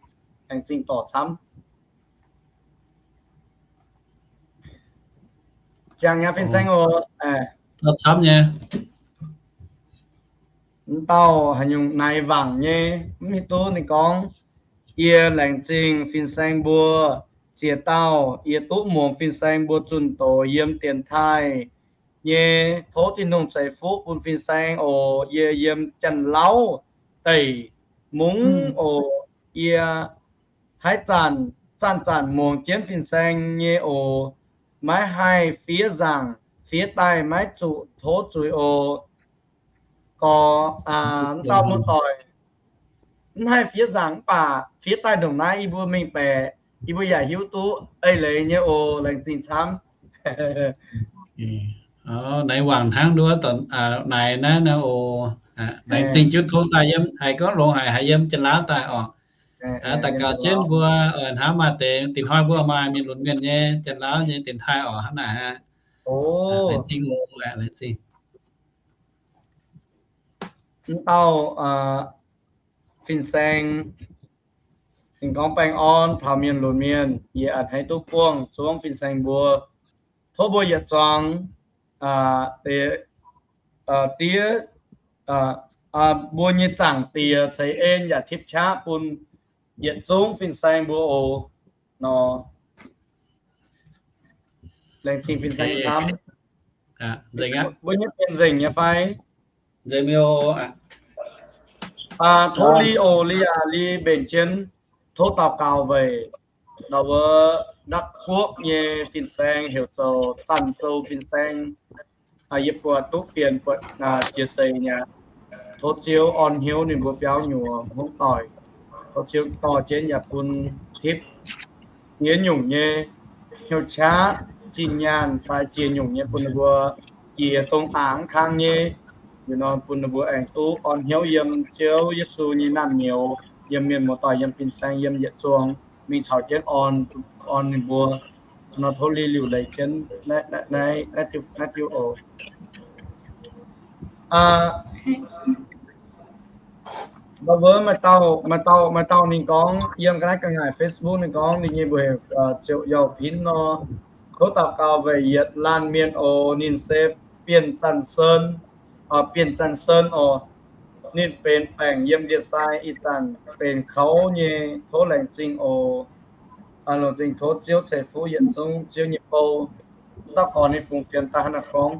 Laengz zingh dorc camv. Ziangh nyei fin-saeng oc. Camv nyei. M'dauh haaix nyungc naaiv wangc nyei, mv hiuv duqv ninh gorngv, yie laengz zingh fin-saeng mbuo ziex dauh, yie duqv muangx fin-saeng mbuo zunh doz yiem dienx taaih nyei. Tov Tin-Hungh ceix fuqv bun fin-saeng oc. Yie yiem Janx-Lauv deic-mungv oc. Yie haaix zanc zanc-zanc muangx jienv fin-saeng nyei oc. Maiv haih fiev nzaangc, fiev daaih maiv zuqc tov zuiz oc. Gorx, m'dauh muoz-doic, mv haih fiev nzaangc mv baac fiev daaih ndongc naaiv yie mbuo mengh baeqc, yie mbuo yaac hiuv duqv eix leiz nyei oc. Laengz zingh camv. Naaiv wangc hnangv nduov naaiv naaiv oc. Laengz zingh jienv tov daaih yiem, haiz gorngv longx haic, haiz yiem Janx-Lauv daaih oc. Daux gaux jienv mbuo hnamv maaih deix, dingc hnoi mbuo maaih mienh lunx mienh nyei Janx-Lauv nyei dienx taaih oc, hnangv naaic aqv. Laengz zingh oc, laengz zingh. M'dauh fin-saeng, ninh gorngv, baengh orn taux mienh lunx mienh. Yie a'hneiv duqv buangh zuangv fin-saeng mbuo. Tov mbuo yietc zuangx diev, mbuo nyei Zaangc Diex ceix en yaac tipv qaqv bun yietc zungv fin-saeng mbuo oc. Nor, laengz zingh fin-saeng camv. Mbuo nyei mienh nzengc nyei fai? Tov Li oc, Li aac, Li mbenc jienv. Tov daux gaux weic ndau wuov Dakv Guoqv nyei fin-saeng heuc zoux Zanc Zou fin-saeng. Yie buatc duqv fienx, buatc jiex seix nyei. Tov Ziouv orn hnyouv ninh mbuo biauv nyuoz hmuangv doic. Tov Ziouv dorh jienv yaac bun tipv ziex nyungc nyei hnyouv qaqv, zinh nyaanh fai ziex nyungc nyei bun ninh mbuo jiex dongh aqc mv kang nyei. Liuz nor bun ninh mbuo aengx duqv orn hnyouv yiem Ziouv Yesu nyei naamh nyouz, yiem mienh muoz-doic, yiem fin-saeng, yiem yietc zungv mingh caux jienv orn, orn ninh mbuo. Nor tov Li liuc leiz jienv naaiv, naaiv diuh oc. Mbuo maaih dauh, maaih dauh, maaih dauh ninh gorngv yiem ga'naaiv ga'ngaaic Facebook ninh gorngv ninh nyei mbuox heuc Ziouc Yauh Pinv nor. Tov daux gaux weic yietc laanh mienh oc. Ninh se Bienh Zanc Sen, Bienh Zanc Sen oc. Ninh benx baengc yiem ndie-sai ih zanc benx kouv nyei. Tov laengz zingh oc. Laengz zingh, tov Ziouv ceix fuqv yietc zungv Ziouv nyei bou. Dauh gorx ninh fungx fienx daaih hnangv naaiv gorngv.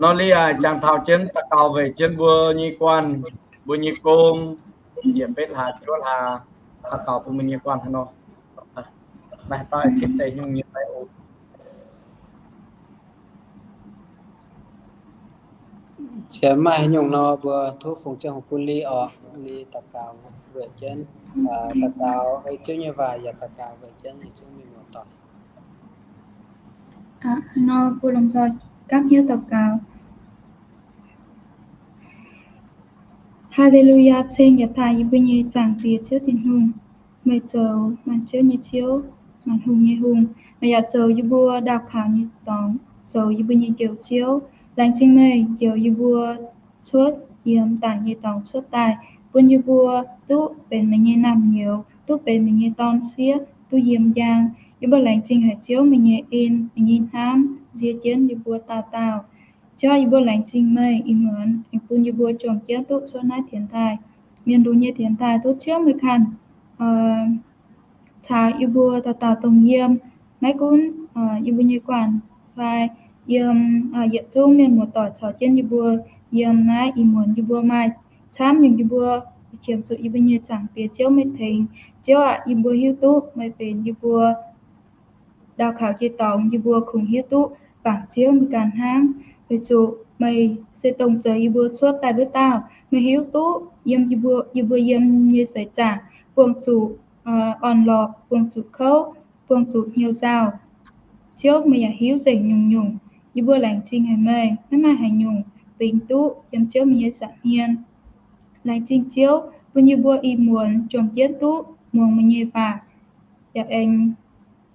Nor Li aac, jangx taux jienv daux gaux weic jienv mbuo nyei guanh, mbuo nyei gong, yietc mbetv hlaax juov hlaax, daux gaux bun mbuo nyei guanh haaix nor. Naaiv dauh tipv deix nyungc nyei fai oc. Jiex maaih haaix nyungc nor, mbuo tov fungx ziangh hoc bun Li oc. Li daux gaux weic jienv, daux gaux ei Ziouv nyei waac yaac daux gaux weic jienv yietc zungv mienh muoz-doic. Nor mbuo lomh nzoih gapv hnyouv daux gaux. Haa^le^lu^yaa! Ceng yaac daaih yie mbuo nyei Zaangc Diex Ziouv Tin-Hungh. Meih zoux maanc ziouv nyei Ziouv, maanc hungh nyei Hungh. Meih yaac zoux yie mbuo ndaauh kaux nyei dorngx, zoux yie mbuo nyei Njoux Ziouv. Laengz zingh meih njoux yie mbuo cuotv yiem daic nyei dorngx cuotv daaih, bun yie mbuo duqv benx meih nyei naamh nyouz, duqv benx meih nyei dorn-sieqv, duqv yiem njang. Yie mbuo laengz zingh haic Ziouv meih nyei en, meih nyei hnamv nzie jienv yie mbuo dauh dauh. Ziouv, yie mbuo laengz zingh meih ih muonz aengx bun yie mbuo juangc jienv duqv cuotv naaiv dienx daaih, mienh lunx nyei dienx daaih. Tov Ziouv meih ganh caux yie mbuo dauh dauh dongh yiem. Maiv gunv yie mbuo nyei guanh fai yiem yietc zungv mienh muoz-doic caux jienv yie mbuo yiem naaiv ih muonz, yie mbuo maaih camv nyungc yie mbuo qiemx zuqc yie mbuo nyei Zaangc Diex Ziouv meih tengx. Ziouv aac, yie mbuo hiuv duqv meih benx yie mbuo ndaauh kaux nyei dorngx, yie mbuo kungx hiuv duqv bangc Ziouv meih ganh hnangv. Weic zuqc meih se dongh zoux yie mbuo cuotv daaih wuov dauh. Meih hiuv duqv yiem yie mbuo, yie mbuo yiem nyei seix zaangc buangh zuqc orn-lorqc, buangh zuqc kouv, buangh zuqc hnyouv nzauh. Ziouv, meih yaac hiuv nzengc nyungc-nyungc. Yie mbuo laengz zingh haic meih, maiv maaih haaix nyungc bingx duqv yiem Ziouv meih nyei nza'hmien. Laengz zingh Ziouv bun yie mbuo ih muonz juangc jienv duqv muangx meih nyei waac, yaac aengx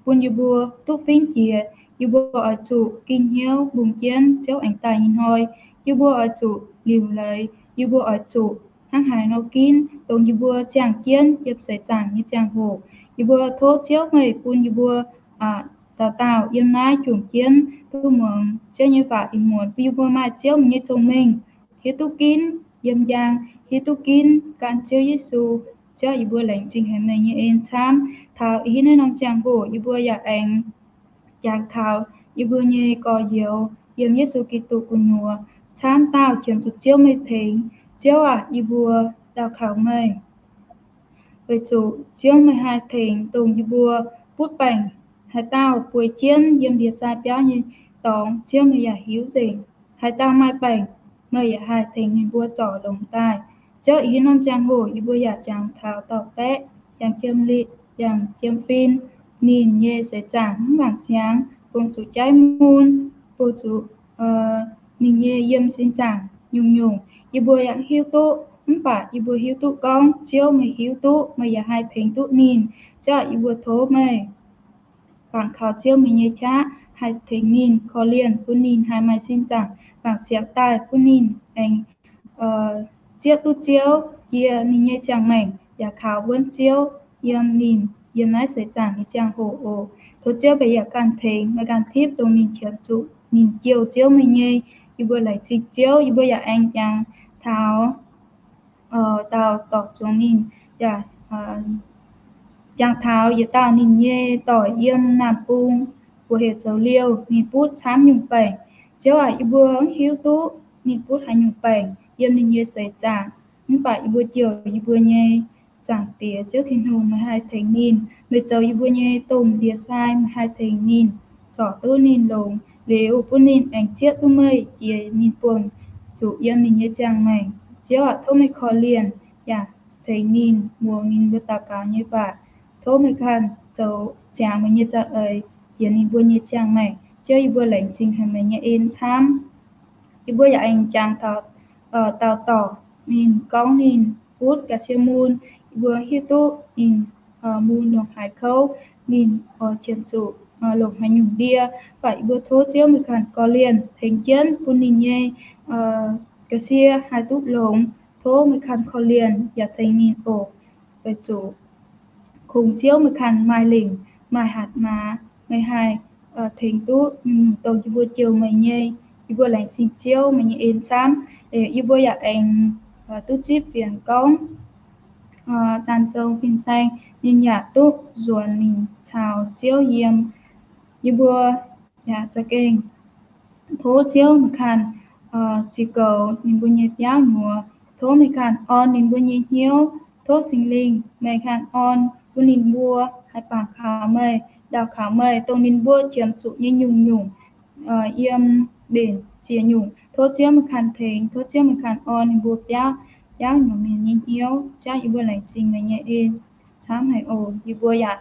bun yie mbuo duqv fingx jiex. Yie mbuo oix zuqc ging hnyouv longc jienv Ziouv aengx daaih nyei hnoi. Yie mbuo oix zuqc liuc leiz, yie mbuo oix zuqc hnangv haaix nor ginv dongh yie mbuo ziangh jienv yiem seix zaangc nyei ziangh hoc. Yie mbuo tov Ziouv meih bun yie mbuo dauh dauh yiem naaiv juangc jienv duqv muangx Ziouv nyei waac ih muonz, bun yie mbuo maaih Ziouv meih nyei cong-mengh, hiuv duqv ginv yiem njang, hiuv duqv ginv gan Ziouv Yesu. Ziouv, yie mbuo laengz zingh haic meih nyei en camv. Taux ih hnoi naaiv norm ziangh hoc yie mbuo yaac aengx jangx taux yie mbuo nyei gorx-youz yiem Yesu Giduc gu'nyuoz camv dauh qiemx zuqc Ziouv meih tengx. Ziouv aac, yie mbuo daux gaux meih, weic zuqc Ziouv meih haih tengx dongh yie mbuo butv baengc haaix dauh bueix jienv yiem ndie-sai biauv nyei dorngx. Ziouv meih yaac hiuv nzengc haaix dauh maaih baengc, meih yaac haih tengx ninh mbuo zorc longx daaih. Ziouv, ih hnoi norm ziangh hoc yie mbuo yaac jangx taux dauh baeqv, yangh jiem litv, yangh jiem fin, ninh nyei seix zaangc mv baac siangx bungx zuqc jaiv mun, bungx zuqc ninh nyei yiem sin zaangc nyungc-nyungc yie mbuo yaac hiuv duqv. Mv baac yie mbuo hiuv duqv gorngv Ziouv meih hiuv duqv, meih yaac haih tengx duqv ninh. Ziouv aac, yie mbuo tov meih bangc kaux Ziouv meih nyei qaqv haih tengx ninh, korv-lienh bun ninh haih maaih sin zaangc, bangc siangx daaih bun ninh aengx zieqv duqv Ziouv jiex ninh nyei ziangh maengc, yaac kaux wuonv Ziouv yiem ninh yiem naaiv seix zaangc nyei ziangh hoc oc. Tov Ziouv meih yaac ganh tengx, meih ganh tipv dongh ninh qiemx zuqc ninh jouh Ziouv meih nyei. Yie mbuo laengz zingh Ziouv. Yie mbuo yaac aengx jangx taux dauh dorc zuangx ninh, yaac jangx taux yietc dauh ninh nyei doic yiem naamh bung, mbuox heuc zoux Liouh. Ninh butv camv nyungc baengc. Ziouv aac, yie mbuo mv hiuv duqv ninh butv haaix nyungc baengc yiem ninh nyei seix zaangc. Mv baac yie mbuo jouh yie mbuo nyei Zaangc Diex Ziouv Tin-Hungh, meih haih tengx ninh. Meih zoux yie mbuo nyei domh ndie-sai, meih haih tengx ninh, zorc duqv ninh longx liuz, bun ninh aengx zieqv duqv meih jiex ninh buangh zuqc yiem ninh nyei ziangh maengc. Ziouv aac, tov meih korv-lienh yaac tengx ninh muangx ninh mbuo daux gaux nyei waac. Tov meih ganh zoux ziangx meih nyei za'eix jiex ninh mbuo nyei ziangh maengc. Ziouv, yie mbuo laengz zingh haic meih nyei en camv. Yie mbuo yaac aengx jangx taux dauh dorc, ninh gorngv ninh butv ga'sie mun. Yie mbuo hiuv duqv ninh mun ndongc haaix kouv, ninh oix qiemx zuqc longc haaix nyungc ndie. Mv baac yie mbuo tov Ziouv meih ganh korv-lienh tengx jienv bun ninh nyei ga'sie haih duqv longx. Tov meih ganh korv-lienh yaac tengx ninh oc. Weic zuqc kungx Ziouv meih ganh maaih lingc maaih hatc maaz, meih haih tengx duqv nyungc-nyungc dongh yie mbuo jouh meih nyei. Yie mbuo laengz zingh Ziouv meih nyei en camv. Yie mbuo yaac aengx duqv zipv fienx gorngv Zanc Zong Fin-Saeng, ninh yaac duqv nzuonx mingh caux Ziouv yiem. Yie mbuo yaac za'gengh tov Ziouv meih ganh ziux goux ninh mbuo nyei biauv nyuoz. Tov meih ganh orn ninh mbuo nyei hnyouv. Tov Singx Lingh meih ganh orn bun ninh mbuo haih bangc kaux meih, ndau kaux meih, dongh ninh mbuo qiemx zuqc nyei nyungc-nyungc yiem mbenc ziex nyungc. Tov Ziouv meih ganh tengx, tov Ziouv meih ganh orn ninh mbuo biauv, biauv nyuoz mienh nyei hnyouv. Ziouv, yie mbuo laengz zingh meih nyei en camv haic oc. Yie mbuo yaac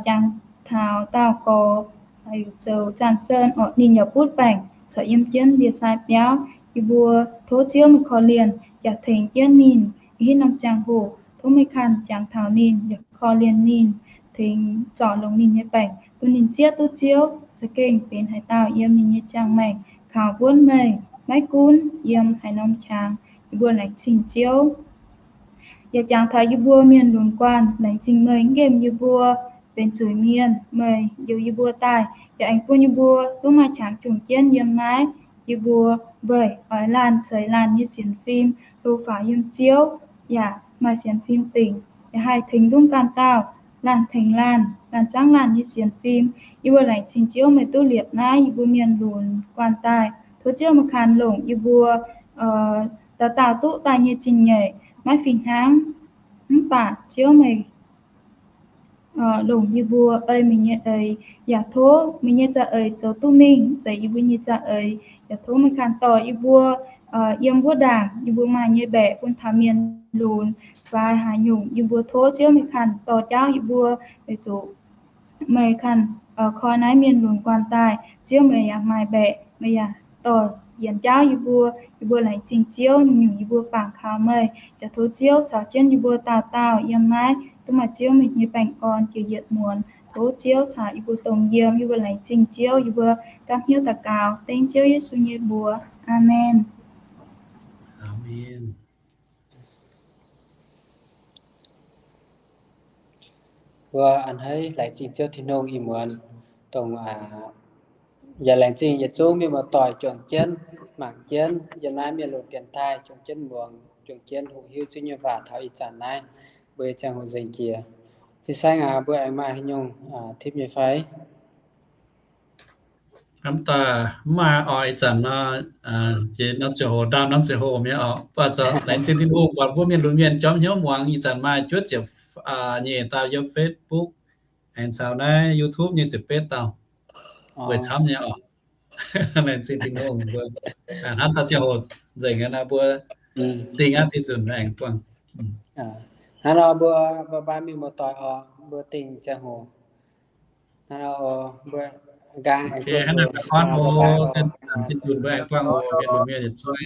jangx taux dauh gorx, heuc zoux Zanc Sen oc. Ninh yaac butv baengc corc yiem jienv ndie-sai biauv. Yie mbuo tov Ziouv meih korv-lienh yaac tengx jienv ninh. Ih hitv norm ziangh hoc tov meih kanh jangx taux ninh, yaac korv-lienh ninh, tengx zorc longx ninh nyei baengc, bun ninh zieqv duqv Ziouv, za'gengh benx haaix dauh yiem ninh nyei ziangh maengc kaux buonv meih. Maiv gunv yiem haaix norm qangx, yie mbuo laengz zingh Ziouv. Yaac jangx taux yie mbuo mienh lunx guanh, laengz zingh meih nqemh yie mbuo benx zuiz-mienh, meih njoux yie mbuo daaih, yaac aengx bun yie mbuo duqv maaih qangx jungx jienv yiem naaiv. Yie mbuo weic oix laanh ceix laanh nyei sienx fim, hlo faaux yiem Ziouv, yaac maaih sienx fim dingc, yaac haih tengx duqv ganh dauh laanh tengx laanh, laanh zaangv laanh nyei sienx fim. Yie mbuo laengz zingh Ziouv meih duqv liepc naaiv yie mbuo mienh lunx guanh daaih. Tov Ziouv meih kanh longc yie mbuo dauh dauh duqv daaih nyei zingh nyeic maiv fih hnangv. Mv baac Ziouv meih longc yie mbuo ei meih nyei eix, yaac tov meih nyei za'eix zoux duqv mingh, zeiz yie mbuo nyei za'eix. Yaac tov meih kanh dorh yie mbuo yiem wuov ndaangc yie mbuo maaih nyei mbaeqc bun taux mienh lunx fai haaix nyungc, yie mbuo tov Ziouv meih kanh dorh jaauv yie mbuo, weic zuqc meih kanh koi naaiv mienh lunx guanh daaih. Ziouv meih yaac maaih mbaeqc, meih yaac dorh yienx jaauv yie mbuo. Yie mbuo laengz zingh Ziouv nyungc-nyungc yie mbuo bangc kaux meih. Yaac tov Ziouv caux jienv yie mbuo dauh dauh yiem naaiv duqv maaih Ziouv meih nyei baengh orn jiex yietc muonz. Tov Ziouv caux yie mbuo dongh yiem. Yie mbuo laengz zingh Ziouv, yie mbuo gapv hnyouv daux gaux dengv Ziouv Yesu nyei mbuox. Aamen. Mbuo a'hneiv laengz zingh Ziouv Tin-Hungh ih muonz dongh yaac laengz zingh yietc zungv mienh muoz-doic juangc jienv mangc jienv yiem naaiv mienh lunx dienx taaih, juangc jienv muangx, juangc jienv hoqc hiuv Ziouv nyei waac taux ih zanc naaiv mbuo nyei ziangh hoc nzengc jiex. Fin-saeng aac, mbuo aengx maaih haaix nyungc tipv nyei fai? Hnamv daaih mv maaih oc. Ih zanc nor, jiex norm ziangh hoc, ndaamv norm ziangh hoc mi'aqv oc. Mv baac laengz zingh Tin-Hungh buatc mbuo mienh lunx mienh jorm hnyouv muangx. Ih zanc maaih juov ziepc nyeic dauh yiem Facebook, aengx caux naaiv YouTube nyei ziepc betv dauh, weic camv nyei oc. Laengz zingh Tin-Hungh mbuo hnamv daaih ziangh hoc nzengc nor mbuo dingh aqv, dingh nzunc aengx buangh. Hnangv nor mbuo bye bye mienh muoz-doic oc, mbuo dingh ziangh hoc. Hnangv nor mbuo nqaang aengx buangh, hnangv nor dingh nzunc mbuo aengx buangh oc, mienh lunx mienh yietc zungv.